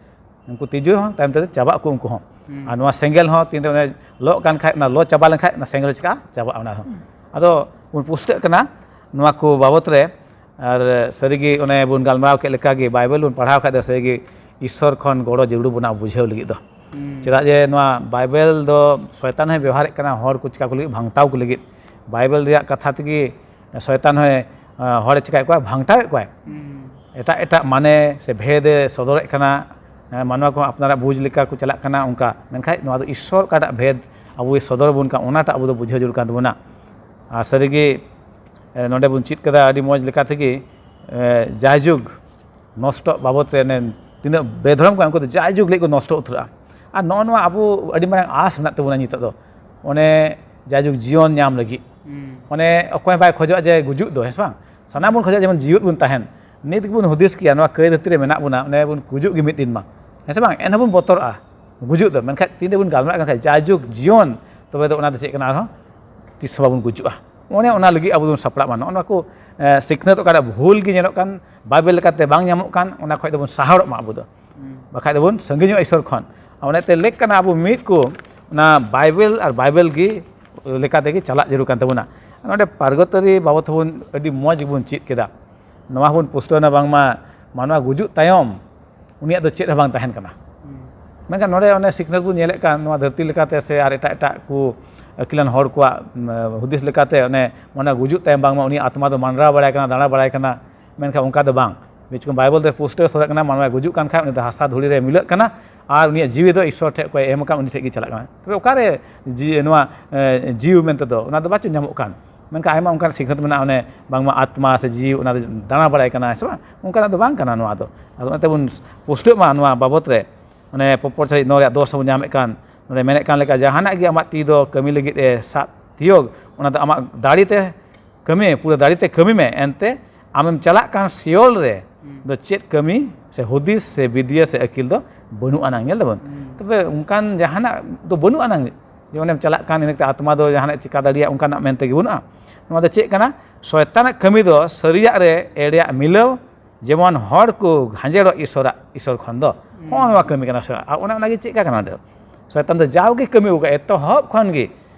ᱩᱱᱠᱩ ᱛᱤᱡᱩ ᱦᱚᱸ ᱛᱟᱭᱚᱢ ᱛᱮᱫᱚ ᱪᱟᱵᱟᱜ ᱟᱠᱚ ᱩᱱᱠᱩ ᱦᱚᱸ᱾ ᱟᱨ ᱱᱚᱣᱟ ᱥᱮᱸᱜᱮᱞ ᱦᱚᱸ ᱛᱤᱱ ᱨᱮ ᱚᱱᱮ ᱞᱚᱜ ᱠᱟᱱ ᱠᱷᱟᱡ, ᱚᱱᱟ ᱞᱚ ᱪᱟᱵᱟ ᱞᱮᱱᱠᱷᱟᱡ ᱚᱱᱟ ᱥᱮᱸᱜᱮᱞ ᱪᱤᱠᱟᱹᱜᱼᱟ? ᱪᱟᱵᱟᱜᱼᱟ ᱚᱱᱟ ᱦᱚᱸ᱾ ᱟᱫᱚ ᱵᱚᱱ ᱯᱩᱥᱴᱟᱹᱜ ᱠᱟᱱᱟ ᱱᱚᱣᱟ ᱠᱚ ᱵᱟᱵᱚᱛ ᱨᱮ᱾ ᱟᱨ ᱥᱟᱹᱨᱤᱜᱮ ᱚᱱᱮ ᱵᱚᱱ ᱜᱟᱞᱢᱟᱨᱟᱣ ᱠᱮᱫ ᱞᱮᱠᱟᱜᱮ, ᱵᱟᱭᱵᱮᱞ ᱵᱚᱱ ᱯᱟᱲᱦᱟᱣ ᱠᱷᱟᱡ ᱫᱚ ᱥᱟᱹᱨᱤᱜᱮ ᱤᱥᱥᱚᱨ ᱠᱷᱚᱱ ᱜᱚᱲᱚ ᱡᱟᱹᱨᱩᱲ ᱵᱚᱱᱟ ᱵᱩᱡᱷᱟᱹᱣ ᱞᱟᱹᱜᱤᱫ ᱫᱚ᱾ ᱪᱮᱫᱟᱜ ᱡᱮ ᱱᱚᱣᱟ ᱵᱟᱭᱵᱮᱞ ᱫᱚ ᱥᱚᱭᱛᱟᱱ ᱦᱚᱸᱭ ᱵᱮᱣᱦᱟᱨᱮᱫ ᱠᱟᱱᱟ ᱦᱚᱲ ᱠᱚ ᱪᱤᱠᱟ ᱠᱚ ᱞᱟᱹᱜᱤᱫ, ᱵᱷᱟᱝᱴᱟᱣ ᱠᱚ ᱞᱟᱹᱜᱤᱫ᱾ ᱵᱟᱭᱵᱮᱞ ᱨᱮᱭᱟᱜ ᱠᱟᱛᱷᱟ ᱛᱮᱜᱮ ᱥᱚᱭᱛᱟᱱ ᱦᱚᱸᱭ, ᱟᱸ, ᱦᱚᱲᱮ ᱪᱤᱠᱟᱭᱮᱫ ᱠᱚᱣᱟ? ᱵᱷᱟᱝᱴᱟᱣᱮᱫ ᱠᱚᱣᱟᱭ᱾ ᱮᱴᱟᱜ ᱮᱴᱟᱜ ᱢᱟᱱᱮ ᱥᱮ ᱵᱷᱮᱫ ᱮ ᱥᱚᱫᱚᱨᱮᱫ ᱠᱟᱱᱟ᱾ ᱦᱮᱸ, ᱢᱟᱱᱣᱟ ᱠᱚᱦᱚᱸ ᱟᱯᱱᱟᱨᱟᱜ ᱵᱩᱡᱽ ᱞᱮᱠᱟ ᱠᱚ ᱪᱟᱞᱟᱜ ᱠᱟᱱᱟ ᱚᱱᱠᱟ᱾ ᱢᱮᱱᱠᱷᱟᱱ ᱱᱚᱣᱟ ᱫᱚ ᱤᱥᱥᱚᱨ ᱚᱠᱟᱴᱟᱜ ᱵᱷᱮᱫ ᱟᱵᱚᱭ ᱥᱚᱫᱚᱨ ᱟᱵᱚᱱ ᱠᱟᱱ, ᱚᱱᱟᱴᱟᱜ ᱟᱵᱚ ᱫᱚ ᱵᱩᱡᱷᱟᱹᱣ ᱡᱟᱹᱨᱩᱲ ᱠᱟᱱ ᱛᱟᱵᱚᱱᱟ᱾ ᱟᱨ ᱥᱟᱹᱨᱤᱜᱮ, ᱮ, ᱱᱚᱰᱮ ᱵᱚᱱ ᱪᱮᱫ ᱠᱮᱫᱟ ᱟᱹᱰᱤ ᱢᱚᱡᱽ ᱞᱮᱠᱟ ᱛᱮᱜᱮ, ᱮ, ᱡᱟᱭᱡᱩᱜᱽ ᱱᱚᱥᱴᱚᱜ ᱵᱟᱵᱚᱛ ᱨᱮ ᱚᱱᱮ ᱛᱤᱱᱟᱹᱜ ᱵᱮᱫᱷᱚᱨᱚᱢ ᱠᱟᱱᱟ, ᱩᱱᱠᱩ ᱫᱚ ᱡᱟᱭᱡᱩᱜᱽ ᱞᱟᱹᱜᱤᱫ ᱠᱚ ᱱᱚᱥᱴᱚ ᱩᱛᱟᱹᱨᱚᱜᱼᱟ᱾ ᱟᱨ ᱱᱚᱜᱼᱚ ᱱᱚᱣᱟ ᱟᱵᱚ ᱟᱹᱰᱤ ᱢᱟᱨᱟᱝ ᱟᱸᱥ ᱢᱮᱱᱟᱜ ᱛᱟᱵᱚᱱᱟ ᱱᱤᱛᱚᱜ ᱫᱚ, ᱚᱱᱮ ᱡᱟᱭᱡᱩᱜᱽ ᱡᱤᱭᱚᱱ ᱧᱟᱢ ᱞᱟᱹᱜᱤᱫ᱾ ᱚᱱᱮ ᱚᱠᱚᱭ ᱦᱚᱸ ᱵᱟᱭ ᱠᱷᱚᱡᱚᱜᱼᱟ ᱡᱮ ᱜᱩᱡᱩᱜ ᱫᱚ, ᱦᱮᱸ ᱥᱮ ᱵᱟᱝ? ᱥᱟᱱᱟᱢ ᱵᱚᱱ ᱠᱷᱚᱡᱚᱜᱼᱟ ᱡᱮᱢᱚᱱ ᱡᱤᱣᱮᱫ ᱵᱚᱱ ᱛᱟᱦᱮᱱ᱾ ᱱᱤᱛ ᱜᱮᱵᱚᱱ ᱦᱩᱫᱤᱥ ᱠᱮᱭᱟ ᱱᱚᱣᱟ ᱠᱟᱹᱭ ᱫᱷᱟᱹᱨᱛᱤ ᱨᱮ ᱢᱮᱱᱟᱜ ᱵᱚᱱᱟ, ᱚᱱᱮ ᱵᱚᱱ ᱜᱩᱡᱩᱜ ᱜᱮ ᱢᱤᱫ ᱫᱤᱱ ᱢᱟ, ᱦᱮᱸ ᱥᱮ ᱵᱟᱝ? ᱮᱱᱦᱚᱸ ᱵᱚᱱ ᱵᱚᱛᱚᱨᱚᱜᱼᱟ ᱜᱩᱡᱩᱜ ᱫᱚ᱾ ᱢᱮᱱᱠᱷᱟᱱ ᱛᱤᱱ ᱨᱮᱵᱚᱱ ᱜᱟᱞᱢᱟᱨᱟᱜ ᱠᱟᱱ ᱠᱷᱟᱡ ᱡᱟᱭᱡᱩᱜᱽ ᱡᱤᱭᱚᱱ, ᱛᱚᱵᱮ ᱫᱚ ᱚᱱᱟ ᱫᱚ ᱪᱮᱫ ᱠᱟᱱᱟ? ᱟᱨᱦᱚᱸ ᱛᱤᱥ ᱦᱚᱸ ᱵᱟᱵᱚᱱ ᱜᱩᱡᱩᱜᱼᱟ᱾ ᱚᱱᱮ ᱚᱱᱟ ᱞᱟᱹᱜᱤᱫ ᱟᱵᱚ ᱵᱚᱱ ᱥᱟᱯᱲᱟᱜ ᱢᱟ᱾ ᱱᱚᱜᱼᱚ ᱱᱚᱣᱟ ᱠᱚ, ᱮ, ᱥᱤᱠᱷᱱᱟᱹᱛ ᱚᱠᱟᱴᱟᱜ ᱵᱷᱩᱞ ᱜᱮ ᱧᱮᱞᱚᱜ ᱠᱟᱱ, ᱵᱟᱭᱵᱮᱞ ᱞᱮᱠᱟᱛᱮ ᱵᱟᱝ ᱧᱟᱢᱚᱜ ᱠᱟᱱ, ᱚᱱᱟ ᱠᱷᱚᱡ ᱫᱚᱵᱚᱱ ᱥᱟᱦᱟᱲᱚᱜ ᱢᱟ ᱟᱵᱚ ᱫᱚ᱾ ᱵᱟᱠᱷᱟᱡ ᱫᱚᱵᱚᱱ ᱥᱟᱺᱜᱤᱧᱚᱜᱼᱟ ᱤᱥᱚᱨ ᱠᱷᱚᱱ᱾ ᱟᱨ ᱚᱱᱟᱛᱮ ᱞᱮᱠ ᱠᱟᱱᱟ ᱟᱵᱚ ᱢᱤᱫ ᱠᱚ ᱚᱱᱟ ᱵᱟᱭᱵᱮᱞ ᱟᱨ ᱵᱟᱭᱵᱮᱞ ᱜᱮ ᱞᱮᱠᱟ ᱛᱮᱜᱮ ᱪᱟᱞᱟᱜ ᱡᱟᱹᱨᱩᱲ ᱠᱟᱱ ᱛᱟᱵᱚᱱᱟ᱾ ᱱᱚᱰᱮ ᱯᱟᱨᱜᱚᱛᱟᱨᱤ ᱵᱟᱵᱚᱛ ᱦᱚᱸᱵᱚᱱ ᱟᱹᱰᱤ ᱢᱚᱡᱽ ᱜᱮᱵᱚᱱ ᱪᱮᱫ ᱠᱮᱫᱟ᱾ ᱱᱚᱣᱟ ᱦᱚᱸᱵᱚᱱ ᱯᱩᱥᱴᱟᱹᱣᱱᱟ ᱵᱟᱝᱢᱟ ᱢᱟᱱᱣᱟ ᱜᱩᱡᱩᱜ ᱛᱟᱭᱚᱢ ᱩᱱᱤᱭᱟᱜ ᱫᱚ ᱪᱮᱫ ᱦᱚᱸ ᱵᱟᱝ ᱛᱟᱦᱮᱱ ᱠᱟᱱᱟ᱾ ᱢᱮᱱᱠᱷᱟᱱ ᱱᱚᱰᱮ ᱚᱱᱮ ᱥᱤᱠᱷᱱᱟᱹᱛ ᱵᱚᱱ ᱧᱮᱞᱮᱫ ᱠᱟᱱ ᱱᱚᱣᱟ ᱫᱷᱟᱹᱨᱛᱤ ᱞᱮᱠᱟᱛᱮ ᱥᱮ ᱟᱨ ᱮᱴᱟᱜ ᱮᱴᱟᱜ ᱠᱚ ᱟᱹᱠᱤᱞᱟᱱ ᱦᱚᱲ ᱠᱚᱣᱟᱜ, ᱩᱢ, ᱦᱩᱫᱤᱥ ᱞᱮᱠᱟᱛᱮ ᱚᱱᱮ ᱢᱟᱱᱣᱟ ᱜᱩᱡᱩᱜ ᱛᱟᱭᱚᱢ ᱵᱟᱝᱢᱟ ᱩᱱᱤᱭᱟᱜ ᱟᱛᱢᱟ ᱫᱚ ᱢᱟᱱᱰᱨᱟᱣ ᱵᱟᱲᱟᱭ ᱠᱟᱱᱟ, ᱫᱟᱬᱟ ᱵᱟᱲᱟᱭ ᱠᱟᱱᱟ᱾ ᱢᱮᱱᱠᱷᱟᱱ ᱚᱱᱠᱟ ᱫᱚ ᱵᱟᱝ᱾ ᱵᱤᱪᱠᱚᱢ ᱵᱟᱭᱵᱚᱞ ᱫᱚ ᱯᱩᱥᱴᱟᱹᱣ ᱥᱚᱫᱚᱨ ᱠᱟᱱᱟ, ᱢᱟᱱᱣᱟᱭ ᱜᱩᱡᱩᱜ ᱠᱟᱱ ᱠᱷᱟᱡ ᱩᱱᱤ ᱫᱚ ᱦᱟᱥᱟ ᱫᱷᱩᱲᱤ ᱨᱮ ᱢᱤᱞᱟᱹᱜ ᱠᱟᱱᱟ ᱟᱨ ᱩᱱᱤᱭᱟᱜ ᱡᱤᱣᱤ ᱫᱚ ᱤᱥᱥᱚᱨ ᱴᱷᱮᱡ ᱚᱠᱚᱭ ᱮᱢ ᱟᱠᱟᱫ ᱩᱱᱤ ᱴᱷᱮᱡ ᱜᱮ ᱪᱟᱞᱟᱜ ᱠᱟᱱᱟ᱾ ᱛᱚᱵᱮ ᱚᱠᱟᱨᱮ ᱡᱤ-, ᱱᱚᱣᱟ, ᱮ, ᱡᱤᱣᱤ ᱢᱮᱱᱛᱮ ᱫᱚ ᱚᱱᱟ ᱫᱚ ᱵᱟᱪᱚ ᱧᱟᱢᱚᱜ ᱠᱟᱱ᱾ ᱢᱮᱱᱠᱷᱟᱱ ᱟᱭᱢᱟ ᱚᱱᱠᱟᱱ ᱥᱤᱠᱷᱱᱟᱹᱛ ᱢᱮᱱᱟᱜᱼᱟ, ᱚᱱᱮ ᱵᱟᱝᱢᱟ ᱟᱛᱢᱟ ᱥᱮ ᱡᱤᱣᱤ ᱚᱱᱟ ᱫᱚ ᱫᱟᱬᱟ ᱵᱟᱲᱟᱭ ᱠᱟᱱᱟ, ᱦᱮᱸ ᱥᱮ ᱵᱟᱝ? ᱚᱱᱠᱟᱱᱟᱜ ᱫᱚ ᱵᱟᱝ ᱠᱟᱱᱟ ᱱᱚᱣᱟ ᱫᱚ᱾ ᱟᱫᱚ ᱚᱱᱟᱛᱮ ᱵᱚᱱ ᱯᱩᱥᱴᱟᱹᱜ ᱢᱟ ᱱᱚᱣᱟ ᱵᱟᱵᱚᱛ ᱨᱮ᱾ ᱚᱱᱮ ᱯᱚᱯᱚᱨ ᱥᱟᱹᱦᱤᱡ ᱱᱚᱣᱟ ᱨᱮᱭᱟᱜ ᱫᱚᱥ ᱦᱚᱸᱵᱚᱱ ᱧᱟᱢᱮᱫ ᱠᱟᱱ, ᱱᱚᱰᱮ ᱢᱮᱱᱮᱫ ᱠᱟᱱ ᱞᱮᱠᱟ ᱡᱟᱦᱟᱱᱟᱜ ᱜᱮ ᱟᱢᱟᱜ ᱛᱤ ᱫᱚ ᱠᱟᱹᱢᱤ ᱞᱟᱹᱜᱤᱫ ᱮ ᱥᱟᱵ ᱛᱤᱭᱳᱜ, ᱚᱱᱟ ᱫᱚ ᱟᱢᱟᱜ ᱫᱟᱲᱮ ᱛᱮ ᱠᱟᱹᱢᱤ, ᱯᱩᱨᱟᱹ ᱫᱟᱲᱮ ᱛᱮ ᱠᱟᱹᱢᱤ ᱢᱮ, ᱮᱱᱛᱮ ᱟᱢᱮᱢ ᱪᱟᱞᱟᱜ ᱠᱟᱱ ᱥᱤᱭᱚᱞ ᱨᱮ ᱫᱚ ᱪᱮᱫ ᱠᱟᱹᱢᱤ ᱥᱮ ᱦᱩᱫᱤᱥ ᱥᱮ ᱵᱤᱫᱽᱭᱟᱹ ᱥᱮ ᱟᱹᱠᱤᱞ ᱫᱚ ᱵᱟᱹᱱᱩᱜ ᱟᱱᱟᱝ᱾ ᱧᱮᱞ ᱫᱟᱵᱚᱱ᱾ ᱛᱚᱵᱮ ᱚᱱᱠᱟᱱ ᱡᱟᱦᱟᱱᱟᱜ ᱫᱚ ᱵᱟᱹᱱᱩᱜ ᱟᱱᱟᱝ, ᱡᱮ ᱚᱱᱮᱢ ᱪᱟᱞᱟᱜ ᱠᱟᱱ ᱤᱱᱟᱹ ᱠᱟᱛᱮ ᱟᱛᱢᱟ ᱫᱚ ᱡᱟᱦᱟᱱᱟᱜ ᱪᱤᱠᱟ ᱫᱟᱲᱮᱭᱟᱜᱼᱟ ᱚᱱᱠᱟᱱᱟᱜ ᱢᱮᱱᱛᱮ ᱜᱮ ᱵᱟᱹᱱᱩᱜᱼᱟ᱾ ᱱᱚᱣᱟ ᱫᱚ ᱪᱮᱫ ᱠᱟᱱᱟ? ᱥᱚᱭᱛᱟᱱᱟᱜ ᱠᱟᱹᱢᱤ ᱫᱚ ᱥᱟᱹᱨᱤᱭᱟᱜ ᱨᱮ ᱮᱲᱮᱭᱟᱜ ᱢᱤᱞᱟᱹᱣ, ᱡᱮᱢᱚᱱ ᱦᱚᱲ ᱠᱚ ᱜᱷᱟᱸᱡᱮᱲᱚᱜ ᱤᱥᱚᱨᱟᱜ, ᱤᱥᱚᱨ ᱠᱷᱚᱱ ᱫᱚ᱾ ᱦᱩᱸ᱾ ᱦᱚᱸᱜᱼᱚ ᱱᱚᱣᱟ ᱠᱟᱹᱢᱤ ᱠᱟᱱᱟ ᱥᱮ᱾ ᱟᱨ ᱚᱱᱮ ᱚᱱᱟᱜᱮ ᱪᱮᱫ ᱠᱟ ᱠᱟᱱᱟ ᱚᱸᱰᱮ ᱫᱚ? ᱥᱚᱭᱛᱟᱱ ᱫᱚ ᱡᱟᱣᱜᱮ ᱠᱟᱹᱢᱤ ᱟᱹᱜᱩ ᱠᱟᱜᱼᱟ, ᱮᱛᱚᱦᱚᱵ ᱠᱷᱚᱱ ᱜᱮ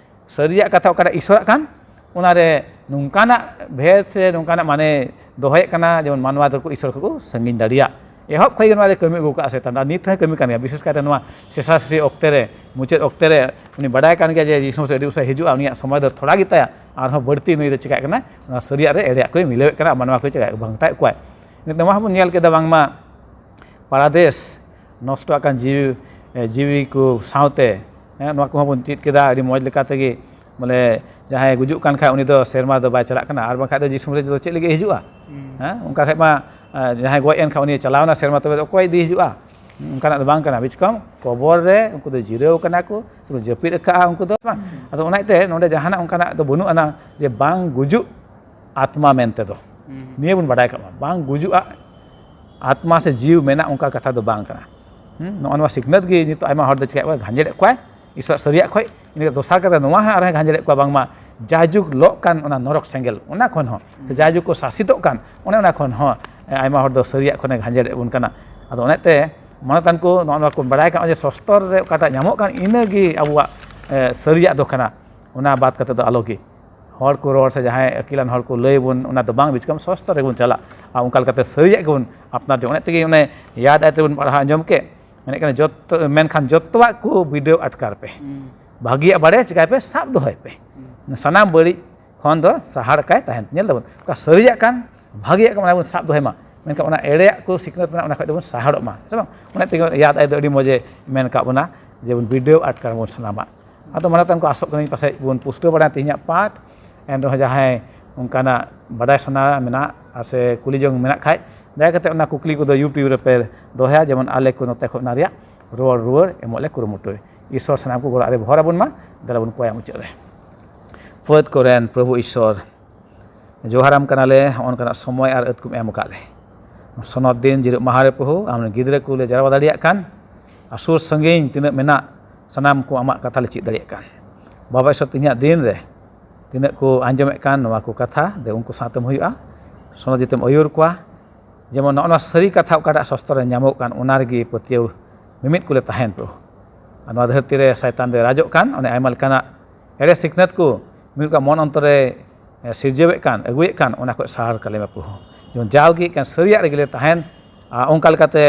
ᱥᱟᱹᱨᱤᱭᱟᱜ ᱠᱟᱛᱷᱟ ᱚᱠᱟᱴᱟᱜ ᱤᱥᱚᱨᱟᱜ ᱠᱟᱱ, ᱚᱱᱟᱨᱮ ᱱᱚᱝᱠᱟᱱᱟᱜ ᱵᱷᱮᱫ ᱥᱮ ᱱᱚᱝᱠᱟᱱᱟᱜ ᱢᱟᱱᱮ ᱫᱚᱦᱚᱭᱮᱫ ᱠᱟᱱᱟ, ᱡᱮᱢᱚᱱ ᱢᱟᱱᱣᱟ ᱫᱚᱠᱚ ᱤᱥᱚᱨ ᱠᱷᱚᱱ ᱠᱚ ᱥᱟᱺᱜᱤᱧ ᱫᱟᱲᱮᱭᱟᱜ᱾ ᱮᱦᱚᱵ ᱠᱷᱚᱱ ᱜᱮ ᱱᱚᱣᱟ ᱫᱚ ᱠᱟᱹᱢᱤ ᱟᱹᱜᱩ ᱠᱟᱜᱼᱟ ᱥᱮ, ᱟᱨ ᱱᱤᱛ ᱦᱚᱸᱭ ᱠᱟᱹᱢᱤ ᱠᱟᱱ ᱜᱮᱭᱟ᱾ ᱵᱤᱥᱮᱥ ᱠᱟᱭᱛᱮ ᱱᱚᱣᱟ ᱥᱮᱥᱟᱥᱮᱥᱤ ᱚᱠᱛᱮ ᱨᱮ, ᱢᱩᱪᱟᱹᱫ ᱚᱠᱛᱮ ᱨᱮ ᱩᱱᱤ ᱵᱟᱰᱟᱭ ᱠᱟᱱ ᱜᱮᱭᱟ ᱡᱮ ᱡᱤᱥᱩ ᱢᱟᱥᱤ ᱟᱹᱰᱤ ᱩᱥᱟᱹᱨᱟ ᱦᱤᱡᱩᱜᱼᱟ, ᱩᱱᱤᱭᱟᱜ ᱥᱚᱢᱚᱭ ᱫᱚ ᱛᱷᱚᱲᱟ ᱜᱮ ᱛᱟᱭᱟ, ᱟᱨᱦᱚᱸ ᱵᱟᱹᱲᱛᱤ ᱱᱩᱭ ᱫᱚ ᱪᱤᱠᱟᱹᱜ ᱠᱟᱱᱟ, ᱚᱱᱟ ᱥᱟᱹᱨᱤᱭᱟᱜ ᱨᱮ ᱮᱲᱮᱭᱟᱜ ᱠᱚᱭ ᱢᱤᱞᱟᱹᱣᱮᱫ ᱠᱟᱱᱟ, ᱢᱟᱱᱣᱟ ᱠᱚᱭ ᱪᱤᱠᱟᱹ ᱵᱷᱟᱝᱴᱟᱣᱮᱫ ᱠᱚᱣᱟᱭ᱾ ᱱᱤᱛ ᱱᱚᱣᱟ ᱦᱚᱸᱵᱚᱱ ᱧᱮᱞ ᱠᱮᱫᱟ, ᱵᱟᱝᱢᱟ ᱯᱟᱨᱟᱫᱮᱥ ᱱᱚᱥᱴᱚ ᱟᱠᱟᱱ ᱡᱤᱣᱤ, ᱮ, ᱡᱤᱣᱤ ᱠᱚ ᱥᱟᱶᱛᱮ, ᱦᱮᱸ, ᱱᱚᱣᱟ ᱠᱚᱦᱚᱸ ᱵᱚᱱ ᱪᱮᱫ ᱠᱮᱫᱟ ᱟᱹᱰᱤ ᱢᱚᱡᱽ ᱞᱮᱠᱟ ᱛᱮᱜᱮ᱾ ᱵᱚᱞᱮ, ᱡᱟᱦᱟᱸᱭ ᱜᱩᱡᱩᱜ ᱠᱟᱱ ᱠᱷᱟᱡ, ᱩᱱᱤ ᱫᱚ ᱥᱮᱨᱢᱟ ᱫᱚ ᱵᱟᱭ ᱪᱟᱞᱟᱜ ᱠᱟᱱᱟ, ᱟᱨ ᱵᱟᱝᱠᱷᱟᱡ ᱫᱚ ᱡᱤᱥᱩ ᱢᱟᱥᱤ ᱫᱚ ᱪᱮᱫ ᱞᱟᱹᱜᱤᱫ ᱦᱤᱡᱩᱜᱼᱟ? ᱦᱩᱸ᱾ ᱦᱮᱸ, ᱚᱱᱠᱟ ᱠᱷᱟᱡ ᱢᱟ, ᱮ, ᱡᱟᱦᱟᱸᱭ ᱜᱚᱡ ᱮᱱ ᱠᱷᱟᱡ, ᱩᱱᱤ ᱪᱟᱞᱟᱣᱱᱟ ᱥᱮᱨᱢᱟ, ᱛᱚᱵᱮ ᱫᱚ ᱚᱠᱚᱭ ᱤᱫᱤ ᱦᱤᱡᱩᱜᱼᱟ? ᱚᱱᱠᱟᱱᱟᱜ ᱫᱚ ᱵᱟᱝ ᱠᱟᱱᱟ᱾ ᱵᱤᱪᱠᱚᱢ ᱠᱚᱵᱚᱨ ᱨᱮ ᱩᱱᱠᱩ ᱫᱚ ᱡᱤᱨᱟᱹᱣ ᱠᱟᱱᱟ ᱠᱚ, ᱥᱮ ᱠᱚ ᱡᱟᱹᱯᱤᱫ ᱟᱠᱟᱫᱼᱟ ᱩᱱᱠᱩ ᱫᱚ, ᱵᱟᱝ? ᱦᱩᱸ᱾ ᱟᱫᱚ ᱚᱱᱟ ᱤᱭᱟᱹᱛᱮ ᱱᱚᱰᱮ ᱡᱟᱦᱟᱱᱟᱜ ᱚᱱᱠᱟᱱᱟᱜ ᱫᱚ ᱵᱟᱹᱱᱩᱜ ᱟᱱᱟ ᱡᱮ ᱵᱟᱝ ᱜᱩᱡᱩᱜ ᱟᱛᱢᱟ ᱢᱮᱱᱛᱮ ᱫᱚ᱾ ᱦᱩᱸ᱾ ᱱᱤᱭᱟᱹ ᱵᱚᱱ ᱵᱟᱰᱟᱭ ᱠᱟᱜ ᱢᱟ, ᱵᱟᱝ ᱜᱩᱡᱩᱜᱼᱟ ᱟᱛᱢᱟ ᱥᱮ ᱡᱤᱣᱤ ᱢᱮᱱᱟᱜ ᱚᱱᱠᱟ ᱠᱟᱛᱷᱟ ᱫᱚ ᱵᱟᱝ ᱠᱟᱱᱟ᱾ ᱦᱩᱸ? ᱱᱚᱜᱼᱚ ᱱᱚᱣᱟ ᱥᱤᱠᱷᱱᱟᱹᱛ ᱜᱮ ᱱᱤᱛᱚᱜ ᱟᱭᱢᱟ ᱦᱚᱲ ᱫᱚ ᱪᱤᱠᱟᱹᱭᱮᱫ ᱠᱚᱣᱟ, ᱜᱷᱟᱸᱡᱮᱲᱮᱫ ᱠᱚᱣᱟᱭ ᱤᱥᱚᱨᱟᱜ ᱥᱟᱹᱨᱤᱭᱟᱜ ᱠᱷᱚᱡ᱾ ᱤᱱᱟᱹ ᱫᱚᱥᱟᱨ ᱠᱟᱛᱮ ᱱᱚᱣᱟ ᱦᱚᱸ ᱟᱨᱦᱚᱸᱭ ᱜᱷᱟᱸᱡᱮᱲᱮᱫ ᱠᱚᱣᱟ, ᱵᱟᱝᱢᱟ ᱡᱟᱭᱡᱩᱜᱽ ᱞᱚᱜ ᱠᱟᱱ ᱚᱱᱟ ᱱᱚᱨᱚᱠ ᱥᱮᱸᱜᱮᱞ, ᱚᱱᱟ ᱠᱷᱚᱱ ᱦᱚᱸ, ᱥᱮ ᱡᱟᱭᱡᱩᱜᱽ ᱠᱚ ᱥᱟᱥᱤᱛᱚᱜ ᱠᱟᱱ, ᱚᱱᱮ ᱚᱱᱟ ᱠᱷᱚᱱ ᱦᱚᱸ, ᱮ, ᱟᱭᱢᱟ ᱦᱚᱲ ᱫᱚ ᱥᱟᱹᱨᱤᱭᱟᱜ ᱠᱷᱚᱱᱮ ᱜᱷᱟᱸᱡᱮᱲᱮᱫ ᱵᱚᱱ ᱠᱟᱱᱟ᱾ ᱟᱫᱚ ᱚᱱᱟᱛᱮ ᱢᱟᱱᱚᱛᱟᱱ ᱠᱚ ᱱᱚᱜᱼᱚ ᱱᱚᱣᱟ ᱠᱚ ᱵᱟᱲᱟᱭ ᱠᱟᱜᱼᱟ ᱡᱮ ᱥᱚᱥᱛᱚᱨ ᱨᱮ ᱚᱠᱟᱴᱟᱜ ᱧᱟᱢᱚᱜ ᱠᱟᱱ, ᱤᱱᱟᱹᱜᱮ ᱟᱵᱚᱣᱟᱜ, ᱮ, ᱥᱟᱹᱨᱤᱭᱟᱜ ᱫᱚ ᱠᱟᱱᱟ᱾ ᱚᱱᱟ ᱵᱟᱫ ᱠᱟᱛᱮ ᱫᱚ ᱟᱞᱚ ᱜᱮ᱾ ᱦᱚᱲ ᱠᱚ ᱨᱚᱲ ᱥᱮ ᱡᱟᱦᱟᱸᱭ ᱟᱹᱠᱤᱞᱟᱱ ᱦᱚᱲ ᱠᱚ ᱞᱟᱹᱭ ᱵᱚᱱ, ᱚᱱᱟ ᱫᱚ ᱵᱟᱝ, ᱵᱤᱪᱠᱚᱢ ᱥᱚᱥᱛᱚ ᱨᱮᱵᱚᱱ ᱪᱟᱞᱟᱜ᱾ ᱟᱨ ᱚᱱᱠᱟ ᱞᱮᱠᱟᱛᱮ ᱥᱟᱹᱨᱤᱭᱟᱜ ᱜᱮᱵᱚᱱ ᱟᱯᱱᱟᱨ ᱡᱚᱝ᱾ ᱚᱱᱟ ᱛᱮᱜᱮ ᱚᱱᱮ ᱭᱟᱫ ᱟᱭᱟᱛ ᱨᱮᱵᱚᱱ ᱯᱟᱲᱦᱟᱣ ᱟᱸᱡᱚᱢ ᱠᱮᱫ, ᱢᱮᱱᱮᱫ ᱠᱟᱱᱟ, ᱡᱚᱛᱚ, ᱢᱮᱱᱠᱷᱟᱱ ᱡᱚᱛᱚᱣᱟᱜ ᱠᱚ ᱵᱤᱰᱟᱹᱣ ᱟᱴᱠᱟᱨ ᱯᱮ᱾ ᱦᱩᱸ᱾ ᱵᱷᱟᱹᱜᱤᱭᱟᱜ ᱵᱟᱲᱮ ᱪᱤᱠᱟᱭ ᱯᱮ, ᱥᱟᱵ ᱫᱚᱦᱚᱭ ᱯᱮ᱾ ᱦᱩᱸ᱾ ᱥᱟᱱᱟᱢ ᱵᱟᱹᱲᱤᱡ ᱠᱷᱚᱱ ᱫᱚ ᱥᱟᱦᱟᱲ ᱠᱟᱭ ᱛᱟᱦᱮᱱ᱾ ᱧᱮᱞ ᱫᱟᱵᱚᱱ, ᱚᱠᱟ ᱥᱟᱹᱨᱤᱭᱟᱜ ᱠᱟᱱ, ᱵᱷᱟᱹᱜᱤᱭᱟᱜ ᱠᱟᱱ, ᱚᱱᱟ ᱵᱚᱱ ᱥᱟᱵ ᱫᱚᱦᱚᱭ ᱢᱟ, ᱢᱮᱱᱠᱷᱟᱱ ᱚᱱᱟ ᱮᱲᱮᱭᱟᱜ ᱠᱚ ᱥᱤᱠᱷᱱᱟᱹᱛ ᱢᱮᱱᱟᱜᱼᱟ, ᱚᱱᱟ ᱠᱷᱚᱱ ᱫᱚᱵᱚᱱ ᱥᱟᱦᱟᱲᱚᱜ ᱢᱟ, ᱥᱮ ᱵᱟᱝ? ᱚᱱᱟ ᱛᱮᱜᱮ ᱭᱟᱫ ᱟᱭᱟᱛ ᱫᱚ ᱟᱹᱰᱤ ᱢᱚᱡᱮ ᱢᱮᱱ ᱠᱟᱜ ᱵᱚᱱᱟ, ᱡᱮ ᱵᱚᱱ ᱵᱤᱰᱟᱹᱣ ᱟᱴᱠᱟᱨ ᱵᱚᱱ ᱥᱟᱱᱟᱢᱟᱜ᱾ ᱟᱫᱚ ᱢᱟᱱᱚᱛᱟᱱ ᱠᱚ ᱟᱥᱚᱜ ᱠᱟᱹᱱᱟᱹᱧ ᱯᱟᱥᱮᱡ ᱵᱚᱱ ᱯᱩᱥᱴᱟᱹᱣ ᱵᱟᱲᱟᱭᱟ ᱛᱮᱦᱮᱧᱟᱜ ᱯᱟᱴ᱾ ᱮᱱ ᱨᱮᱦᱚᱸ ᱡᱟᱦᱟᱸᱭ ᱚᱱᱠᱟᱱᱟᱜ ᱵᱟᱰᱟᱭ ᱥᱟᱱᱟ ᱢᱮᱱᱟᱜ ᱟᱨ ᱥᱮ ᱠᱩᱞᱤ ᱡᱚᱝ ᱢᱮᱱᱟᱜ ᱠᱷᱟᱡ, ᱫᱟᱭᱟ ᱠᱟᱛᱮ ᱚᱱᱟ ᱠᱩᱠᱞᱤ ᱠᱚᱫᱚ YouTube ᱨᱮᱯᱮ ᱫᱚᱦᱚᱭᱟ, ᱡᱮᱢᱚᱱ ᱟᱞᱮ ᱠᱚ ᱱᱚᱛᱮ ᱠᱷᱚᱱ ᱚᱱᱟ ᱨᱮᱭᱟᱜ ᱨᱩᱣᱟᱹᱲ, ᱨᱩᱣᱟᱹᱲ ᱮᱢᱚᱜ ᱞᱮ ᱠᱩᱨᱩᱢᱩᱴᱩᱭ᱾ ᱤᱥᱚᱨ ᱥᱟᱱᱟᱢ ᱠᱚ ᱜᱚᱲᱚ ᱨᱮ ᱵᱷᱚᱨ ᱟᱵᱚᱱ ᱢᱟ᱾ ᱫᱮᱞᱟ ᱵᱚᱱ ᱠᱚᱭᱟ ᱢᱩᱪᱟᱹᱫ ᱨᱮ᱾ ᱯᱷᱟᱹᱫ ᱠᱚᱨᱮᱱ ᱯᱨᱚᱵᱷᱩ ᱤᱥᱚᱨ, ᱡᱚᱦᱟᱨᱟᱢ ᱠᱟᱱᱟᱞᱮ, ᱦᱚᱸᱜᱼᱚ ᱱᱚᱝᱠᱟᱱᱟᱜ ᱥᱚᱢᱚᱭ ᱟᱨ ᱟᱹᱛ ᱠᱚᱢ ᱮᱢ ᱟᱠᱟᱫ ᱞᱮ᱾ ᱥᱚᱱᱚᱛ ᱫᱤᱱ ᱡᱤᱨᱟᱹᱜ ᱢᱟᱦᱟ ᱨᱮ ᱯᱨᱚᱵᱷᱩ, ᱟᱢ ᱨᱮᱱ ᱜᱤᱫᱽᱨᱟᱹ ᱠᱚᱞᱮ ᱡᱟᱨᱣᱟ ᱫᱟᱲᱮᱭᱟᱜ ᱠᱟᱱ, ᱟᱨ ᱥᱩᱨ ᱥᱟᱺᱜᱤᱧ ᱛᱤᱱᱟᱹᱜ ᱢᱮᱱᱟᱜ, ᱥᱟᱱᱟᱢ ᱠᱚ ᱟᱢᱟᱜ ᱠᱟᱛᱷᱟ ᱞᱮ ᱪᱮᱫ ᱫᱟᱲᱮᱭᱟᱜ ᱠᱟᱱ᱾ ᱵᱟᱵᱟ ᱤᱥᱚᱨ, ᱛᱮᱦᱮᱧᱟᱜ ᱫᱤᱱ ᱨᱮ ᱛᱤᱱᱟᱹᱜ ᱠᱚ ᱟᱸᱡᱚᱢᱮᱫ ᱠᱟᱱ ᱱᱚᱣᱟ ᱠᱚ ᱠᱟᱛᱷᱟ, ᱫᱮ ᱩᱱᱠᱩ ᱥᱟᱶᱛᱮᱢ ᱦᱩᱭᱩᱜᱼᱟ, ᱥᱚᱱᱚᱛ ᱡᱟᱹᱛᱤᱢ ᱟᱹᱭᱩᱨ ᱠᱚᱣᱟ, ᱡᱮᱢᱚᱱ ᱱᱚᱜᱼᱚ ᱱᱚᱣᱟ ᱥᱟᱹᱨᱤ ᱠᱟᱛᱷᱟ ᱚᱠᱟᱴᱟᱜ ᱥᱟᱥᱛᱨᱚ ᱨᱮ ᱧᱟᱢᱚᱜ ᱠᱟᱱ, ᱚᱱᱟ ᱨᱮᱜᱮ ᱯᱟᱹᱛᱭᱟᱹᱣ ᱢᱤᱢᱤᱫ ᱠᱚᱞᱮ ᱛᱟᱦᱮᱱ ᱯᱨᱚᱵᱷᱩ᱾ ᱟᱨ ᱱᱚᱣᱟ ᱫᱷᱟᱹᱨᱛᱤ ᱨᱮ ᱥᱟᱭᱛᱟᱱ ᱫᱚᱭ ᱨᱟᱡᱚᱜ ᱠᱟᱱ, ᱚᱱᱮ ᱟᱭᱢᱟ ᱞᱮᱠᱟᱱᱟᱜ ᱮᱲᱮ ᱥᱤᱠᱷᱱᱟᱹᱛ ᱠᱚ ᱢᱤᱢᱤᱫ ᱠᱚᱣᱟᱜ ᱢᱚᱱ ᱚᱱᱛᱚᱨ ᱨᱮ ᱥᱤᱨᱡᱟᱹᱣᱮᱫ ᱠᱟᱱ, ᱟᱹᱜᱩᱭᱮᱫ ᱠᱟᱱ, ᱚᱱᱟ ᱠᱷᱚᱱ ᱥᱟᱦᱟ ᱨᱟᱠᱟᱵ ᱞᱮᱢᱮ ᱯᱨᱚᱵᱷᱩ᱾ ᱡᱮᱢᱚᱱ ᱡᱟᱣᱜᱮ ᱮᱠᱮᱱ ᱥᱟᱹᱨᱤᱭᱟᱜ ᱨᱮᱜᱮ ᱞᱮ ᱛᱟᱦᱮᱱ, ᱟᱨ ᱚᱱᱠᱟ ᱞᱮᱠᱟᱛᱮ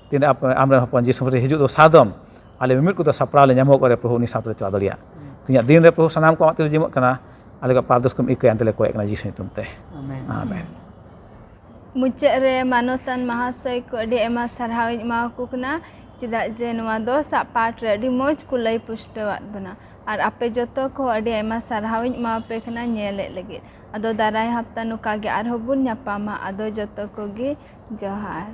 ᱛᱤᱱᱟᱹᱜ ᱟᱯ-, ᱟᱢᱨᱮᱱ ᱦᱚᱯᱚᱱ ᱡᱤᱥᱩ ᱢᱟᱹᱥᱤ ᱦᱤᱡᱩᱜ ᱫᱚᱥᱟᱨ ᱫᱚᱢ ᱟᱞᱮ ᱢᱤᱢᱤᱫ ᱠᱚᱫᱚ ᱥᱟᱯᱲᱟᱣ ᱞᱮ ᱧᱟᱢᱚᱜ ᱨᱮ ᱯᱨᱚᱵᱷᱩ, ᱩᱱᱤ ᱥᱟᱶᱛᱮ ᱞᱮ ᱪᱟᱞᱟᱣ ᱫᱟᱲᱮᱭᱟᱜ᱾ ᱛᱮᱦᱮᱧᱟᱜ ᱫᱤᱱ ᱨᱮ ᱯᱨᱚᱵᱷᱩ, ᱥᱟᱱᱟᱢ ᱠᱚ ᱟᱢᱟᱜ ᱛᱤᱨᱮ ᱡᱤᱢᱟᱹᱜ ᱠᱟᱱᱟ, ᱟᱞᱮ ᱠᱚ ᱯᱟᱯ ᱫᱳᱥ ᱠᱚᱢ ᱤᱠᱟᱹᱭᱟ, ᱮᱱᱛᱮ ᱞᱮ ᱠᱚᱭᱮᱜ ᱠᱟᱱᱟ ᱡᱤᱥᱩ ᱧᱩᱛᱩᱢ ᱛᱮ᱾ ᱟᱢᱮᱱ᱾ ᱢᱩᱪᱟᱹᱫ ᱨᱮ ᱢᱟᱱᱚᱛᱟᱱ ᱢᱟᱦᱟᱥᱚᱭ ᱠᱚ ᱟᱹᱰᱤ ᱟᱭᱢᱟ ᱥᱟᱨᱦᱟᱣ ᱤᱧ ᱮᱢᱟ ᱠᱚ ᱠᱟᱱᱟ, ᱪᱮᱫᱟᱜ ᱡᱮ ᱱᱚᱣᱟ ᱫᱚᱥᱟᱜ ᱯᱟᱴ ᱨᱮ ᱟᱹᱰᱤ ᱢᱚᱡᱽ ᱠᱚ ᱞᱟᱹᱭ ᱯᱩᱥᱴᱟᱹᱣᱟᱫ ᱵᱚᱱᱟ᱾ ᱟᱨ ᱟᱯᱮ ᱡᱚᱛᱚ ᱠᱚ ᱟᱹᱰᱤ ᱟᱭᱢᱟ ᱥᱟᱨᱦᱟᱣ ᱤᱧ ᱮᱢᱟ ᱯᱮ ᱠᱟᱱᱟ ᱧᱮᱞᱮᱫ ᱞᱟᱹᱜᱤᱫ᱾ ᱟᱫᱚ ᱫᱟᱨᱟᱭ ᱦᱟᱯᱛᱟ ᱱᱚᱝᱠᱟ ᱜᱮ ᱟᱨᱦᱚᱸ ᱵᱚᱱ ᱧᱟᱯᱟᱢᱟ᱾ ᱟᱫᱚ ᱡᱚᱛᱚ ᱠᱚᱜᱮ ᱡᱚᱦᱟᱨ᱾